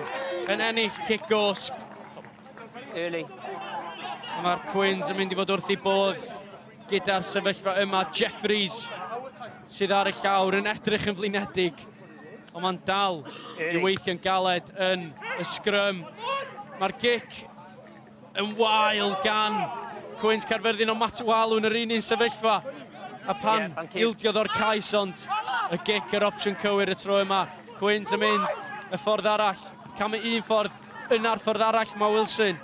yn ennill cic gosb. Early. Mae'r Cwins yn mynd i fod wrth i bodd gyda'r sefyllfa yma. Jeffries sydd ar y llawr yn edrych yn flinedig, ond mae'n dal i weithio'n galed yn y sgrym. Mae'r gic yn wael gan Cwins Caerfyrddin, ond Matualu yn yr un sefyllfa. A pan ildiodd o'r cais, ond y gic yr opsiwn cywir y tro yma. Cwins yn mynd y ffordd arall, camu un ffordd, yna'r ffordd arall mae Wilson.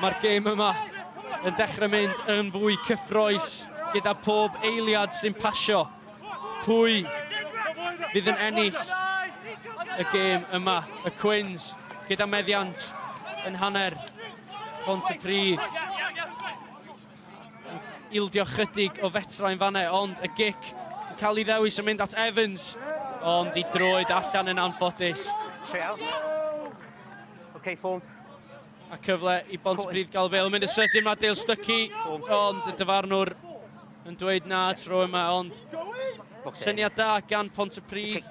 Mae'r gêm yma yn dechrau mynd yn fwy cyffrous gyda pob eiliad sy'n pasio. Pwy fydd yn ennill y gêm yma? Y Cwins gyda meddiant yn hanner Pontypridd. Ildio chydig o fetrau'n fanne, ond y gic yn cael ei ddewis yn mynd at Evans, ond i droed allan yn anffodus. Okay, formed. A cyfle i Bontypridd gael bêl. Mynd y sydyn mae Dale Stuckey, ond y dyfarnwr yn dweud na tro yma, ond syniad da gan Pontypridd.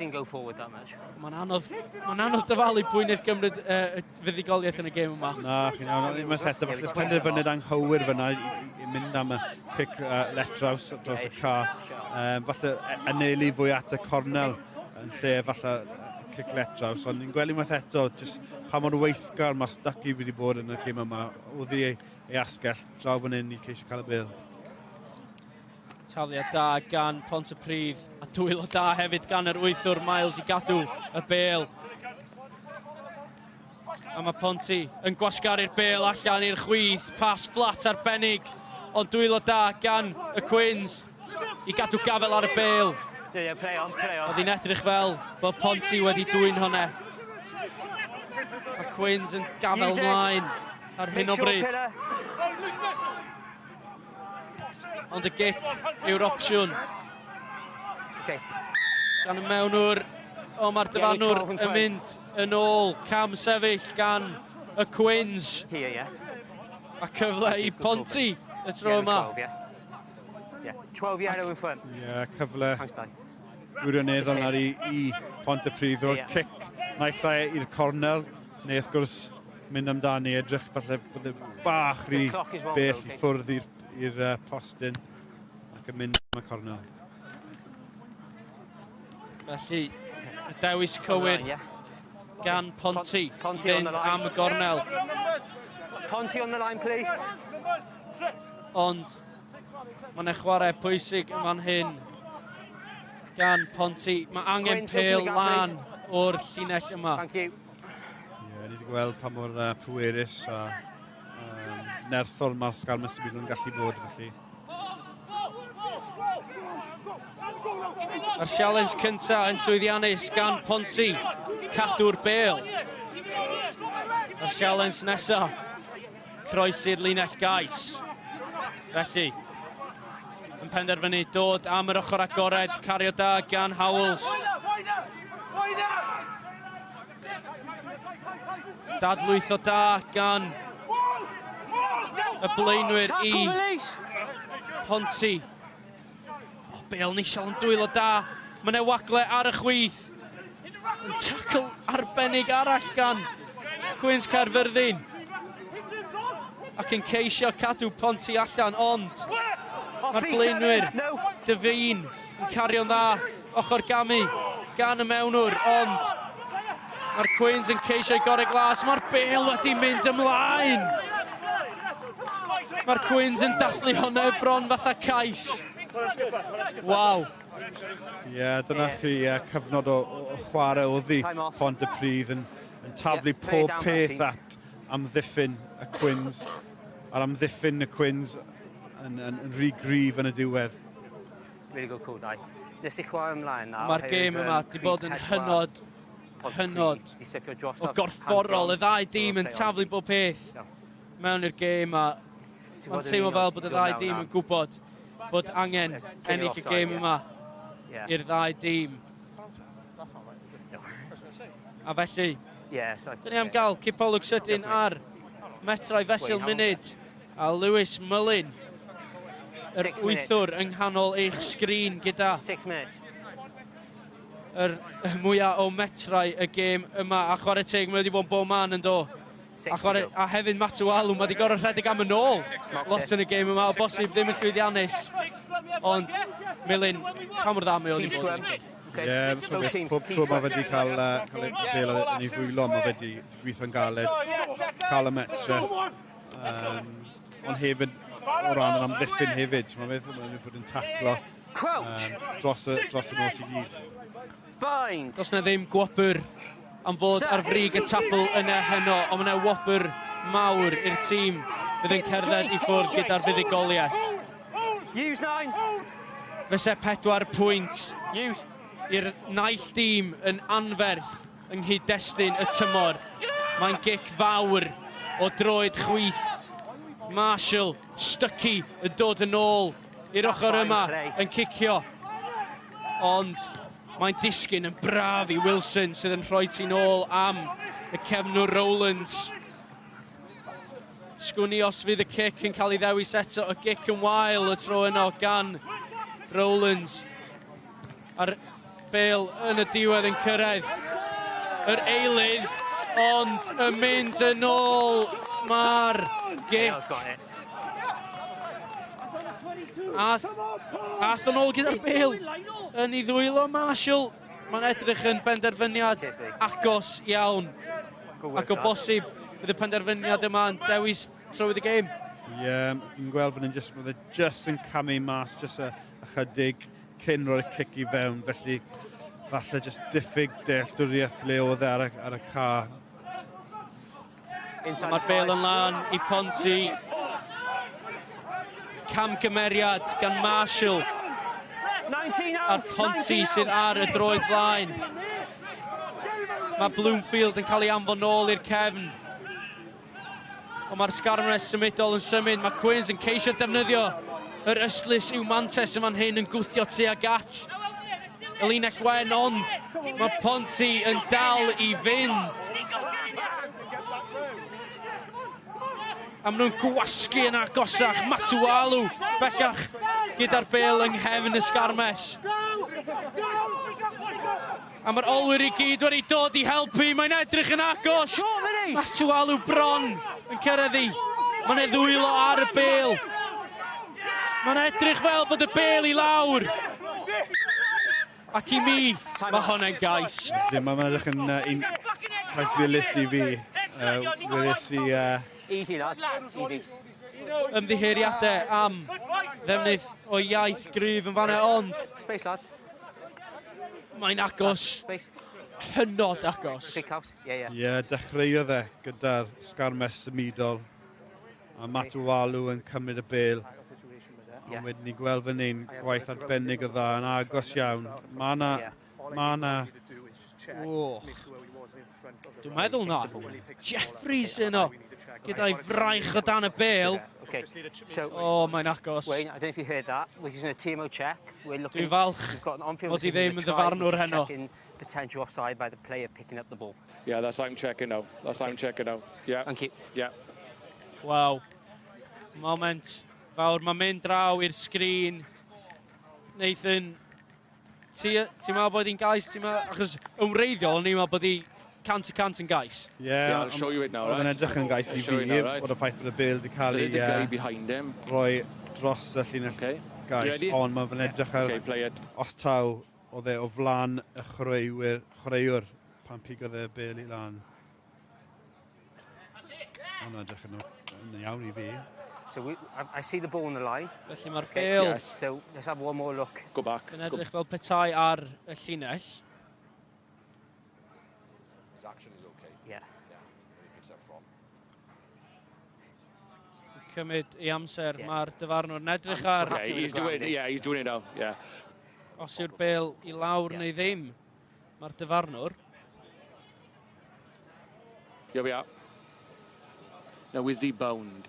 Mae'n anodd dyfalu pwy wnaeth gymryd y fuddugoliaeth yn y gêm yma. Na, chi'n iawn, unwaith eto, falle penderfyniad anghywir fyna i mynd am y cic letraws dros y ca. Falle anelu fwy at y cornel yn lle falle cic letraws, ond ni'n gweld unwaith eto, jyst pa mor weithgar mae Stuckey wedi bod yn y gêm yma, oddi ei asgell draw fan hyn i ceisio cael y bêl. Taliad da gan Pontypridd, a dwylo da hefyd gan yr wythwr Miles i gadw y bêl. A mae Ponty yn gwasgaru'r bêl allan i'r chwith, pas fflat arbennig, ond dwylo da gan y Cwins i gadw gafel ar y bêl. Oedd hi'n edrych fel bod Ponty wedi dwyn hwnna. Mae Cwins yn gafel mlaen ar hyn o bryd. Ond y gic yw'r opsiwn. Gan y mewnwr, o mae'r dyfarnwr yn mynd yn ôl. Cam sefyll gan y Cwins. A cyfle i Ponty y tro yma. Yeah. 12 yellow in front. Ie, yeah, cyfle wirioneddol nawr i Pontypridd o'r cic naill ai i'r cornel, neu wrth gwrs mynd amdani, edrych falle bod e bach rhy bell i ffwrdd i'r postyn ac yn mynd am y cornel. Felly, y dewis cywir gan Ponty, Ponty fynd am y gornel. Ponty on the line, please. Ond mae yna chwarae pwysig yn fan hyn gan Ponty. Mae angen pêl lan o'r llinell yma. Thank you. Yeah, ni wedi gweld pa mor pwerus a nerthol mae'r sgarmes symudol yn gallu bod, felly. Mae'r sialens cyntaf yn llwyddiannus gan Ponty, cadw'r bêl. Mae'r sialens nesaf, croesi'r linell gais. Felly, yn penderfynu dod am yr ochr agored, cario da gan Howells. Dadlwytho da gan y blaenwyr i Ponty. O, bêl nisal yn dwylo da. Mae yna wagle ar y chwith. Yn tackle arbennig arall gan Cwins Caerfyrddin. Ac yn ceisio cadw Ponty allan, ond mae'r blaenwyr Dyfin yn cario'n dda, ochr gamu gan y mewnwr, ond mae'r Cwins yn ceisio gorau glas, mae'r bêl wedi mynd ymlaen! Mae'r Cwins yn dathlu hwnna bron fatha cais. Waw. Ie, yeah, dyna chi cyfnod o chwarae oddi Pontypridd yn taflu pob peth at amddiffyn y Cwins. A'r amddiffyn y Cwins yn rhy gryf yn y diwedd. Really good call, Dai. Nes i chwarae ymlaen nawr. Mae'r gêm yma wedi bod yn hynod o gorfforol. Y ddau dîm yn taflu bob peth mewn i'r gêm, a mae'n teimlo fel bod y ddau dîm yn gwybod bod angen ennill y gêm yma i'r ddau dîm. A felly, dyn ni am gael cipolwg sydyn ar metrau fesul munud, a Lewis Mullin, yr wythwr yng nghanol eich sgrin gyda yr mwyaf o metrau y gêm yma, a chwarae teg, mae wedi bod yn bob man yn do. A hefyd Matualu, mae wedi gorfod rhedeg am yn ôl lot yn y gêm yma, o bosib ddim yn llwyddiannus. Ond Milyn, pa mor dda mae o wedi bod? Ie, pob tro mae wedi cael ei bêl yn ei ddwylo, mae wedi gweithio'n galed, cael y metre. Ond hefyd, o ran yr amddiffyn hefyd, mae'n meddwl mae'n bod yn taclo dros y nos i gyd. Does na ddim gwobr am fod ar frig y tabl yna heno, ond mae yna wobr mawr i'r tîm fydd yn cerdded i ffwrdd gyda'r fuddugoliaeth. Fyse 4 pwynt i'r naill dîm yn anferth yng nghyd-destun y tymor. Mae'n gic fawr o droed chwith. Marshall, Stuckey yn dod yn ôl i'r ochr yma yn cicio. Ond mae'n disgyn yn braf i Wilson sydd yn rhoi ti'n ôl am y cefnwr Rowlands. Sgwn i os fydd y cic yn cael ei ddewis eto. Y gic yn wael y tro yno gan Rowlands. A'r bêl yn y diwedd yn cyrraedd yr eilydd, ond yn mynd yn ôl mae'r gic. Ath yn ôl gyda'r bêl yn ei ddwylo Marshall. Mae'n edrych yn benderfyniad agos iawn. Ac o bosib bydd y penderfyniad yma yn dewis trywydd y gêm. Ie, fi'n gweld bod e just yn camu mas, just ychydig cyn roi'r cic i fewn, felly falle just diffyg dealltwriaeth ble oedd e ar y ca. Mae'r bêl yn lan i Ponty. Camgymeriad gan Marshall. A'r Ponty sydd ar y droed flaen. Mae Bloomfield yn cael ei anfon nôl i'r cefn. Ond mae'r sgarmes symudol yn symud. Mae Cwins yn ceisio defnyddio yr ystlys i'w mantes yn fan hyn, yn gwthio tuag at y linell wen, ond mae Ponty yn dal i fynd. A maen nhw'n gwasgu yn agosach. Matualu bellach gyda'r bêl yng nghefn y sgarmes. A mae'r olwyr i gyd wedi dod i helpu. Mae'n edrych yn agos. Matualu bron yn cyrraedd hi. Mae'n ei ddwylo ar y bêl. Mae'n edrych fel bod y bêl i lawr. Ac i mi, mae hwnna'n gais. Ddim, mae'n edrych yn un cais ddilys i fi. Weles i... Easy, lads. Easy. Ymddiheuriadau am ddefnydd o iaith gryf yn fanna, ond... Space, lads. Mae'n agos. Space. Hynod agos. Big house. Yeah, yeah. Ie, yeah, dechreuodd e gyda'r sgarmes symudol. A Matualu yn cymryd y bêl. Yeah. Ond wedyn ni gweld fan hyn gwaith arbennig o dda yn agos iawn. Mae na... Mae na... Oh. Dwi'n meddwl na. Jeffries yno, gyda'i fraich o dan y bêl. Okay. So, oh, mae'n agos. Wayne, I don't know if you heard that. We're using a TMO check. We're looking, Dwi'n falch we've got an on-field mod i decision ddim to yn try. ddyfarnwr We're just heno. checking potential offside by the player picking up the ball. Yeah, that's I'm checking now. That's I'm checking now. Yeah. Thank you. Yeah. Waw. Moment fawr. Mae'n mynd draw i'r sgrin. Nathan, ti'n meddwl bod hi'n gais? Ti'n meddwl, achos yn wreiddiol, o'n i'n meddwl bod hi 100% yn gais. Ie, Yeah, I'll show you it now, Oedd yn right? edrych yn gais i I'll show fi, you now, right? bod y ffaith bod y bêl wedi cael There ei is a guy behind him. roi dros y llinell Okay. gais, Ready? ond mae'n edrych ar Okay, play it. os taw oedd e o flaen y chwaraewr pan pigodd e y bêl i lan. Ond mae'n edrych yn iawn i fi. So I see the ball on the line. Felly mae'r Okay. bêl Yes. So let's have one more look. Go back. yn edrych fel petai ar y llinell. His action is okay. Yeah. Yeah. Where he picks up from. Cymryd ei amser, Yeah. mae'r dyfarnwr yn edrych ar Yeah, he's doing it. Yeah, he's doing it now. Yeah. os yw'r bêl i lawr neu ddim. Mae'r dyfarnwr. Here we are. Now, is he bound?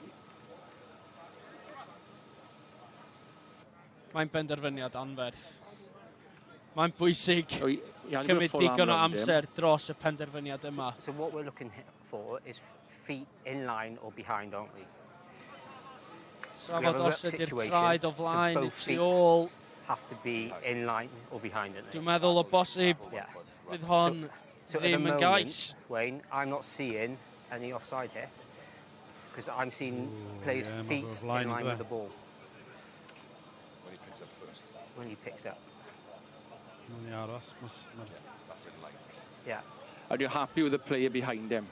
Mae'n benderfyniad anferth. Mae'n bwysig Oh, he hasn't got a cymryd full arm digon o round him. amser dros y penderfyniad yma. So what we're looking for is feet in line or behind, aren't we? Trafod os ydy'r traed o flaen so neu both tu feet ôl. have to be in line or behind, don't they? Dwi'n meddwl o bosib Yeah. bydd hon So at the ddim yn moment, gais. Wayne, I'm not seeing any offside here because I'm seeing players' yeah, ma' feet fe o flaen in line yndyfe? with the ball When he picks up first. when he picks up. Mae'n i aros. Yeah, that's in line. Yeah. Are you happy with the player behind him?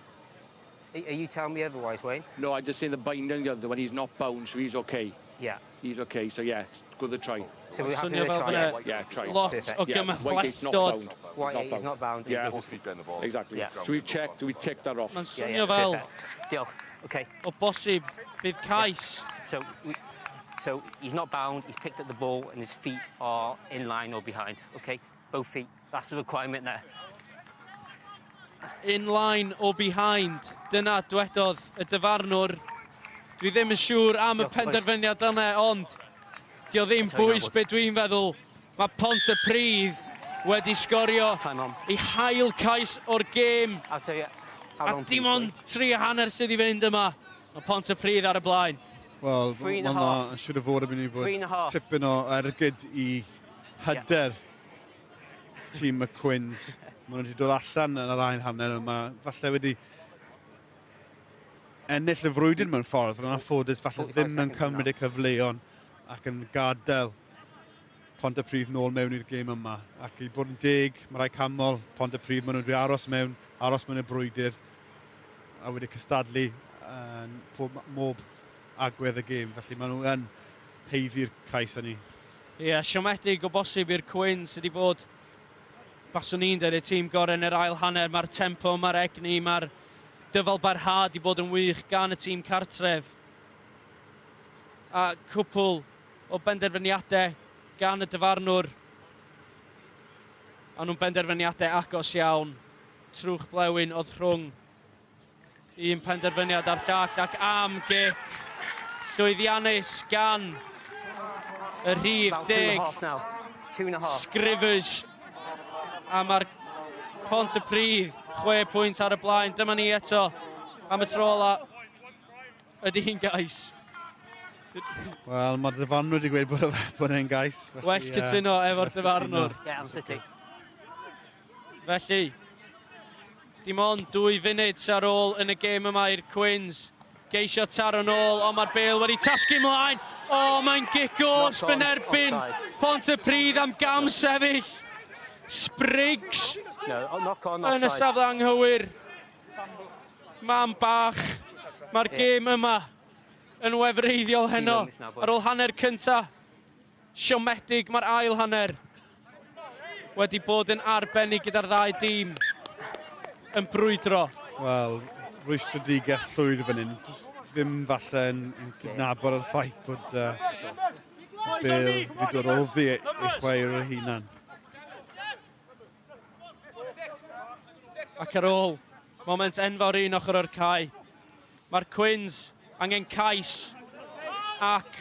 Are you telling me otherwise, Wayne? No, I just say the binding the other one. He's not bound, so he's okay. Yeah. He's okay. So yeah, go the try. So we're happy Swnio with the fel try? bod 'na Yeah, try. lot Perfect. o Yeah, white eight's not gymhlethdod. bound. White eight is not bound. Yeah. Both feet behind the ball. Exactly. Yeah. So we've checked. We ticked that off. Mae'n Yeah, swnio yeah, fel perfect. Diolch. Okay. o bosib bydd cais. So he's not bound, he's picked up the ball and his feet are in line or behind. Okay, both feet. That's the requirement there. In line or behind. Dyna dwedodd y dyfarnwr. Dwi ddim yn siŵr am y Diolch, boys. penderfyniad yna, ond dio ddim Sorry, bwys Nabod. be dwi'n feddwl. Mae Pontypridd wedi sgorio Time on. ei hail cais o'r gêm. I'll tell you how A long. dim please, ond 3.5 sydd i fynd yma. Mae Pontypridd ar y blaen. Wel, Three and a mae hwnna half. yn siŵr o fod yn mynd i Three and a fod half. tipyn o ergyd i hyder tîm y Cwins. Maen nhw wedi dod allan yn yr ail hanner yma. Falle wedi ennill y frwydr mewn ffordd, ond yn anffodus falle 45 ddim yn seconds cymryd y cyfleon ac yn gadael Pontypridd nôl mewn i'r gêm yma. Ac i bod yn deg, mae rhai canmol Pontypridd, maen nhw wedi aros mewn y brwydr a wedi cystadlu yn pob, mob agwedd y gêm. Felly maen nhw yn haeddu'r cais hynny. Ie, yeah, siomedig o bosib i'r Cwins sydd wedi bod, baswn i'n dweud, y tîm gorau yn yr ail hanner. Mae'r tempo, mae'r egni, mae'r dyfal barhad i bod yn wych gan y tîm cartref. A cwpl o benderfyniadau gan y dyfarnwr. A nhw'n benderfyniadau agos iawn. Trwch blewyn oedd rhwng un penderfyniad a'r llall ac am gic llwyddiannus gan y rhif About two and a 10. half now. 2.5. Scrivers. A mae'r Pontypridd 6 pwynt ar y blaen. Dyma ni eto am y tro ola. Ydy hi'n gais. Wel, mae'r dyfarnwr wedi gweud bod, bod e'n gais. Felly, well cytuno efo'r dyfarnwr. Yeah, I'm City. Felly, dim ond dwy funud ar ôl yn y gêm yma i'r Cwins. Geisio taro nôl, ond mae'r bêl wedi tasgu mlaen. O, mae'n gic gosb yn erbyn Pontypridd am gam sefyll. Spriggs no, knock on, yn y safle anghywir. Mam bach, mae'r gêm yma yn wefreiddiol heno. Ar ôl hanner cynta, siomedig mae'r ail hanner wedi bod yn arbennig gyda'r ddau dîm yn brwydro. Wel, rwystredigaeth llwyr fan hyn. Jyst ddim falle yn, yn cydnabod y ffaith bod Bale wedi dod oddi ei chwaer ei hunan. Ac ar ôl moment enfawr un ochr o'r cae, mae'r Cwins angen cais ac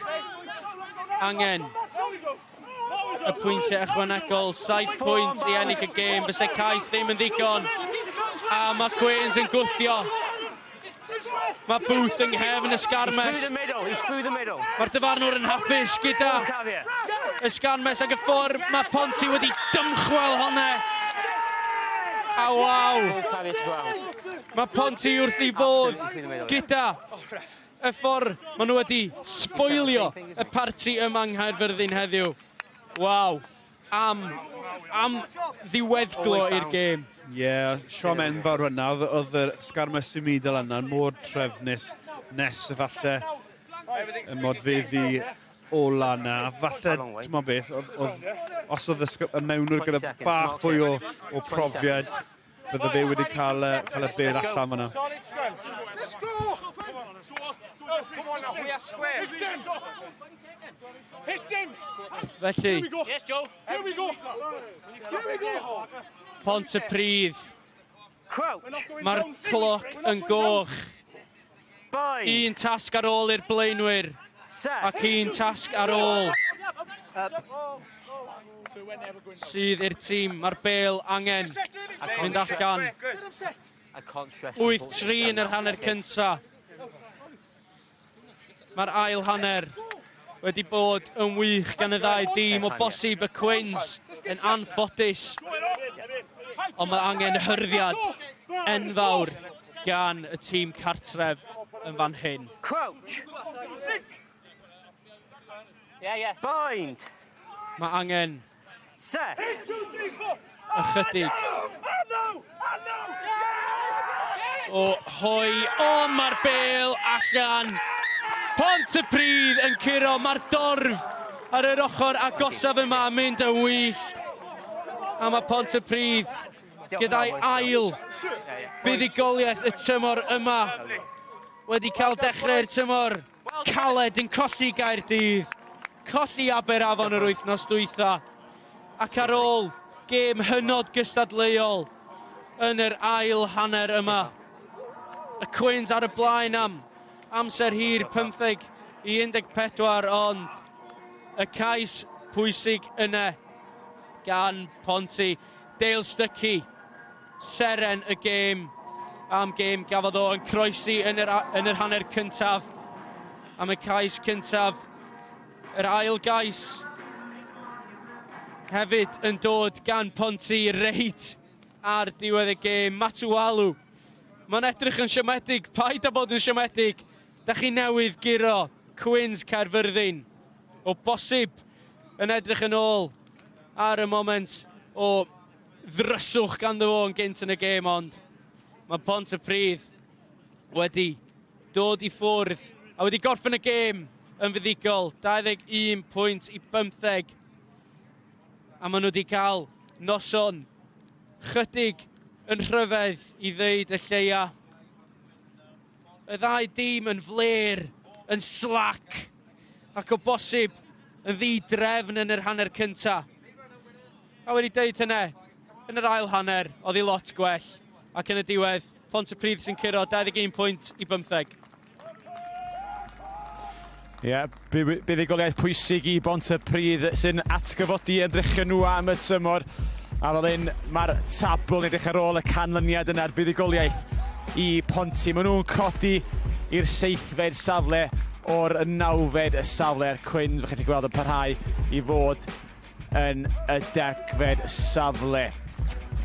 angen y pwyntiau ychwanegol. 7 pwynt i ennill y gêm, fyse cais ddim yn ddigon. A mae Cwins yn gwthio. Mae Booth yng nghefn y sgarmes. He's through the middle, he's through the middle. Mae'r dyfarnwr yn hapus gyda y sgarmes ac y ffordd mae Ponty wedi dymchwel hwnna. A waw! Mae Ponty wrth ei fodd gyda y ffordd maen nhw wedi sboilio y parti yma yng Nghaerfyrddin heddiw. Waw! Am, am ddiweddglo i'r gêm. Ie, yeah, siom enfawr hwnna. Oedd, oedd y sgarmes symudol yna mor trefnus nes falle y modfeddi ola yna. A falle, ti'n meddwl beth, oedd, oedd, os oedd y, y mewnwr gyda bach fwy o, o profiad, bydde fe wedi cael, cael y bel allan fyna. Let's go! Come on now, we are square. Hit him! Felly, Here we go. Yes, Joe. Here we go. Here we go. Pontypridd. Crouch. Mae'r cloc yn goch. Un tasg ar ôl i'r blaenwyr. Ac un tasg ar ôl sydd i'r tîm. Mae'r bel angen mynd allan. 8-3 yn yr hanner cynta. Mae'r ail hanner wedi bod yn wych gan y ddau dîm, o bosib y Cwins yn anffodus. Ond mae angen hyrddiad enfawr gan y tîm cartref yn fan hyn. Crouch. Yeah, yeah. Bind. Mae angen Set. ychydig o hoi. O, mae'r bel allan. Pontypridd yn curo. Mae'r dorf ar yr ochr agosaf yma yn mynd yn wyllt. A mae Pontypridd gyda'i ail buddugoliaeth y tymor yma wedi cael dechrau'r tymor caled yn colli Gaerdydd, colli Aberafon yr wythnos dwytha, ac ar ôl gêm hynod gystadleuol yn yr ail hanner yma. Y Cwins ar y blaen am amser hir, 15 i 14, ond y cais pwysig yna gan Ponty. Dale Stuckey, seren y gêm am gêm gafodd o yn croesi yn yr, yn yr hanner cyntaf am y cais cyntaf. Yr ail gais hefyd yn dod gan Ponty reit ar diwedd y gêm. Matualu, mae'n edrych yn siomedig, paid â bod yn siomedig. Da chi newydd guro Cwins Caerfyrddin. O bosib yn edrych yn ôl ar y moment o ddryswch ganddo fo yn gynt yn y gêm, ond mae Pontypridd wedi dod i ffwrdd a wedi gorffen y gêm yn fuddugol, 21 pwynt i 15. A maen nhw wedi cael noson chydig yn rhyfedd i ddeud y lleia. Y ddau dîm yn fler, yn slac, ac o bosib yn ddi-drefn yn yr hanner cynta. A wedi deud hynny, yn yr ail hanner, oedd hi lot gwell. Ac yn y diwedd, Pontypridd sy'n curo 21 pwynt i 15. Ie, yeah, buddugoliaeth pwysig i Bontypridd sy'n atgyfodi ymdrechion nhw am y tymor. A fel hyn, mae'r tabl yn edrych ar ôl y canlyniad yna'r buddugoliaeth i Ponty. Maen nhw'n codi i'r seithfed safle. o'r nawfed y safle a'r Cwins, fe chi'n gweld yn parhau i fod yn y degfed safle.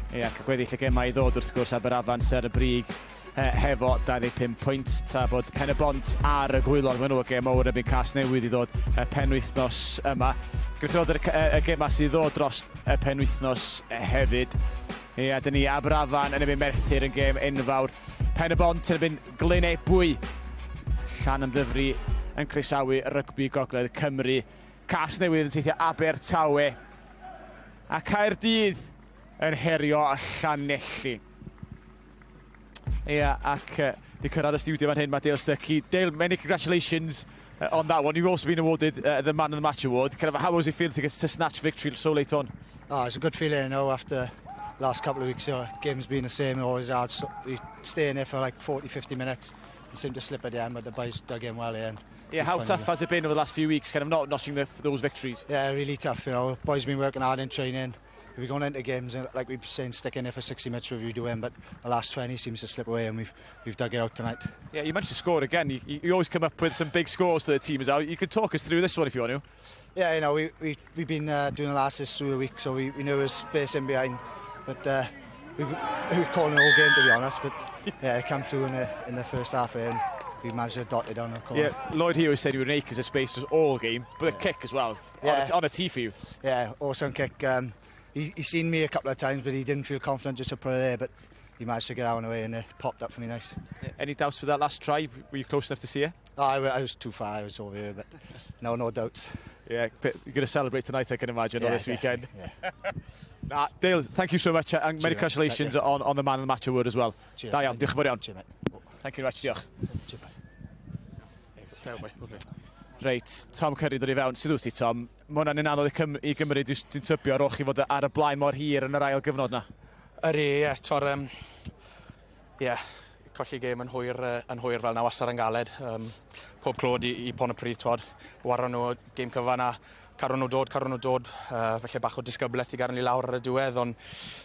Ie, ac y gweddill y gemau i ddod wrth gwrs Aberafan sy ar y brig hefo 25 pwynt, tra bod Pen y Bont ar y gwaelod. Maen nhw y gêm mawr yn erbyn Casnewydd i ddod y penwythnos yma. Gewch chi weld y gemau sydd i ddod dros y penwythnos hefyd. Ie, dyn ni Aberafan yn erbyn Merthyr yn gêm enfawr. Pen y Bont yn erbyn Glyn Ebwy. Llanymddyfri yn croesawu Rygbi Gogledd Cymru. Casnewydd yn teithio Abertawe. A Caerdydd yn herio Llanelli. Ie, ac di cyrraedd y studio fan hyn, mae Dale Stuckey. Dale, many congratulations on that one. You've also been awarded the Man of the Match award. Kind of, how was it feel to snatch victory so late on? Oh, it's a good feeling, after last couple of weeks, game's been the same, always hard. So we stay in there for like 40, 50 minutes and seem to slip at the end, but the boys dug in well here. And Yeah, how tough has it been over the last few weeks, kind of not notching those victories? Yeah, really tough. Boys been working hard in training. We're going into games, and like we've saying, stick in there for 60 minutes, we do win, but the last 20 seems to slip away, and we've dug it out tonight. Yeah, you managed to score again. You always come up with some big scores for the team as well. You could talk us through this one if you want to. Yeah, we've been doing the last this through the week, so we knew there was space in behind, but we were calling the whole game, to be honest, but yeah, it came through in the first half here, and we managed to dot it down the corner. Yeah, Lloyd Hughes said you were in acres of space all game, but the kick as well, on a tee for you. Yeah, awesome kick. He's seen me a couple of times, but he didn't feel confident just to put it there, but he managed to get that one away and it popped up for me nice. Any doubts with that last try? Were you close enough to see it? Oh, I was too far, I was over here, but no doubts. Yeah, but you're going to celebrate tonight, I can imagine, or Yeah, this weekend. Yeah. Nah, Dale, thank you so much, and many Cheers, mate. congratulations Thank you. on the Man of the Match award as well. Cheers, Da iawn, thank you. diolch yn fawr iawn. Cheers, mate. Thank you very much, diolch. Cheers, mate. Reit, Tom Curry dod i fewn. Sydd wyt ti, Tom? Mae hwnna'n un anodd i Gymru, dwi'n tybio ar ôl chi fod ar y blaen mor hir yn yr ail gyfnod na. Ydy, ie, tor, ie, colli gêm yn hwyr fel na wastad yn galed. Pob clod i Pontypridd, twod, waro nhw gêm cyfan a cadw nhw dod, cadw nhw dod. Felly bach o disgyblaeth i gael ni lawr ar y diwedd, ond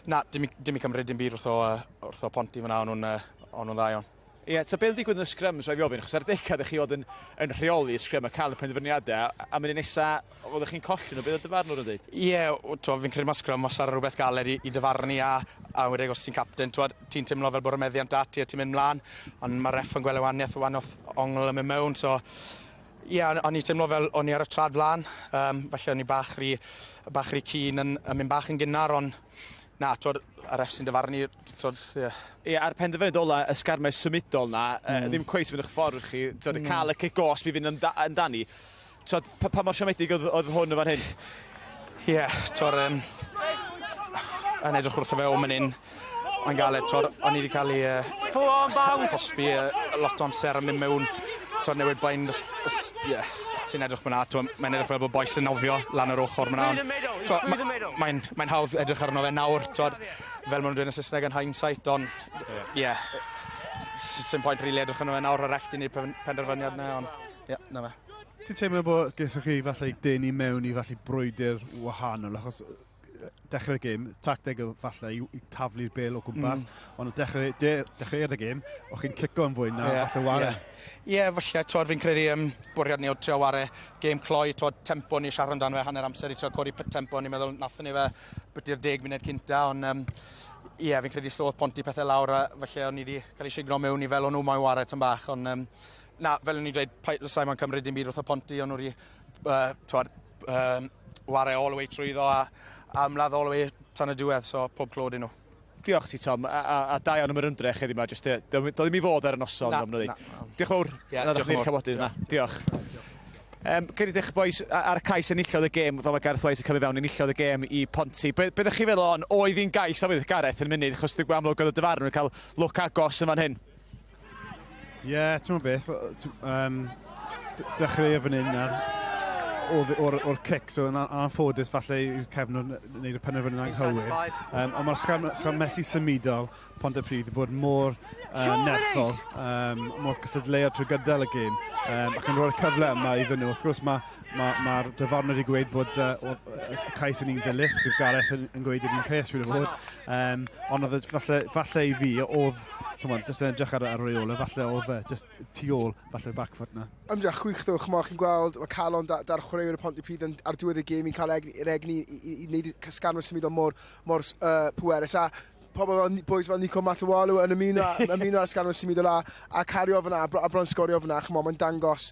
na, dim i cymryd dim byd wrtho Ponty fyna, o'n nhw'n dda iawn. Ie, yeah, ta beth ddigwydd yn y sgrym, so i fi ofyn, achos ar degau ydych chi oedd yn rheoli y sgrym a cael y penderfyniadau, a mynd nesa, oeddech chi'n colli nhw, beth oedd dyfarnwr yn dweud? Ie, yeah, fi'n credu mae sgrym os ar rhywbeth galed i dyfarnu a wedyn os ti'n captain, ti'n teimlo fel bod y meddiant 'da ti a ti'n mynd mlaen, ond mae ref yn gweld y wahaniaeth, y wahaniaeth ongl yn mynd mewn, so ie, yeah, o'n i teimlo fel o'n i ar y trad flaen, falle o'n i bach rhy keen yn mynd bach yn gynnar, ond na, twod, y ref sy'n dyfarnu, twod, ie. Yeah. Ie, a'r penderfyniad ola, y sgarmau symudol na, ddim cweit mynd eich ffordd chi, twod, cael y cic gosb i fynd amdani. Twod, pa mor siomedig oedd hwn yn fan hyn? Ie, yeah, twod, yn edrych wrtho fe o mynd in, mae'n galed, twod, o'n i wedi cael ei cosbi lot o amser yn mynd mewn, twod, newid blaen, ie, os ti'n edrych fyna, twod, mae'n edrych fel bod bois yn nofio lan yr ochr fyna. Mae'n mae hawdd edrych arno fe nawr, twod, fel maen nhw'n dweud yn y Saesneg yn hindsight, ond ie, yeah, sy'n pwynt rili edrych arno fe nawr, y ref di wneud penderfyniad na, ond ie, yeah, na fe. Ti'n teimlo bod gaethoch chi falle denu mewn i falle brwydr wahanol, achos dechrau'r gêm, tacteg oedd falle i taflu'r bel o gwmpas, ond dechrau'r gêm, o'ch chi'n cico yn fwy na falle ware. Ie, yeah, falle, twod, fi'n credu bwriad ni o trio ware gêm cloi, twod, tempo ni siarad amdano fe hanner amser i trio codi tempo, ni'n meddwl nathon ni fe bwyty'r 10 munud cynta, ond ie, yeah, fi'n credu slodd Ponty pethau lawr, a falle o'n i wedi cael ei signo mewn i fel o'n nhw moyn ware tam bach, ond na, fel o'n i dweud, Simon cymryd dim byd wrth y Ponty, o'n nhw wedi twod, ware all the way trwyddo a ymladd all the way tan y diwedd, so pob clod i nhw. Diolch ti, Tom, a da iawn am yr ymdrech heddiw yma, jyst, doedd ddim i fod ar y noson. Na, na, na. Diolch fawr, Ie, na diolch ddech chi'r yn fawr. cawodydd yna. Diolch. Gen i ddech boys, ar y cais enillodd y gêm, fel mae Gareth Wise yn cymryd fewn, enillodd y gêm i Ponty. Be ddech chi feddwl on, oedd hi'n gais, a fydd Gareth yn munud, achos dwi'n amlwg oedd y dyfarnwr yn cael look agos yn fan hyn. Ie, yeah, ti'n meddwl beth, dechrau fan hyn nawr. o'r cic, so yn anffodus falle i'r cefnwr wneud y penderfyniad anghywir. Ond mae'r sgarmesu symudol Pontypridd wedi bod mor nerthol, mor cystadleuol trwy gydol y gêm, ac yn rhoi'r cyfle yma iddyn nhw. Wrth gwrs mae'r dyfarnwr wedi gweud fod y cais yn un ddilys, bydd Gareth yn gweud yr un peth siŵr o fod. Ond oedd falle i fi, oedd, t'mod, jyst yn edrych ar reolau, falle oedd e jyst tu ôl, falle'r back foot na. Ymdrech chwych ddo, ch'mo, chi'n gweld mae calon da'r chwaraewyr y Pontypridd ar diwedd y gêm i'n cael yr egni i wneud sganwyr symudol mor pwerus. A pobl fel, boys fel Nico Matawalu yn ymuno ar sganwyr symudol a cario fyna a bron sgorio fyna. Ch'mo, mae'n dangos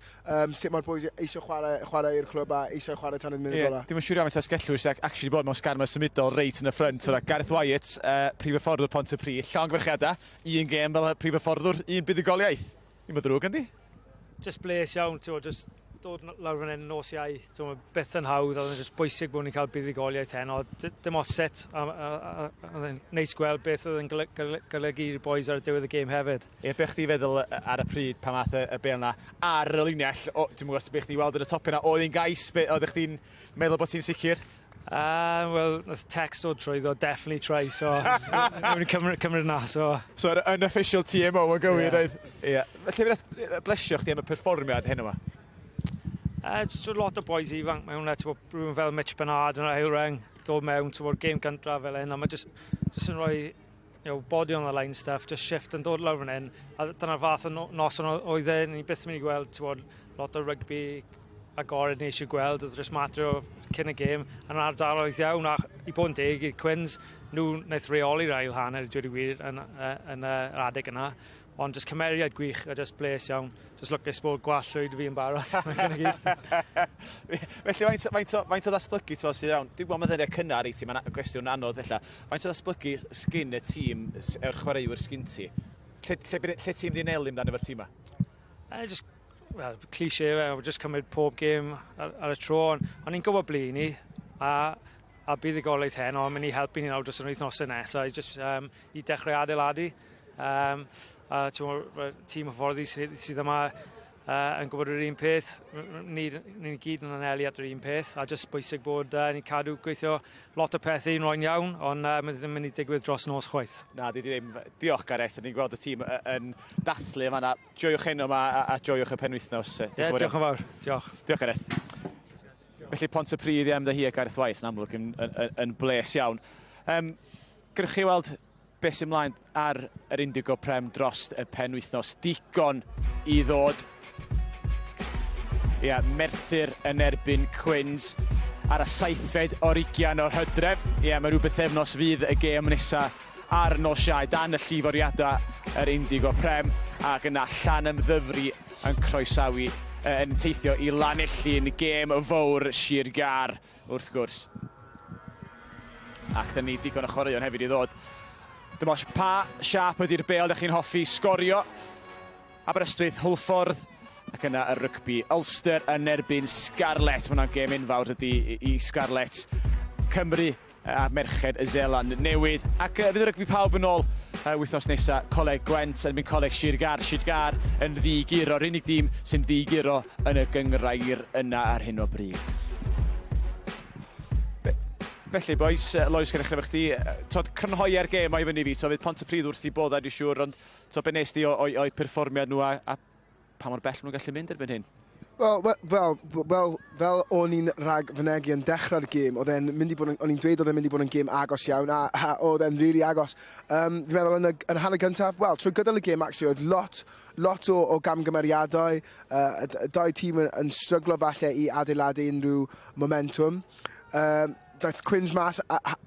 sut mae'r boys eisiau chwarae i'r clwb a eisiau chwarae tan y munud ola. Dim yn siŵr iawn asgellwr sy'n actually bod mewn sgarmau symudol reit yn y ffrynt. So, Gareth Wyatt, prif hyfforddwr Pontypridd, llongyfarchiadau, un gêm fel prif hyfforddwr, un buddugoliaeth. Ddim yn ddrwg, yndi? Just bles iawn, ti'n just dod lawr fan hyn nos Iau, ti'n gwbod, byth yn hawdd, oedd yn just bwysig bod ni'n cael buddugoliaeth heno. Dim ots sut, a oedd e'n neis gweld beth oedd yn golygu i'r boys ar y diwedd y gêm hefyd. Ie, be chdi feddwl ar y pryd pan math y bêl 'na ar y linell, dwi'n gwybod beth chdi weld yn y topyn 'na, oedd hi'n gais, oeddech chdi'n meddwl bod ti'n sicr? Wel, nath text dod trwyddo, definitely try, so ni'n cymryd na, so. So, yr unofficial TMO yn gywir, oedd? Ie. Felly, fe nath blesio chdi am y perfformiad heno 'ma? Just lot o boys ifanc mewn e, ti'n gwbod, rhywun fel Mitch Bernard yn yr ail reng, dod mewn, ti'n gwbod, gêm gyntaf fel hyn, a mae just yn rhoi body on the line stuff, just shift yn dod lawr fan hyn, a dyna'r fath o noson oedd e, ni byth yn mynd i gweld, ti'n gwbod, lot o rygbi agored ni eisiau gweld, oedd just mater o cyn y gêm, yn ardaloedd iawn, a i bod yn deg i'r Cwins, nhw wnaeth reoli'r ail hanner, i dweud y gwir, yn yr adeg yna. Ond just cymeriad gwych a just bles iawn. Just lwcus bod gwallt llwyd fi yn barod. Dyna gyd. Felly, faint o ddatblygu ti'n sydd iawn? Dwi'n gwybod mae'n ddyddiau cynnar i ti, mae'n gwestiwn anodd ella. Faint o ddatblygu sgyn y tîm, yr chwaraewyr sgyn ti? Lle ti'n mynd i anelu amdano efo'r tîm yma? Just, well, cliché, just cymryd pob gêm ar y tro. Ond o'n i'n gwybod ble ni, a buddugoliaeth heno yn mynd i helpu ni nawr dros yr wythnosau nesaf, just, i dechrau adeiladu. A ti'n gwbod, tîm hyfforddi sydd yma yn gwybod yr un peth. Ni gyd yn anelu at yr un peth, a just bwysig bod ni'n cadw gweithio lot o pethau i'n roi'n iawn, ond mae ddim yn mynd i digwydd dros nos chwaith. Na, di ddim. Diolch, Gareth, ni'n gweld y tîm yn dathlu yma. Na. Joiwch heno yma a joiwch y penwythnos. Ie, yeah, diolch yn fawr. Diolch. Diolch, Gareth. Felly Pontypridd i am hi a Gareth Wyatt yn amlwg yn bles iawn. Gewch chi weld beth sy'n mlaen ar yr Indigo Prem dros y penwythnos. Digon i ddod. Ia, Merthyr yn erbyn Cwins ar y 27 o'r Hydref. Ia, mae rhyw bythefnos fydd y gêm nesaf ar nos Iau dan y lliforiadau yr Indigo Prem, ac yna Llanymddyfri yn croesawu yn teithio i Lanelli'n gêm fawr Sir Gâr wrth gwrs. Ac dyn ni digon o chwaraeon hefyd i ddod. Dim ots pa siâp ydy'r bêl ydych chi'n hoffi sgorio. Aberystwyth, Hwlffordd, ac yna y rygbi Ulster yn erbyn Scarlets. Mae hwnna'n gêm enfawr ydy i Scarlets. Cymru a Merched y Zeland Newydd. Ac fydd y rygbi pawb yn ôl wythnos nesaf. Coleg Gwent yn mynd Coleg Sir Gâr. Sir Gâr yn ddi-guro. Yr unig dîm sy'n ddi-guro yn y gynghrair yna ar hyn o bryd. Felly, boys, Lois, gyda chdi, chdi, tod, crynhoi'r gêm o'i fyny fi, to, fydd Pontypridd wrth i boddau, dwi'n siŵr, ond to, be nes di o'i perfformiad nhw a pa mor bell maen nhw'n gallu mynd erbyn hyn? Wel, fel o'n i'n rhag fynegi yn dechrau'r gêm, oedd e'n mynd i bod yn, o'n i'n dweud oedd e'n mynd i bod yn gêm agos iawn, a oedd e'n really agos. Fi'n meddwl yn y hanner gyntaf, wel, trwy gydol y gêm, actually, oedd lot o gamgymeriadau, dau tîm yn stryglo falle i adeiladu unrhyw momentum. Daeth Cwins mas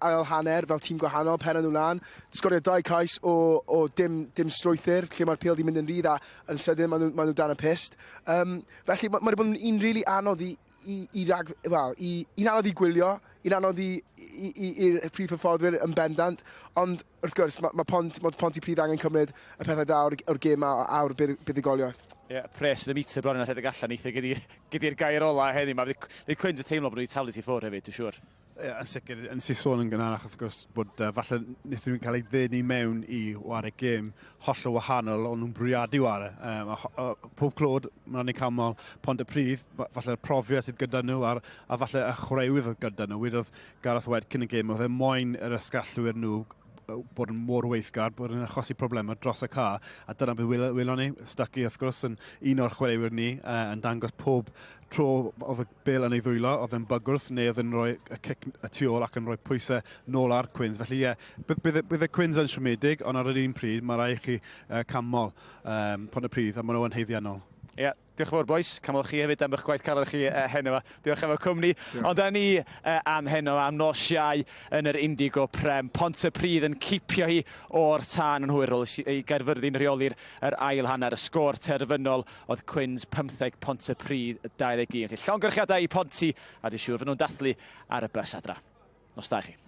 ail hanner fel tîm gwahanol, pen nhw lan. Sgorio dau cais o dim strwythur, lle mae'r pêl di mynd yn rhydd a yn sydyn maen nhw dan y pyst. Felly mae wedi bod yn un really anodd i rag, wel, un anodd i gwylio, un anodd i'r prif hyfforddwyr yn bendant, ond wrth gwrs mae Pontypridd angen cymryd y pethau da o'r gêm a o'r buddugoliaeth. Ie, yeah, pres yn y meter bron yn rhedeg allan eitha gyda'r gair ola heddiw. Mae fydd Cwins yn teimlo bod nhw wedi taflu ti ffwrdd hefyd, dwi'n siŵr. Ie, yn sicr, yn sy'n sôn yn gynharach wrth gwrs bod falle wnaethon nhw'n cael ei ddenu mewn i ware gêm hollol wahanol o'n nhw'n bwriadu ware. A pob clod, mae'n rhaid ni canmol Pontypridd, falle'r profiad sydd gyda nhw a falle y chwaraewyr oedd gyda nhw. Wedodd Gareth Wed cyn y gêm, oedd e moyn yr asgellwyr nhw bod yn mor weithgar, bod yn achosi problemau dros y ca, a dyna beth welon ni. Stuckey, wrth gwrs, yn un o'r chwaraewyr ni, yn dangos pob tro oedd y bêl yn ei ddwylo, oedd yn bygwrth neu oedd yn rhoi y cic y tu ôl ac yn rhoi pwysau nôl ar Quins. Felly ie, bydd y Quins yn siomedig, ond ar yr un pryd, mae rhaid i chi canmol Pontypridd, a maen nhw yn haeddiannol. Ie, yeah, diolch yn fawr, boys. Canmol chi hefyd am eich gwaith caled chi heno yma. Diolch am y cwmni. Ond da ni am heno, am nos Iau yn yr Indigo Prem. Pontypridd yn cipio hi o'r tân yn hwyr i Gaerfyrddin rheoli'r yr ail hanner. Y sgôr terfynol oedd Quins 15, Pontypridd 21. Felly llongyfarchiadau i Ponty a dwi'n siŵr fy nhw'n dathlu ar y bus adra. Nos da i chi.